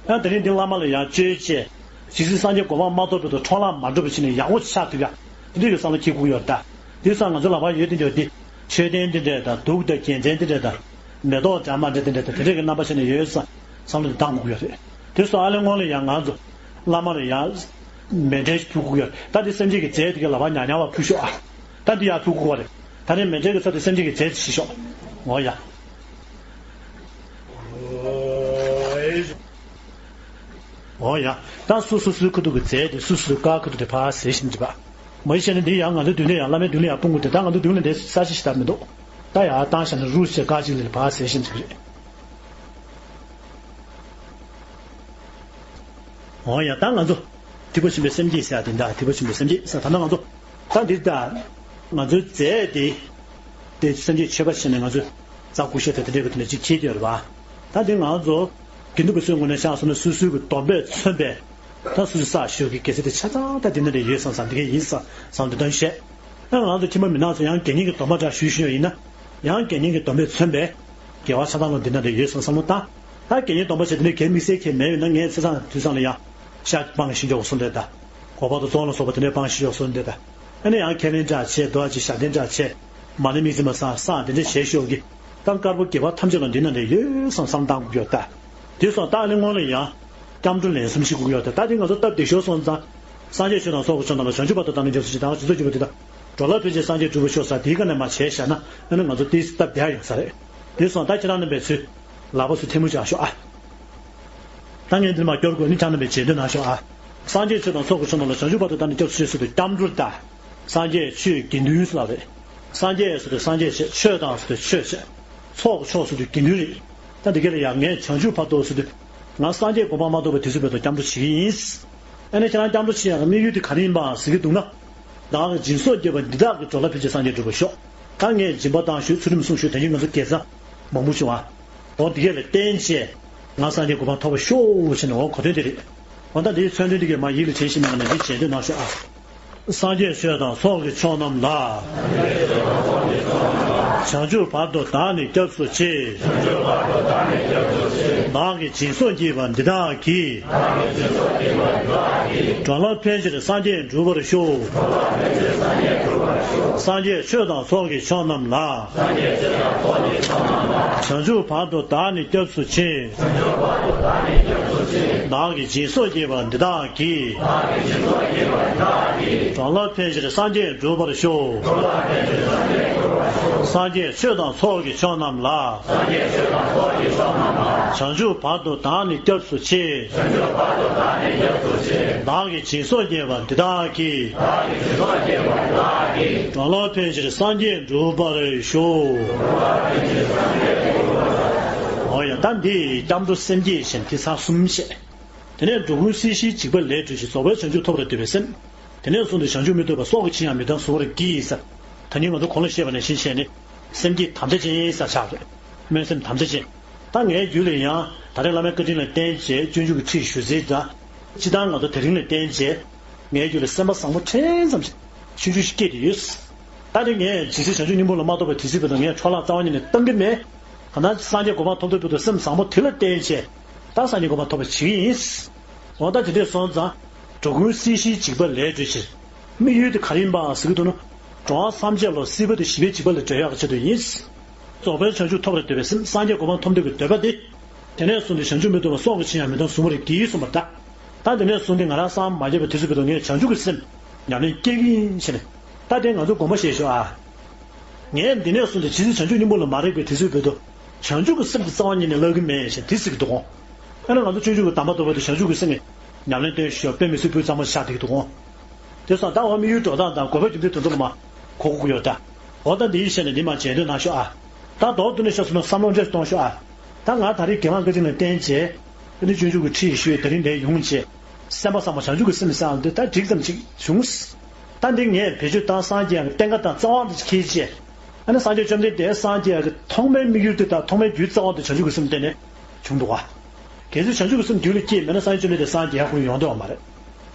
ཡང་དེ་རིང་འདི་བླ་མ་ལ་ཡང་བཅོལ་བྱས། ཇི་སྲིད་སངས་རྒྱས་གོ་འཕང་མ་ཐོབ་བར་དུ་འཕྲོ་བརླག་མ་འགྲོ་བ་བྱས་ནས་ཡག་པོ་ཆགས་ཐུབ་ཡ། འདི་འདྲ་གི་བསམ་བློ་འཁྱེར་དགོས་ཀྱི་ཡོད་ད། འདི་སང་ང་ཚོ་ལག་པར་ཡོད་དེ་འདྲ་འདི། མཆོད་རྟེན་འདི་འདྲ་དང་གདུགས་དང་རྒྱལ་མཚན་འདི་འདྲ་དང་། མེ་ཏོག་འདྲ་མ་འདྲ་འདི་འདྲ་དང་དེ་འདྲ་གི་རྣམ་པ་བྱས་ནས་ཡོད་བསམ་བསམ་བློ་འདི་བཏང་དགོས་ཀྱི་ཡོད་རེད། དེ་སོགས་ཨ་ལས་སྔོན་ལ་ཡང་ང་ཚོ། བླ་མ་ལ་ཡང་། མཎྜལ་ཕུལ་དགོས་ཀྱི་ཡོད། ད་འདི་སེམས་ཅན་གྱི་རྫས་དེ་གའི་ལག་པ་ཉག་ཉག་པ་ཕུལ་ཤོག་ཨ། ད་འདི་ཡར་ཕུལ་དགོས་པ་རེད། ད་རེས་མཎྜལ་གྱི་ཚབ་ཏུ་སེམས་ཅན་གྱི་རྫས་དེ་བཞེས་ཤོག་འོ་ཡ། འོ་ཡ། ད་སོ་སོ་སོའི་ཁ་ཐུག་གི་རྫས་དེ་སོ་སོའི་ཀ་ཁ་ཐུག་དེ་ཕར་ཟེར་བཞིན་གྱི་པ། མ་གཞི་བྱས་ན་འདི་ཡང་ང་ཚོའི་མདུན་ལ་ཡང་བླ་མའི་མདུན་ལ་ཡང་སྤུངས་དགོས་ཏེ་ད་ང་ཚོའི་མདུན་ལ་འདི་ས་ཆ་ཞིག་ད་མི་འདུག་ད་ཡར་བཏང་བཞག་ན་རུ་ཞེས་ཀ་གཅིག་ལ་ཕར་ཟེར་བཞིན་གྱི་རེད། འོ་ཡ་ད་ང་ཚོ། ཐེག་པ་ཆེན་པོའི་སེམས་བསྐྱེད་ཟེར་ཡ་དེ་འདྲ་ཐེག་པ་ཆེན་པོའི་སེམས་བསྐྱེད་ཟེར་ད་ལྟ་ང་ཚོ། ད་འདི་ལྟ། ང་ཚོའི་རྫས་དེ། དེ་སེམས་བསྐྱེད་མཆོད་པ་བྱས་ནས་ང་ཚོས་རྩ་ཀུ་ཤ་དང་དེ་འདྲའི་གི་དེ་འདྲ་ཅིག་འཁྱེར་གྱི་ཡོད་རེད་བ། ད་འདི་ང་ཚོ། དགེ་འདུན་པ་ཚོའི་ངོས་ནས་བཞག་སོང་ན་སོ་སོའི་གི་སྡོམ་པས་མཚོན་པའི། ད་སོ་སོས་བསགས་ཞོར་གྱི་དགེ་རྩ་དེ་ཆ་ཚང་ད་འདི་ནང་ལ་ཡོད་བསམ་བསམ་འདི་གས་ཡིན་བསམ་བསམ་འདི་དོན་བཤད། ད་ང་ཚོ་ཁྱིམ་པ་མི་ནག་ཚོ་ཡང་དགེ་བསྙེན་གྱི་སྡོམ་པ་འདྲ་ཞུས་ཞུས་ཡོད་ཡིན་ན། ཡང་དགེ་བསྙེན་གྱི་སྡོམ་པས་མཚོན་པའི། དགེ་བ་ཆ་ཚང་ལ་འདི་ནང་ལ་ཡོད་བསམ་བསམ་བློ་བཏང་། ད་དགེ་བསྙེན་སྡོམ་པ་བྱས་དེ་ནས་གལ་དམིགས་བསལ་གལ་མེད་ཡོད་ན་ངས་ཚེས་བཟང་དུས་བཟང་ལ་ཡང་། ཤ་སྤང་ཞིང་འཇོག་སོང་འདྲ་ད། གོ་འཕང་དང་བཙོན་ལ་སོགས་པ་དེ་འདྲའི་སྤང་ཞིང་འཇོག་སོང་འདྲ་ད། ཨ་ནི་ཡང་ཁས་ལེན་འདྲ་བྱས་རྡོ་རྗེ་ཞབས་བརྟན་འདྲ་བྱས། མ་ཎི་དམིགས་བརྩེ་མ་བསགས་བསགས་དེ་འདྲ་བྱས་ཤོག་གི། ད་དཀར་པོ་དགེ་བ་ཐམས་ཅད་ལ་འདི་ན་ལས་ཡོད་བསམ་བསམ་བཏང་དགོས་ཡོད་ད། དེ་སོང་ད་ཨ་ནི་སྔོན་ལ་ཡང་། སྐྱབས་འགྲོ་ལན་གསུམ་ཞིག་དགོས་ཡོད་ད། ད་དེ་ང་ཚོ་སྟབས་བདེ་ཤོར་སོང་ཙང་། སངས་རྒྱས་ཆོས་དང་ཚོགས་ཀྱི་མཆོག་རྣམས་ལ་བྱང་ཆུབ་བར་དུ་བདག་ནི་སྐྱབས་སུ་མཆི། ད་ང་ཚོ་ཚོགས་ཀྱི་བར་དུ་ད། འགྲོ་ལ་ཕན་ཕྱིར་སངས་རྒྱས་འགྲུབ་པར་ཤོག་ཟེར་དེའི་ཀ་ནས་མ་བྱས་བཞག་ན་ཨ་ནི་ང་ཚོ་དེ་སྟབས་བདེ་ཡོང་ས་རེད། དེ་སོང་ད་ཁྱེད་རང་རྣམ་པས་ཚུལ། ལག་པ་ཚུར་ཐལ་མོ་སྦྱར་ཤོག་ཨ། ད་ངས་འདིར་མ་སྐྱོར་དགོས་ནི་ཆ་རྣམ་པས་རྗེས་ཟློས་གནང་ཤོག་ཨ། སངས་རྒྱས་ཆོས་དང་ཚོགས་ཀྱི་མཆོག་རྣམས་ལ་བྱང་ཆུབ་བར་དུ་བདག་ནི་སྐྱབས་སུ་མཆི་ཟེར་དུས་སྐྱབས་འགྲོ་ད། སངས་རྒྱས་ཆོས་དགེ་འདུན་ཟེར་བ་རེད། སངས་རྒྱས་ཟེར་དུས་སངས་རྒྱས་བྱས། ཆོས་དང་ཟེར་དུས་ཆོས་བྱས། ཚོགས་ཀྱི་མཆོག་ཟེར་དུས་དགེ་འདུན་རེད། ད་འདི་ག་ལ་ཡང་ངས་བྱང་ཆུབ་བར་དུ་ཟེར་དུས། ང་སངས་རྒྱས་གོ་འཕང་མ་ཐོབ་པའི་དུས་ཚོད་བར་དུ་སྐྱབས་འགྲོ་བྱེད་ཀྱི་ཡིན། ཨ་ནི་ཁྱེད་རང་སྐྱབས་འགྲོ་བྱེད་ཡག་དམིགས་ཡུལ་དེ་ག་རེ་ཡིན་པ་ཟེར་གྱི་འདུག་ན། བདག་གིས་སྦྱིན་སོགས་བགྱིས་པ་འདི་དག་གིས། འགྲོ་ལ་ཕན་ཕྱིར་སངས་རྒྱས་འགྲུབ་པར་ཤོག་ད་ངས་སྦྱིན་པ་བཏང་ཞུས། ཚུལ་ཁྲིམས་བསྲུང་ཞུས། དེ་བཞིན་ང་ཚོ་དགེ་རྩ་མང་པོ་བྱུང་བ། འོ་འདི་གས་ལ་བརྟེན་བྱས། ང་སངས་རྒྱས་གོ་འཕང་ཐོབ་པར་ཤོག་ཟེར་ནས་འོ་གོ་དོན་དེ་རེད། འོ་ད་འདིའི་མཚོན་དོན་འདི་གས་མ་ཡིད་ལ་དྲན་ཞིག་གནང་ནས་འདི་རྗེས་ཟློས་གནང་ཤོག་ཨ། སངས་རྒྱས་ཆོས་དང་ཚོགས་ཀྱི་མཆོག་རྣམས་ལ། བྱང་ཆུབ་བར་དུ་བདག་ནི་སྐྱབས་སུ་མཆི། བདག་གིས་སྦྱིན་སོགས་བགྱིས་པ་འདི་དག་གིས། འགྲོ་ལ་ཕན་ཕྱིར་སངས་རྒྱས་འགྲུབ་པར་ཤོག་སངས་རྒྱས་ཆོས་དང་ཚོགས་ཀྱི་མཆོག་རྣམས་ལ། བྱང་ཆུབ་བར་དུ་བདག་ནི་སྐྱབས་སུ་མཆི། བདག་གིས་སྦྱིན་སོགས་བགྱིས་པ་འདི་དག་གིས། འགྲོ་ལ་ཕན་ཕྱིར་སངས་རྒྱས་འགྲུབ་པར་ཤོག་སངས་རྒྱས་ཆོས་དང་ཚོགས་ཀྱི་མཆོག་རྣམས་ལ། བྱང་ཆུབ་བར་དུ་བདག་ནི་སྐྱབས་སུ་མཆི། བདག་གིས་སྦྱིན་སོགས་བགྱིས་པ་འདི་དག་གིས། འགྲོ་ལ་ཕན་ཕྱིར་སངས་རྒྱས་འགྲུབ་པར་ཤོག་འོ་ཡ་ད་འདི་སྐྱབས་འགྲོ་སེམས་བསྐྱེད་ཞེས་དེ་ཚར་གསུམ་བཤད། དེ་ནས་འགྲོ་ཀུན་སྲིད་ཞིའི་འཇིགས་པ་ལས་སྒྲོལ་ཞིང་། རྫོགས་པའི་བྱང་ཆུབ་ཐོབ་པར་འདོད་པའི་སེམས། དེ་ནས་བཟུང་སྟེ་བྱང་ཆུབ་མི་ཐོབ་པ་སྲོག་གི་ཕྱིར་ཡང་མི་གཏང་ཟུང་བར་གྱིས་ཟེར། ད་ནི་ང་ཚོ་གོང་ལ་བཤད་པ་ནང་བཞིན་བྱས་ནས་སེམས་བསྐྱེད་དམ་བཅའ་ཅན་ཟེར་ཆགས་རེད། སྨོན་སེམས་དམ་བཅའ་ཅན། ད་ངའི་རྒྱུད་ལ་ཡང་ད་རེས་བླ་མའི་བཀའ་དྲིན་ལ་བརྟེན་བྱས་སྤྱོད་འཇུག་གི་ཁྲིད་ཞུ་ཟེར་ད། སྤྱིར་བཏང་ང་ཚོ་དེ་རིང་ལ་བརྟེན་བྱས། ངའི་རྒྱུད་ལ་སེམས་པ་བཟང་པོ་ཕྲན་ཙམ་ཞིག་ཆུང་ཆུང་ཞིག་སྐྱེས་ཏེ་ཡོད། ད་དེ་ངས་ཇི་སྲིད་བྱང་ཆུབ་སྙིང་པོ་ལ་མ་ཐོབ་པའི་དུས་ཚོད་བར་དུ་ངས་འཕྲོ་བརླག་རྩ་བ་ཉིད་ནས་གཏང་གི་མེད། གང་ལྟར་སངས་རྒྱས་གོ་འཕང་ཐོབ་ཐུབ་བར་དུ་སེམས་བཟང་པོ་དེ་ལ་བརྟེན་བྱས། ད་སངས་རྒྱས་གོ་འཕང་ཐོབ་པར་བྱེད་ཀྱི་ཡིན། འོ་ད་དེ་འདྲས་སོང་ཙང་། འགྲོ་ཀུན་སྲིད་ཞིའི་འཇིགས་པ་ལས་སྒྲོལ་ཕྱིར། དམིགས་ཡུལ་དེ་ག་རེ་ཡིན་པ་ཟེར་གྱི་འདུག་ན། འགྲོ་བ་ཐམས་ཅད་ལ་སྲིད་པ་དང་ཞི་བའི་འཇིགས་པ་ལས་སྒྲོལ་ཡག་གི་ཆེད་དུ་ཡིན། རྫོགས་པའི་བྱང་ཆུབ་ཐོབ་པར་འདོད་པའི་སེམས། སངས་རྒྱས་གོ་འཕང་ཐོབ་འདོད་ཀྱི་འདོད་པ་དེ། དེ་ནས་བཟུང་སྟེ་བྱང་ཆུབ་མི་ཐོབ་པ་སྲོག་གི་ཕྱིར་ཡང་མི་གཏང་ཟུང་བར་གྱིས་གསུངས་པ་ལྟར། ད་དེ་ནས་བཟུང་སྟེ་ང་རང་སངས་མ་རྒྱས་པའི་དུས་ཚོད་བར་དུ་ངས་བྱང་ཆུབ་ཀྱི་སེམས་ཉམས་ལེན་སྐྱེ་གི་ཡིན་ཞེས་ནས། ད་དེ་ང་ཚོ་དགོངས་པ་བཞེས་ཤོག་ཨ། ངས་འདི་ནས་བཟུང་སྟེ་ཇི་སྲིད་བྱང་ཆུབ་སྙིང་པོ་ལ་མ་རེག་པའི་དུས་ཚོད་བར་དུ། བྱང་ཆུབ་ཀྱི་སེམས་ཀྱི་རྩ་བ་ཉིད་ནས་བརླག་གི་མེད་ཞེས་དེ་ཟེར་གྱི་འདུག་གོ། ཨ་ནི་ང་ཚོ་སྤྱོད་འཇུག་གི་གདམས་པ་ལྟ་བུ་དེ་བྱང་ཆུབ་ཀྱི་སེམས་ཀྱི་ཉམས་ལེན་སྟོན་ཤོག་དཔེ་མི་སྲིད་སྤུས་གཙང་མ་ཆགས་བསྡད་ཀྱི་འདུག་གོ། དེ་སོང་ད་འོ་དམིགས་ཡུལ་འགྲོ་སྟངས་དང་དགོས་པ་རྒྱུ་མཚན་དེ་ཚོ་ལ་མ་གོ་དགོས་ཀྱི་ཡོད་ད། འོ་ད་འདི་ཡིན་ཞེས་ནས་འདི་མ་མཇལ་འདོད་གནང་ཤོག་ཨ། ད་མདོར་བསྡུས་ནས་བཤད་སོང་ན་བསམ་བློ་འདྲེས་གཏོང་ཤོག་ཨ། ད་ང་ད་རེས་གྱེན་ལངས་བཀའ་དྲིན་ལ་བརྟེན་བྱས། ཨ་ནི་སྤྱོད་འཇུག་གི་ཁྲིད་ཞུས་དེ་རིང་འདིར་ཡོང་བྱས། སེམས་པ་བཟང་པོ་བྱང་ཆུབ་ཀྱི་སེམས་བསམ་འདི་ད་འགྲིག་ཙམ་ཅིག་བྱུང་། ད་འདི་ངས་བེད་སྤྱོད་བཏང་སངས་རྒྱས་ཀྱི་བསྟན་བཀའ་དང་རྩ་བ་འདི་ཁྱེད་ཅེས། ཨ་ནི་སངས་རྒྱས་བཅོམ་ལྡན་འདས་སངས་རྒྱས་ཀྱི་ཐོག་མའི་དམིགས་ཡུལ་དེ་དང་ཐོག་མའི་རྒྱུའི་རྩ་བ་འདི་བྱང་ཆུབ་ཀྱི་སེམས་བསྟན་ནས་བྱུང་འདུག་བ། གལ་སྲིད་བྱང་ཆུབ་ཀྱི་སེམས་རྒྱུད་ལ་སྐྱེས་མེད་ན་སངས་རྒྱས་བཅོམ་ལྡན་འདས་སངས་རྒྱས་ཡག་པོ་ཡོང་འདོད་པ་མ་རེད།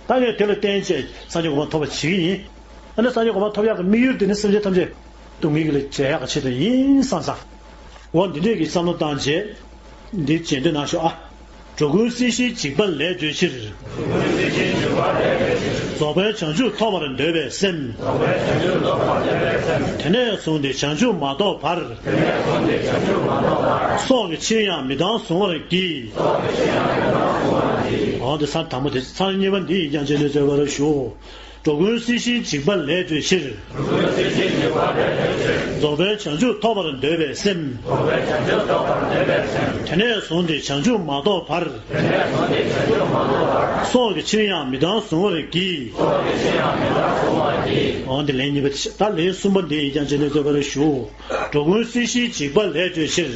ད་ངས་དེ་ལ་བརྟེན་བྱས་སངས་རྒྱས་གོ་འཕང་ཐོབ་པ་བྱེད་ཀྱི་ཡིན། ཨ་ནི་སངས་རྒྱས་གོ་འཕང་ཐོབ་ཡག་གི་དམིགས་ཡུལ་དེ་ནི་སེམས་ཅན་ཐམས་ཅད་སྡུག་བསྔལ་གྱི་ལས་བྱེད་ཡག་གི་ཆེད་དུ་ཡིན་བསམ་བསམ། འོ་འདི་འདྲས་ཀྱི་བསམ་བློ་བཏང་བྱས། འདི་རྗེས་ཟློས་གནང་ཤོག་ཨ། འགྲོ་ཀུན་སྲིད་ཞིའི་འཇིགས་པ་ལས་སྒྲོལ་ཕྱིར། རྫོགས་པའི་བྱང་ཆུབ་ཐོབ་པར་འདོད་པའི་སེམས། དེ་ནས་བཟུང་སྟེ་བྱང་ཆུབ་མ་ཐོབ་བར། སྲོག་གི་ཕྱིར་ཡང་མི་བཏང་གཟུང་བར་བགྱི། འོ་འདི་ཚར་དང་པོ་དེ། ཚར་གཉིས་པ་འདི་ཡིག་རྐྱང་རྗེས་ཟློས་མཛད་པར་ཞུ། འགྲོ་ཀུན་སྲིད་ཞིའི་འཇིགས་པ་ལས་སྒྲོལ་ཕྱིར། རྫོགས་པའི་བྱང་ཆུབ་ཐོབ་པར་འདོད་པའི་སེམས། དེ་ནས་བཟུང་སྟེ་བྱང་ཆུབ་མ་ཐོབ་བར། སྲོག་གི་ཕྱིར་ཡང་མི་བཏང་གཟུང་བར་བགྱི། འོ་འདི་ལན་གཉིས་པ་དེ་བྱས། ད་ལན་གསུམ་པ་འདི་ཡིག་རྐྱང་རྗེས་ཟློས་མཛད་པར་ཞུ། འགྲོ་ཀུན་སྲིད་ཞིའི་འཇིགས་པ་ལས་སྒྲོལ་ཕྱིར།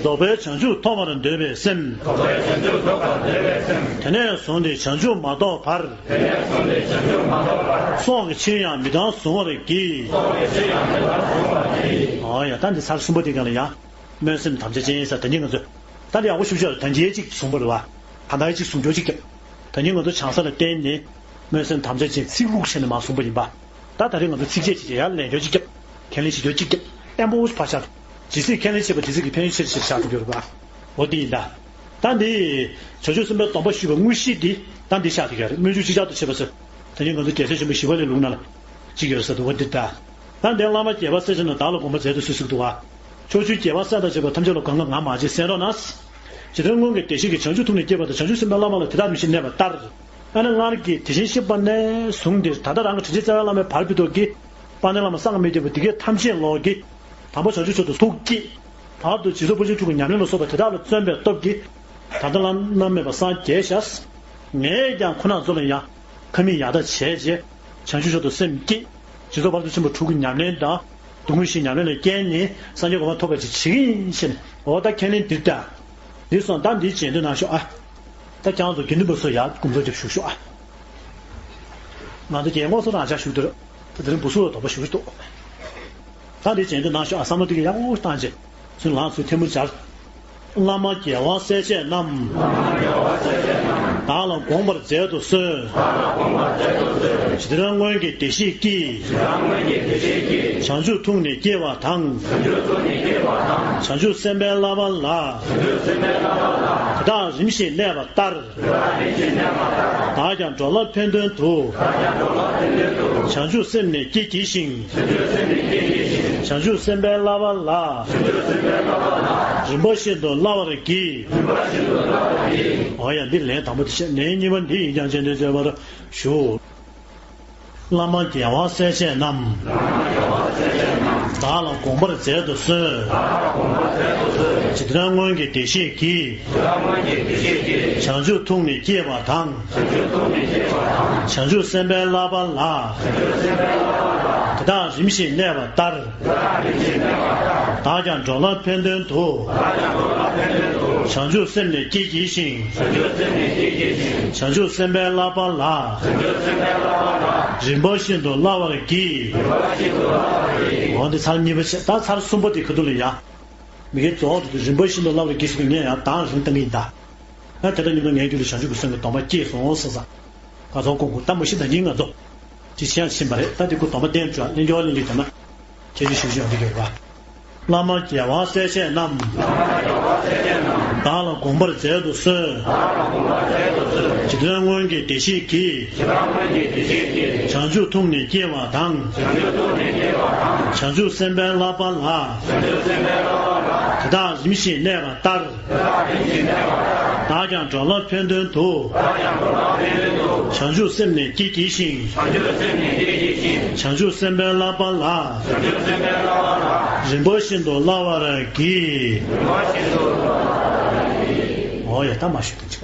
རྫོགས་པའི་བྱང་ཆུབ་ཐོབ་པར་འདོད་པའི་སེམས། དེ་ནས་བཟུང་སྟེ་བྱང་ཆུབ་མ་ཐོབ་བར། སྲོག་གི་ཕྱིར་ཡང་མི་བཏང་གཟུང་བར་བགྱི། འོ་ཡ། ད་འདི་ཚར་གསུམ་པ་འདི་གང་ལ་ཡང་། སྨོན་སེམས་དམ་བཅའ་ཅན་ཟེར་ད་གིན་ང་ཚོས། ད་འདི་ཡག་པོ་ཞུ་ཞོར་ད་འདི་གཅིག་གསུངས་པ་རེད་བ། ད་ལྟ་གཅིག་གསུང་སྐྱོར་གཅིག་བརྒྱབ། ད་གིན་ང་ཚོ་བྱང་ས་ལ་བརྟེན་ནས། སྨོན་སེམས་དམ་བཅའ་ཅན་ཚིག་ལྷུག་བྱས་ནས་མར་གསུངས་པ་ཡིན་པ། ད་ད་རེས་ང་ཚོ་ཚིགས་བཅད་ཅིག་བྱས་ཡར་ལན་སྐྱོར་གཅིག་བརྒྱབ། ཁས་ལེན་ཞིབ་སྐྱོར་གཅིག་བརྒྱབ། བརྟན་པོ་ཕར་བཞག། ཇི་སྲིད་ཁས་ལེན་བྱས་པ་དེ་སྲིད་ཀྱི་ཕན་ཡོན་ཆེ་རུ་ཆེ་རུ་ཆགས་ཐུབ་ཀྱི་ཡོད་རེད་པ། འོ་འདི་ཡིན་ད། ད་འདི། བྱང་ཆུབ་སེམས་དཔའི་སྡོམ་པ་ཞུས་པའི་དངོས་གཞི་འདི་ད་འདི་ཆགས་ཐུབ་ཀྱི་རེད། སྨོན་འཇུག་ཅིག་ཆར་དུ་བྱེད་པ་ཟེར། ད་ནི་ང་ཚོ་རྒྱལ་སྲས་ཆེན་པོ་ཞི་བ་ལྷའི་ལུང་ནང་ལ་ཅིག་ཡོད་ཟེར་འདུག་བ། འདི་ད། ད་འདི་བླ་མ་དགེ་བ་སེལ་བྱེད་རྣམས། བདག་ལ་དགོངས་པར་མཛད་དུ་གསོལ་ཟེར་འདུག་བ། ཕྱོགས་བཅུའི་རྒྱལ་བ་སྲས་དང་བཅས་པ་ཐམས་ཅད་ལ་གང་ག་ངང་མ་བྱེད་གསན་རོགས་གནང་། ཇི་ལྟར་སྔོན་གྱི་བདེ་གཤེགས་ཀྱིས། བྱང་ཆུབ་ཐུགས་ནི་བསྐྱེད་པ་དང་། བྱང་ཆུབ་སེམས་དཔའི་བླ་མ་ལ། དེ་དག་རིམ་བཞིན་གནས་པ་ལྟར། ཨ་ནི་སྔར་གྱི་དེ་བཞིན་གཤེགས་པ་ནས་བཟུང་སྟེ། ད་ལྟ་རང་གི་དྲིན་ཅན་རྩ་བའི་བླ་མའི་བར་དུ་ཐོག་གི། དཔལ་ལྡན་བླ་མ་གསང་སྔགས་མི་བསྐྱོད་པ་འདི་གའི་ཐམས་ཅད་ལོག་གི། དང་པོ་བྱང་ཆུབ་མཆོག་ཏུ་ཐུགས་བསྐྱེད། བར་དུ་རྗེས་ཐོབ་ཕར་ཕྱིན་དྲུག་གི་ཉམས་ལེན་ལ་སོགས་པ་དེ་དག་ལ་བརྩོན་པའི་སྟོབས་ཀྱིས། ད་ལྟ་བླ་ན་མེད་པ་སངས་རྒྱས་ཤག། ངས་ཀྱང་ཁོ་རང་ཚོ་ལ་ཡང་ཁ་མིག་ཡར་ལྟ་བྱས་རྗེས། བྱང་ཆུབ་མཆོག་ཏུ་སེམས་བསྐྱེད། རྗེས་ཐོབ་ཕར་ཕྱིན་དྲུག་གི་ཉམས་ལེན་དང་། སྡུག་བསྔལ་ཞི་བའི་ཉམས་ལེན་ལ་བརྟེན་ནས་སངས་རྒྱས་གོ་འཕང་ཐོབ་པ་ཅིག་བྱེད་ཀྱི་ཡིན་ཞེས་ནས། འོ་ད་ཁས་ལེན་འདིར་ད། འདི་སོང་ད་འདིའི་རྗེས་ཟློས་གནང་ཤོག་ཨ། ད་ཁྱེད་རང་ཚོ་དགེ་འདུན་པ་ཚོ་ཡར་དགོངས་རྫོགས་རྒྱབ་བཞུགས་ཤོག་ཨ། ང་ཚོ་རྒྱལ་ངོ་སོ་རང་འཇགས་བཞུགས་འདུག་ད་དེ་རིང་བུ་སུ་ལ་དོགས་པ་ཞུ་གི་འདུག་ད་འདིའི་རྗེས་ཟློས་གནང་ཤོག་ཨ། བསམ་བློ་དེ་ག་ཡག་པོ་བཏང་རྗེས། ཚུར་ལངས། ཚུར་ཐལ་མོ་སྦྱར། བླ་མ་རྒྱལ་བ་སྲས་བཅས་རྣམས། བདག་ལ་དགོངས་པར་མཛད་དུ་གསོལ། ཇི་ལྟར་སྔོན་གྱི་བདེ་གཤེགས་ཀྱིས། བྱང་ཆུབ་ཐུགས་ནི་བསྐྱེད་པ་དང་། བྱང་ཆུབ་སེམས་དཔའི་བསླབ་པ་ལ། དེ་དག་རིམ་བཞིན་གནས་པ་ལྟར། བདག་ཀྱང་འགྲོ་ལ་ཕན་དོན་དུ། བྱང་ཆུབ་སེམས་ནི་བསྐྱེད་བགྱི་ཞིང་། བྱང་ཆུབ་སེམས་དཔའི་བསླབ་པ་ལ། རིམ་པ་བཞིན་དུ་བསླབ་པར་བགྱི། འོ་ཡ། འདི་ལན་དང་པོ་དེ་བྱས། ལན་གཉིས་པ་འདི་ཡིག་རྐྱང་རྗེས་ཟློས་མཛད་པར་ཞུ། བླ་མ་རྒྱལ་བ་སྲས་བཅས་རྣམས། བདག་ལ་དགོངས་པར་མཛད་དུ་གསོལ། ཇི་ལྟར་སྔོན་གྱི་བདེ་གཤེགས་ཀྱིས། བྱང་ཆུབ་ཐུགས་ནི་བསྐྱེད་པ་དང་། བྱང་ཆུབ་སེམས་དཔའི་བསླབ་པ་ལ། དེ་དག་རིམ་བཞིན་གནས་པ་ལྟར། བདག་ཀྱང་འགྲོ་ལ་ཕན་དོན་དུ། བྱང་ཆུབ་སེམས་ནི་བསྐྱེད་བགྱི་ཞིང་། བྱང་ཆུབ་སེམས་དཔའི་བསླབ་པ་ལ། རིམ་པ་བཞིན་དུ་བསླབ་པར་བགྱི། འོ་འདི་ཚར་གཉིས་པ་བྱས། ད་ཚར་གསུམ་པ་དེ་ཁ་ཐུག་ལ་ཡ། མི་དགེ་རྫོགས་འགྲོ་དུས་རིམ་པ་བཞིན་དུ་བསླབ་པར་བགྱི་ཟེར་དུས་ངས་ཡང་དང་རིང་བཏང་གི་ཡིན་ད། ཨ་དེ་ལྟར་ཉིད་དུ་ངའི་རྒྱུད་ལ་བྱང་ཆུབ་ཀྱི་སེམས་ཀྱི་སྡོམ་པ་སྐྱེས་སོང་ཟེར་ས། ང་ཚོ་ཀུན་ཀུན་ད་མ་གཞི་ད་ཉིན་ང་ཚོ། ཅི་བྱས་ཕྱིན་པ་རེད། ད་འདི་ཀུན་སྡོམ་པ་བསྟན་འགྲོ་ལེན་རྒྱུ་ལེན་རྒྱུ་དེ་ན། ཁྱད་ཆོས་ཤིག་ཤིག་ཡོང་གི་ཡོད་པ། བླ་མ་རྒྱལ་བ་སྲས་བཅས་རྣམས། བདག་ལ་དགོངས་པར་མཛད་དུ་གསོལ། ཇི་ལྟར་སྔོན་གྱི་བདེ་གཤེགས་ཀྱིས། བྱང་ཆུབ་ཐུགས་ནི་བསྐྱེད་པ་དང་། བྱང་ཆུབ་སེམས་དཔའི་བསླབ་པ་ལ། དེ་དག་རིམ་བཞིན་གནས་པ་ལྟར། བདག་ཀྱང་འགྲོ་ལ་ཕན་དོན་དུ། བྱང་ཆུབ་སེམས་ནི་བསྐྱེད་བགྱི་ཞིང་། བྱང་ཆུབ་སེམས་དཔའི་བསླབ་པ་ལ། རིམ་པ་བཞིན་དུ་བསླབ་པར་བགྱི། འོ་ཡ། ད་མ་ཞུ་དུ་ཅིག་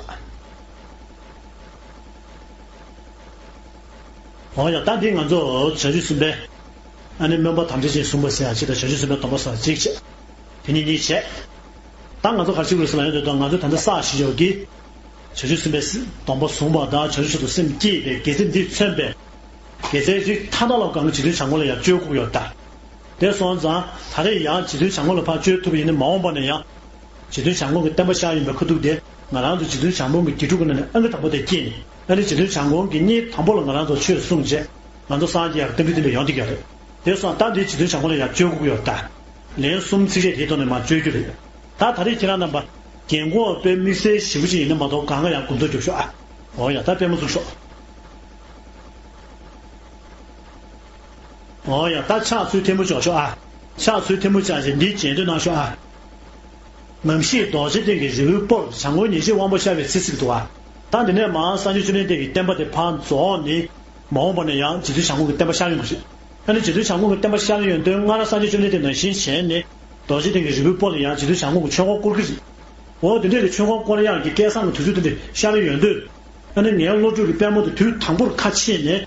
འོ་ཡ། ད་འདི་ང་ཚོ་བྱང་ཆུབ་སེམས་དཔའི། ཨ་ནི་སྨོན་པ་དམ་བཅའ་ཅན་གསུངས་པ་ཟེར་ཡ་ཅིག་དང་། བྱང་ཆུབ་སེམས་དཔའི་སྡོམ་པ་ཟེར་ཡ་ཅིག་བྱས། དེ་གཉིས་གཉིས་བྱས། ད་ང་ཚོ་ག་རེ་བྱེད་དགོས་ཟེར་ལ་ཡོང་དུས། ད་ང་ཚོ་ད་ལྟ་བསགས་ཤིག་ཡོད་ཀི། བྱང་ཆུབ་སེམས་དཔའི་སྡོམ་པ་བཟུང་བ་དང་བྱང་ཆུབ་མཆོག་ཏུ་སེམས་བསྐྱེད་པའི་དགེ་རྩ་འདིས་མཚོན་པའི་དགེ་རྩའི་རིགས་མཐའ་དག་ལ་གང་གི་རྗེ་བཙུན་བྱམས་མགོན་ལ་ཡང་བཅོལ་དགོས་ཀྱི་ཡོད་ད། དེ་སོང་ཙང་ད་རེས་ཡང་རྗེ་བཙུན་བྱམས་མགོན་ལ་ཕར་བཅོལ་ཐུབ་པ་ཡིན་ན་མ་འོངས་པ་ན་ཡང་། རྗེ་བཙུན་བྱམས་མགོན་གྱི་བསྟན་པ་ཤར་ཡོང་པའི་ཁ་ཐུག་དེ་ང་རང་ཚོ་རྗེ་བཙུན་བྱམས་མགོན་གྱི་དགེ་ཕྲུག་གི་ནང་ནས་ཨང་ཀི་དང་པོ་དེ་སྐྱེས་ནས་ཨ་ནི་རྗེ་བཙུན་བྱམས་མགོན་གྱིས་ཉིན་དང་པོ་ལ་ང་རང་ཚོ་ཆོས་གསུངས་རྗེས་ང་ཚོ་སངས་རྒྱས་ཡར་སྟོན་གྱི་དེ་འདྲ་ཡོང་བསྡད་ཀྱི་ཡོད་རེད། དེ་སོང་ཙང་ད་འདི་རྗེ་བཙུན་བྱམས་མགོན་ལ་ཡང་བཅོལ་དགོས་ཀྱི་ཡོད་ད། ལན་གསུམ་ཚིགས་བཅད་དེའི་ཐོག་ནས་མར་བཅོལ་རྒྱུ་རེད། ད་ད་རེས་ཁྱེད་རང་རྣམ་པ་རྒན་གོག་དཔེ་དམིགས་བསལ་ཞེ་པོ་ཅིག་ཡིན་ན་མ་གཏོགས་གང་ག་ཡང་མགོ་འཛུགས་རྒྱོབ་ཤོག་ཨ། འོ་ཡ་ད་པད་མོ་བཙུགས་ཤོག་འོ་ཡ་ད་ཕྱག་ཚོས་ཐལ་མོ་འཇོག་ཤོག་ཨ། ཕྱག་ཚོས་ཐལ་མོ་བཅག་བྱས་འདིའི་རྗེས་ཟློས་གནང་ཤོག་ཨ། ནམ་ཞིག་རྡོ་རྗེ་གདན་གྱི་རི་བོའི་སྤོར། བྱམས་མགོན་ཉེར་ཞིའི་དབང་པོ་ཤར་བའི་ཚེ་ཟེར་གྱི་འདུག་ཨ། ད་འདི་ནས་མར་སངས་རྒྱས་བཅོམ་ལྡན་འདས་ཀྱི་བསྟན་པ་དེ་ཕར་རྫོགས་ནས་མ་འོངས་པ་ན་ཡང་རྗེ་བཙུན་བྱམས་མགོན་གྱི་བསྟན་པ་ཤར་ཡོང་གི་རེད། ཨ་ནི་རྗེ་བཙུན་བྱམས་མགོན་གྱི་བསྟན་པ་ཤར་ཡོང་དུས་སྔར་སངས་རྒྱས་བཅོམ་ལྡན་འདས་ནང་བཞིན་བྱས་ནས་རྡོ་རྗེ་གདན་གྱི་རི་བོའི་སྤོར་ལ་ཡང་རྗེ་བཙུན་བྱམས་མགོན་གྱིས་ཆོས་འཁོར་བསྐོར་གྱི་རེད། འོ་དེ་འདྲས་ཀྱི་ཆོས་འཁོར་བསྐོར་ཡག་གི་སྐལ་བཟང་གི་དུས་ཚོད་དེ་འདྲས་ཤར་ཡོང་དུས། ཨ་ནི་ངའི་བློ་གྲོས་ཀྱི་པད་མོ་དེ་དུས་དང་པོར་ཁ་ཕྱེ་ནས།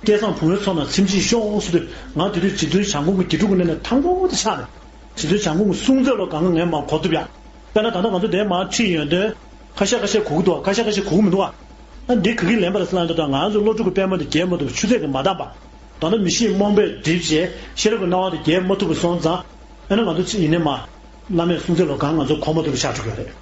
སྐལ་བཟང་བུང་བའི་ཚོགས་རྣམས་ཚིམ་བྱེད་ཤོག་ཟེར་དུས་ང་དེ་དུས་རྗེ་བཙུན་བྱམས་མགོན་གྱི་དགེ་ཕྲུག་གི་གནས་ནས་དང་པོ་དེ་ཆགས་ནས། རྗེ་བཙུན་བྱམས་མགོན་གྱི་གསུང་ཚད་ལ་གང་ག་ངས་མར་གོ་ཐུབ་ཡ། དཔེར་ན་ད་ལྟ་ང་ཚོ་འདིར་མར་ཁྲིད་ཡོང་དུས་ཁ་ཤས་ཁ་ཤས་གོ་གི་འདུག་བ། ཁ་ཤས་ཁ་ཤས་གོ་གི་མི་འདུག་བ། ཨ་འདི་ག་གི་ལན་པ་རེད་ཟེར་ལབ་ཡོང་དུས་ད་ང་ཚོའི་བློ་གྲོས་ཀྱི་པད་མོ་དེ་རྒྱས་མ་ཐུབ་པ་ཆུ་ཚད་ཀྱིས་མ་འདང་པ། མདོར་ན་མི་ཤེས་རྨོངས་པས་བསྒྲིབས་བྱས་ཤེས་རབ་ཀྱི་སྣང་བ་དེ་རྒྱས་མ་ཐུབ་པ་སོང་ཙང་། ཨ་ནི་ང་ཚོ་ཅིག་ཡིན་ནའི་མ། བླ་མའི་གསུང་ཚད་ལ་གང་ང་ཚོ་གོ་མ་ཐུབ་པ་ཆགས་འགྲོ་གི་རེད།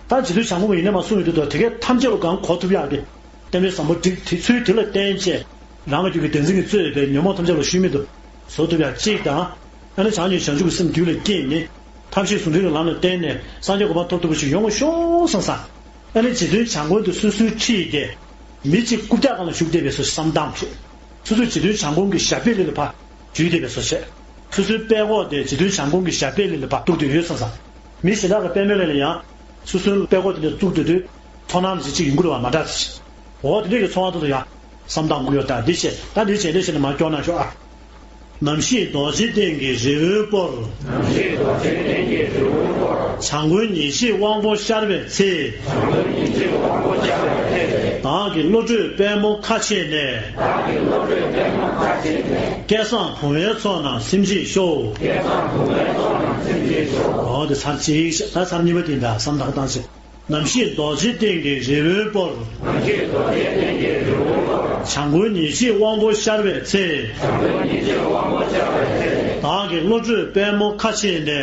ད་རྗེ་བཙུན་བྱམས་མགོན་ཡིན་ནའི་མ་གསུང་ཡོང་དུས་ད་དེ་གའི་ཐམས་ཅད་ལ་གང་གོ་ཐུབ་ཡག་གི། བསྟན་པའི་བཟང་པོ་སྒྲིག་དེ་ཚུལ་དེ་ལ་བརྟེན་བྱས། རང་གི་རྒྱུད་ཀྱི་བདེན་འཛིན་གྱིས་གཙོས་པའི་ཉོན་མོངས་ཐམས་ཅད་ལ་ཤུལ་མེད་དུ་བཟོ་ཐུབ་ཡག་གཅིག་དང་། ཨ་ནི་བྱང་ཆུབ་བྱང་ཆུབ་ཀྱི་སེམས་རྒྱུད་ལ་སྐྱེས་ནས། ཐབས་ཤེས་ཟུང་འབྲེལ་གྱི་ལམ་ལ་བརྟེན་ནས་སངས་རྒྱས་གོ་འཕང་ཐོབ་ཐུབ་པ་ཞིག་ཡོང་བ་ཤོག་བསམ་བསམ། ཨ་ནི་རྗེ་བཙུན་བྱམས་མགོན་དུ་སོ་སོའི་ཁྲིད་དེ། མི་གཅིག་རྐུབ་བཀྱག་སྒང་ལ་བཞུགས་བསྡད་པའི་བཟོ་ཞིག་བསམ་སྟངས་ཤིག་སོ་སོའི་རྗེ་བཙུན་བྱམས་མགོན་གྱི་ཞབས་པད་ལ་ལ་ཕར་འཇུས་བསྡད་པའི་བཟོ་བྱས། སོ་སོའི་པད་ཀོག་དེ་རྗེ་བཙུན་བྱམས་མགོན་གྱི་ཞབས་པད་ལ་ལ་ཕར་གཏུགས་བསྡད་ཡོད་བསམ་བསམ། མི་གཞན་དག་གི་པད་མོ་ལ་ལ་ཡང་། སོ་སོའི་པད་ཀོག་དེ་ལ་གཏུགས་བསྡད་དུས། ཚོར་སྣང་ཞིག་ཅིག་ཡོང་གི་རེད་བ་མ་འདྲ་ཞིག་འོ་དེ་འདྲ་གི་ཚོར་བ་ཐོག་ཏུ་ཡང་། བསམ་སྟངས་དགོས་ཡོད་ད་འདི་བྱས་ད་འདི་བྱས་འདི་བྱས་ནས་མར་སྐྱོར་གནང་ཤོག་ཨ། ནམ་ཞིག་རྡོ་རྗེ་གདན་གྱི་རི་བོའི་སྤོར། ནམ་ཞིག་རྡོ་རྗེ་གདན་གྱི་རི་བོའི་སྤོར། བྱམས་མགོན་ཉེར་ཞིའི་དབང་པོ་ཤར་བའི་ཚེ། བྱམས་མགོན་ཉེར་ཞིའི་དབང་པོ་ཤར་བའི་ཚེ། བདག་གི་བློ་གྲོས་པད་མོ་ཁ་ཕྱེ་ནས། བདག་གི་བློ་གྲོས་པད་མོ་ཁ་ཕྱེ་ནས། སྐལ་བཟང་བུང་བའི་ཚོགས་རྣམས་ཚིམ་བྱེད་ཤོག་སྐལ་བཟང་བུང་བའི་ཚོགས་རྣམས་ཚིམ་བྱེད་ཤོག་འོ་དེ་ཚར་གཅིག་ད་ཚར་གཉིས་པ་དེ་འདྲ་བསམ་བཏང་བཏང་ཞིག་ནམ་ཞིག་རྡོ་རྗེ་གདན་གྱི་རི་བོའི་སྤོར། ནམ་ཞིག་རྡོ་རྗེ་གདན་གྱི་རི་བོའི་སྤོར། བྱམས་མགོན་ཉེར་ཞིའི་དབང་པོ་ཤར་བའི་ཚེ། བྱམས་མགོན་ཉེར་ཞིའི་དབང་པོ་ཤར་བའི་ཚེ། བདག་གི་བློ་གྲོས་པད་མོ་ཁ་ཕྱེ་ནས། བདག་གི་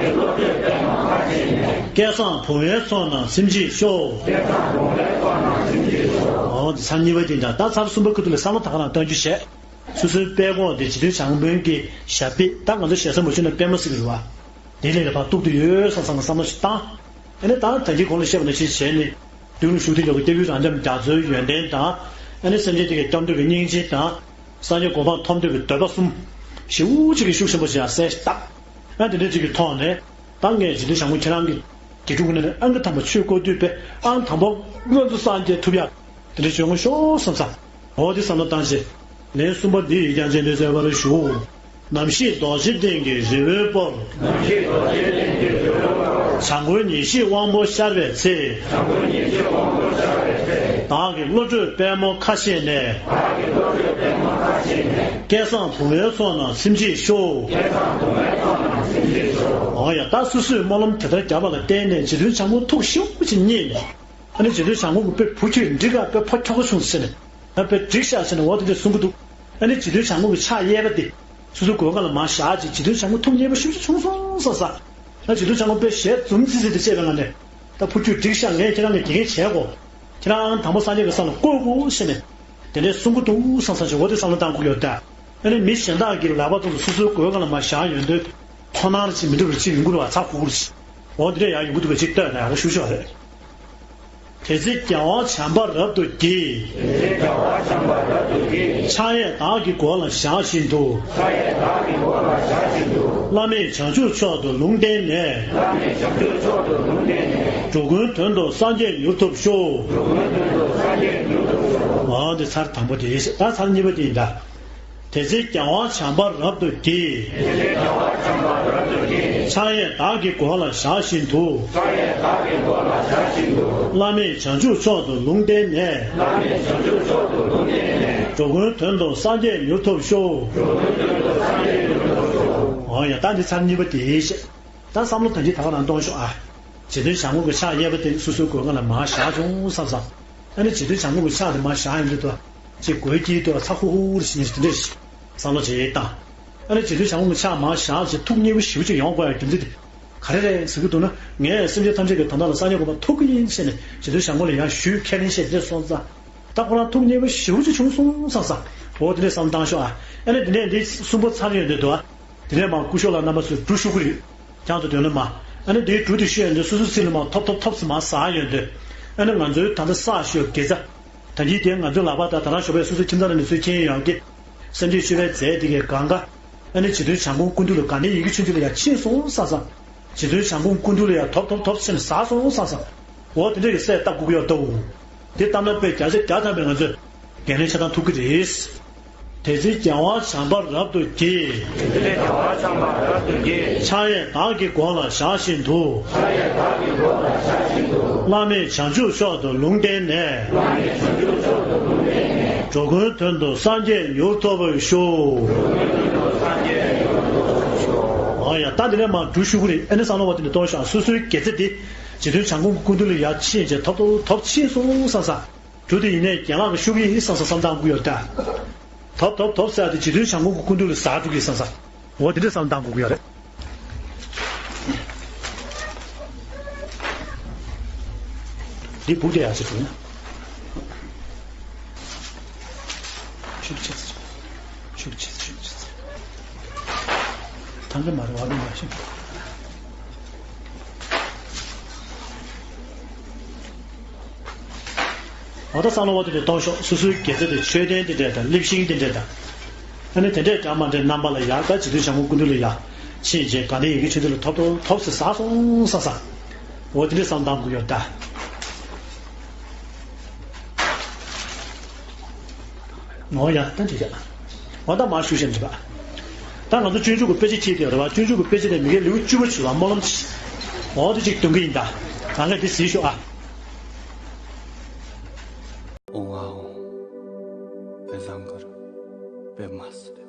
བློ་གྲོས་པད་མོ་ཁ་ཕྱེ་ནས། སྐལ་བཟང་བུང་བའི་ཚོགས་རྣམས་ཚིམ་བྱེད་ཤོག་སྐལ་བཟང་བུང་བའི་ཚོགས་རྣམས་ཚིམ་བྱེད་ཤོག་འོ་དེ་ཚར་གཉིས་པ་དེ་འདྲ་ད་ཚར་གསུམ་པ་ཁུ་ཐུག་ལ་བསམ་བློ་ད་ག་རང་གཏོང་རྒྱུ་བྱས། སོ་སོའི་པད་ཀོག་དེ་རྗེ་བཙུན་བྱམས་མགོན་གྱི་ཞབས་པད་ད་ང་ཚོ་ཞེ་ས་མ་བྱུང་ན་པད་མོ་ཟེར་གྱི་རེད་བ། དེ་ལས་ལ་ཕར་གཏུགས་ཏེ་ཡོད་བསམ་བསམ་གྱི་བསམ་བློ་ཞིག་བཏང་། ཨ་ནི་ད་ད་གིན་གོང་ལ་བཤད་པ་ནང་བཞིན་བྱས་ནས། མདུན་ལ་བཞུགས་ཏེ་ཡོད་པའི་སྐྱབས་མགོན་རབ་འབྱམས་རྒྱ་མཚོའི་ཡོན་ཏན་དང་། ཨ་ནི་སེམས་ཅན་དེ་གའི་སྐྱབས་འགྲོ་གི་སྙིང་རྗེ་དང་། སངས་རྒྱས་གོ་འཕང་ཐོབ་འདོད་ཀྱི་འདོད་པ་གསུམ། ཞེ་པོ་ཅིག་གི་ཤུགས་ཆེན་པོ་ཞིག་ཡང་གསལ་བཏབ། ཨ་དེ་འདྲ་ཅིག་གི་ཐོག་ནས། ད་ངས་རྗེ་བཙུན་བྱམས་མགོན་ཁྱེད་རང་གི་དགེ་ཕྲུག་ངོས་ནས་ཨང་ཀི་དང་པོ་ཆོས་བཀོད་དུས་པས་ཨང་དང་པོ་སྔོན་དུ་སངས་རྒྱས་ཐུབ་ཡག་དེ་འདྲ་བྱོན་དགོས་ཤོག་བསམ་ས། འོ་དེ་བསམ་བློ་བཏང་རྗེས། ལན་གསུམ་པ་འདི་ཡིས་ཀྱང་རྗེས་ཟློས་མཛད་པར་ཞུ། ནམ་ཞིག་རྡོ་རྗེ་གདན་གྱི་རི་བོའི་སྤོར། ནམ་ཞིག་རྡོ་རྗེ་གདན་གྱི་རི་བོའི་སྤོར། བྱམས་མགོན་ཉེར་ཞིའི་དབང་པོ་ཤར་བའི་ཚེ། བྱམས་མགོན་ཉེར་ཞིའི་དབང་པོ་ཤར་བའི་ཚེ། བདག་གི་བློ་གྲོས་པད་མོ་ཁ་ཕྱེ་ནས། བདག་གི་བློ་གྲོས་པད་མོ་ཁ་ཕྱེ་ནས། སྐལ་བཟང་བུང་བའི་ཚོགས་རྣམས་ཚིམ་བྱེད་ཤོག་སྐལ་བཟང་བུང་བའི་ཚོགས་རྣམས་ཚིམ་བྱེད་ཤོག་འོ་ཡ་ད་སོ་སོས་སྨོན་ལམ་དེ་ལྟར་བརྒྱབ་པ་ལ་བརྟེན་ནས་རྗེ་བཙུན་བྱམས་མགོན་ཐུགས་ཞེ་པོ་ཅིག་མཉེས་ནས། ཨ་ནི་རྗེ་བཙུན་བྱམས་མགོན་གྱི་དཔེ་བུ་ཁྱོད་འགྲིག་ག་དཔེ་ཕོ་ཁྱོ་ག་བྱུང་ཟེར་ནས། ཨ་དཔེ་འགྲིག་ཤག་ཟེར་ནས་འོ་དེ་འདྲ་གསུང་གི་འདུག་ཨ་ནི་རྗེ་བཙུན་བྱམས་མགོན་གྱི་ཕྱག་གཡས་པ་དེ། སོ་སོའི་མགོ་སྒང་ལ་མར་བཞག་ཅིག་རྗེ་བཙུན་བྱམས་མགོན་ཐུགས་མཉེས་པོ་ཞེ་པོ་ཅིག་བྱུང་སོང་ཟེར་ས། ཨ་རྗེ་བཙུན་བྱམས་མགོན་དཔེ་ཞལ་འཛུམ་ཙིག་ཙིག་དེ་བྱས་པའི་ངང་ནས། ད་བུ་ཁྱོད་འགྲིག་ཤག་ངས་ཁྱེད་རང་ལ་དགེ་རྒན་བྱས་གོ། ཁྱེད་རང་དང་པོ་སངས་རྒྱས་ཀྱི་ས་ལ་བཀོད་དགོས་ཟེར་ནས། དེ་འདྲའི་གསུང་གི་འདུག་བསམ་བསམ་ཞིག་འོ་དེ་བསམ་བློ་བཏང་དགོས་ཡོད་ད། ཨ་ནི་མི་གཞན་དག་གི་ལག་པ་ཐོག་ཏུ་སོ་སོའི་མགོའི་སྒང་ལ་མར་བཞག་ཡོང་དུས། ཁོ་ནར་ཅིག་མི་འགྲིག་པ་ཅིག་ཡོང་གི་རེད་བ་ཚ་ཁུག་ཁུག་ཅིག་འོ་དེ་འདྲ་ཡང་ཡོང་གི་འདུག་པ་ཅིག་ལྟོས་ན་ཡག་པོ་ཞེ་པོ་ཅིག་རེད། དེ་ཚེ་རྒྱལ་བ་བྱམས་པ་རབ་ཏུ་དགྱེས། དེ་ཚེ་རྒྱལ་བ་བྱམས་པ་རབ་ཏུ་དགྱེས། ཕྱག་གཡས་བདག་གི་མགོ་ལ་བཞག་བཞིན་དུ། ཕྱག་གཡས་བདག་གི་མགོ་ལ་བཞག་བཞིན་དུ། བླ་མེད་བྱང་ཆུབ་མཆོག་ཏུ་ལུང་བསྟན་ནས། བླ་མེད་བྱང་ཆུབ་མཆོག་ཏུ་ལུང་བསྟན་ནས། འགྲོ་ཀུན་དོན་དུ་སངས་རྒྱས་མྱུར་ཐོབ་ཤོག་འགྲོ་ཀུན་དོན་དུ་སངས་རྒྱས་མྱུར་ཐོབ་ཤོག་འོ་འདི་ཚར་དང་པོ་དེ་ཡིན་ཞེས་ད་ཚར་གཉིས་པ་དེ་ཡིན་ད། དེ་ཚེ་རྒྱལ་བ་བྱམས་པ་རབ་ཏུ་དགྱེས། དེ་ཚེ་རྒྱལ་བ་བྱམས་པ་རབ་ཏུ་དགྱེས། ཕྱག་གཡས་བདག་གི་མགོ་ལ་བཞག་བཞིན་དུ། ཕྱག་གཡས་བདག་གི་མགོ་ལ་བཞག་བཞིན་དུ། བླ་མེད་བྱང་ཆུབ་མཆོག་ཏུ་ལུང་བསྟན་ནས། བླ་མེད་བྱང་ཆུབ་མཆོག་ཏུ་ལུང་བསྟན་ནས། འགྲོ་ཀུན་དོན་དུ་སངས་རྒྱས་མྱུར་ཐོབ་ཤོག་འགྲོ་ཀུན་དོན་དུ་སངས་རྒྱས་མྱུར་ཐོབ་ཤོག་འོ་ཡ་ད་འདི་ཚར་གཉིས་པ་དེ་ཡིན་ཞེས། ད་བསམ་བློ་ད་ཅི་ད་ག་རང་གཏོང་ཤོག་ཨ། རྗེ་བཙུན་བྱམས་མགོན་གྱི་ཕྱག་གཡས་པ་དེ་སོ་སོའི་སྒོ་ང་ལ་མར་བཞག་བྱུང་བསམ་བསམ། ཨ་ནི་རྗེ་བཙུན་བྱམས་མགོན་གྱི་ཕྱག་དེ་མར་བཞག་ཡོང་དུས་དུ་ཅིག་སྒོའི་དཀྱིལ་དུ་ཚ་ཧུར་ཧུར་ཞིག་དེ་འདྲ་ཞིག་བསམ་བློ་ཅིག་བཏང་། ཨ་ནི་རྗེ་བཙུན་བྱམས་མགོན་གྱི་ཕྱག་མར་བཞག་ཅིག་ཐུགས་མཉེས་པོ་ཞེ་པོ་ཅིག་ཡོང་དགོས་ཡ་རྒྱུ་མཚན་དེ་ག་རེ་རེད་ཟེར་གྱི་འདུག་ན། ངས་སེམས་ཅན་ཐམས་ཅད་ཀྱི་དོན་དག་ལ་སངས་རྒྱས་གོ་འཕང་ཐོབ་ཀྱི་ཡིན་ཞེས་ནས་རྗེ་བཙུན་བྱམས་མགོན་ལ་ཡང་ཞུས་ཁས་ལེན་བྱས་དེ་འདྲ་སོང་ཙང་། ད་ཁོ་རང་ཐུགས་མཉེས་པོ་ཞེ་པོ་ཅིག་བྱུང་སོང་བསམ་བསམ། འོ་དེ་འདྲ་བསམ་བཏང་ཤོག་ཨ། ཨ་ནི་དེ་ནས་འདི་གསུམ་པོ་ཚར་ཡོང་དུས་དུ་ཨ། དེ་ནས་མར་སྐུ་ཞབས་ལགས་རྣམ་པ་ཚོས་འབྲུ་ཤུ་གི་རིགས་ཀྱང་དུ་དོན་ལ་མ། ཨ་ནི་དེའི་འབྲུ་དེ་ཤུ་ཡོང་དུས་སོ་སོའི་ཚིག་ལ་མར་ཐོབ་ཐོབ་ཐོབ་སེ་མར་ཟག་ཡོང་དུས། ཨ་ནི་ང་ཚོའི་ད་ལྟ་བསགས་ཤོག་དགེ་རྩ། ད་གིན་དེ་ང་ཚོའི་ལག་པ་དང་ད་རང་ཞོགས་པའི་སོ་སོའི་ཁྱིམ་ཚང་ནང་ནས་ཚུར་འཁྱེར་ཡོང་གི། སེམས་ཅན་མཆོད་པའི་རྫས་དེ་གའི་གང་ག་ཨ་ནི་རྗེ་བཙུན་བྱམས་མགོན་སྐུ་མདུན་ལ་དགའ་ལྡན་ཡི་གེ་ཆོས་འདུས་ལ་ཡང་ཕྱིན་སོང་བསམ་བསམ། རྗེ་བཙུན་བྱམས་མགོན་སྐུ་མདུན་ལ་ཡང་ཐོབ་ཐོབ་ཐོབ་སེ་ཟག་སོང་བསམ་བསམ། འོ་དེ་འདྲ་གི་སྲས་བཏབ་དགོས་ཀྱི་ཡོད་དོ། དེ་བཏབ་ན་དཔེ་བརྒྱ་ཆ་བརྒྱ་ཐམ་པའི་ང་ཚོས་འགན་ལེན་ཆ་ཚང་ཐུབ་ཀྱི་རེད། དེ་ཚེ་རྒྱལ་བ་བྱམས་པ་རབ་ཏུ་དགྱེས། དེ་ཚེ་རྒྱལ་བ་བྱམས་པ་རབ་ཏུ་དགྱེས། ཕྱག་གཡས་བདག་གི་མགོ་ལ་བཞག་བཞིན་དུ། ཕྱག་གཡས་བདག་གི་མགོ་ལ་བཞག་བཞིན་དུ། བླ་མེད་བྱང་ཆུབ་མཆོག་ཏུ་ལུང་བསྟན་ནས། བླ་མེད་བྱང་ཆུབ་མཆོག་ཏུ་ལུང་བསྟན་ནས། འགྲོ་ཀུན་དོན་དུ་སངས་རྒྱས་མྱུར་ཐོབ་པར་ཤོག། འགྲོ་ཀུན་དོན་དུ་སངས་རྒྱས་མྱུར་ཐོབ་པར་ཤོག། ཨོ་ཡ། ད་འདི་ནས་མར་འབྲུ་ཤུ་གུ་རེ་ཨ་ནི་བསམ་བློ་བ་དེ་ནས་གཏོང་ཤོག་སོ་སོའི་དགེ་རྩ་དེ་རྗེ་བཙུན་བྱམས་མགོན་སྐུ་མདུན་ལ་ཡར་ཕྱིན་བྱས་ཐོབ་ཐོབ་ཐོབ་ཕྱིན་སོང་བསམ་བསམ། འབྲུ་དེ་ཡིན་ནའི་རྒན་ལགས་ཀྱི་ཤུགས་ཡིན་བསམ་བསམ་བསམ་བཏང་དགོས་ཡོད་ད། ཐོབ་ཐོབ་ཐོབ་ཟེར་ཏེ་རྗེ་བཙུན་བྱམས་མགོན་གྱི་སྐུ་མདུན་ལ་ཟག་འགྲོ་གི་བསམ་བསམ། འོ་དེ་འདྲ་བསམ་བཏང་དགོས་ཀྱི་ཡོད་རེད། འདི་སྦུག་དེ་ཡག་ཞིག་འདུག་ན། ཤུགས་ཆེ་ཚེ། ཤུགས་ཆེ་ཚེ། ཤུགས་ཆེ་ཚེ། ཐང་ག་མ་རེད་བ་དེ་མ་ཤེས། འོ་ད་བསམ་བློ་བ་དེ་འདྲ་གཏོང་ཤོག་སོ་སོའི་དགེ་རྩ་དེ་མཆོད་རྟེན་དེ་འདྲས་དང་གླེགས་ཤིང་དེ་འདྲས་དང་། ཨ་ནི་དེ་འདྲས་འདྲ་མ་འདྲས་རྣམ་པ་ལ་ཡར་ད་རྗེ་བཙུན་བྱམས་མགོན་སྐུ་མདུན་ལ་ཡར་ཕྱིན་རྗེས་དགའ་ལྡན་ཡི་གེ་ཆོས་འདུས་ལ་ཐོབ་ཐོབ་ཐོབ་ཟེར་ཟག་སོང་ས་ས། འོ་དེ་འདྲས་བསམ་བཏང་དགོས་ཡོད་ད། འོ་ཡ་ད་འགྲིག་ཡ། འོ་ད་མར་ཞུ་བཞིན་འགྲིག་པ། ད་ང་ཚོ་སྤྱོད་འཇུག་གི་དཔེ་ཆ་ཁྱེར་ཏེ་ཡོད་རེད་བ། སྤྱོད་འཇུག་གི་དཔེ་ཆ་དེ་མི་སྒེར་ལེའུ་བཅུ་པ་ཞུ་བ་སྨོན་ལམ་ཆེ། འོ་དེ་ཅིག་འདོན་གི་ཡིན་ད། ད་ངས་དེ་གཟིགས་ཤོག་ཨ། ཨོང་ཨ་ཨོང་། པད་བཟང་གུ་རུ། པདྨ་སིདྡྷི།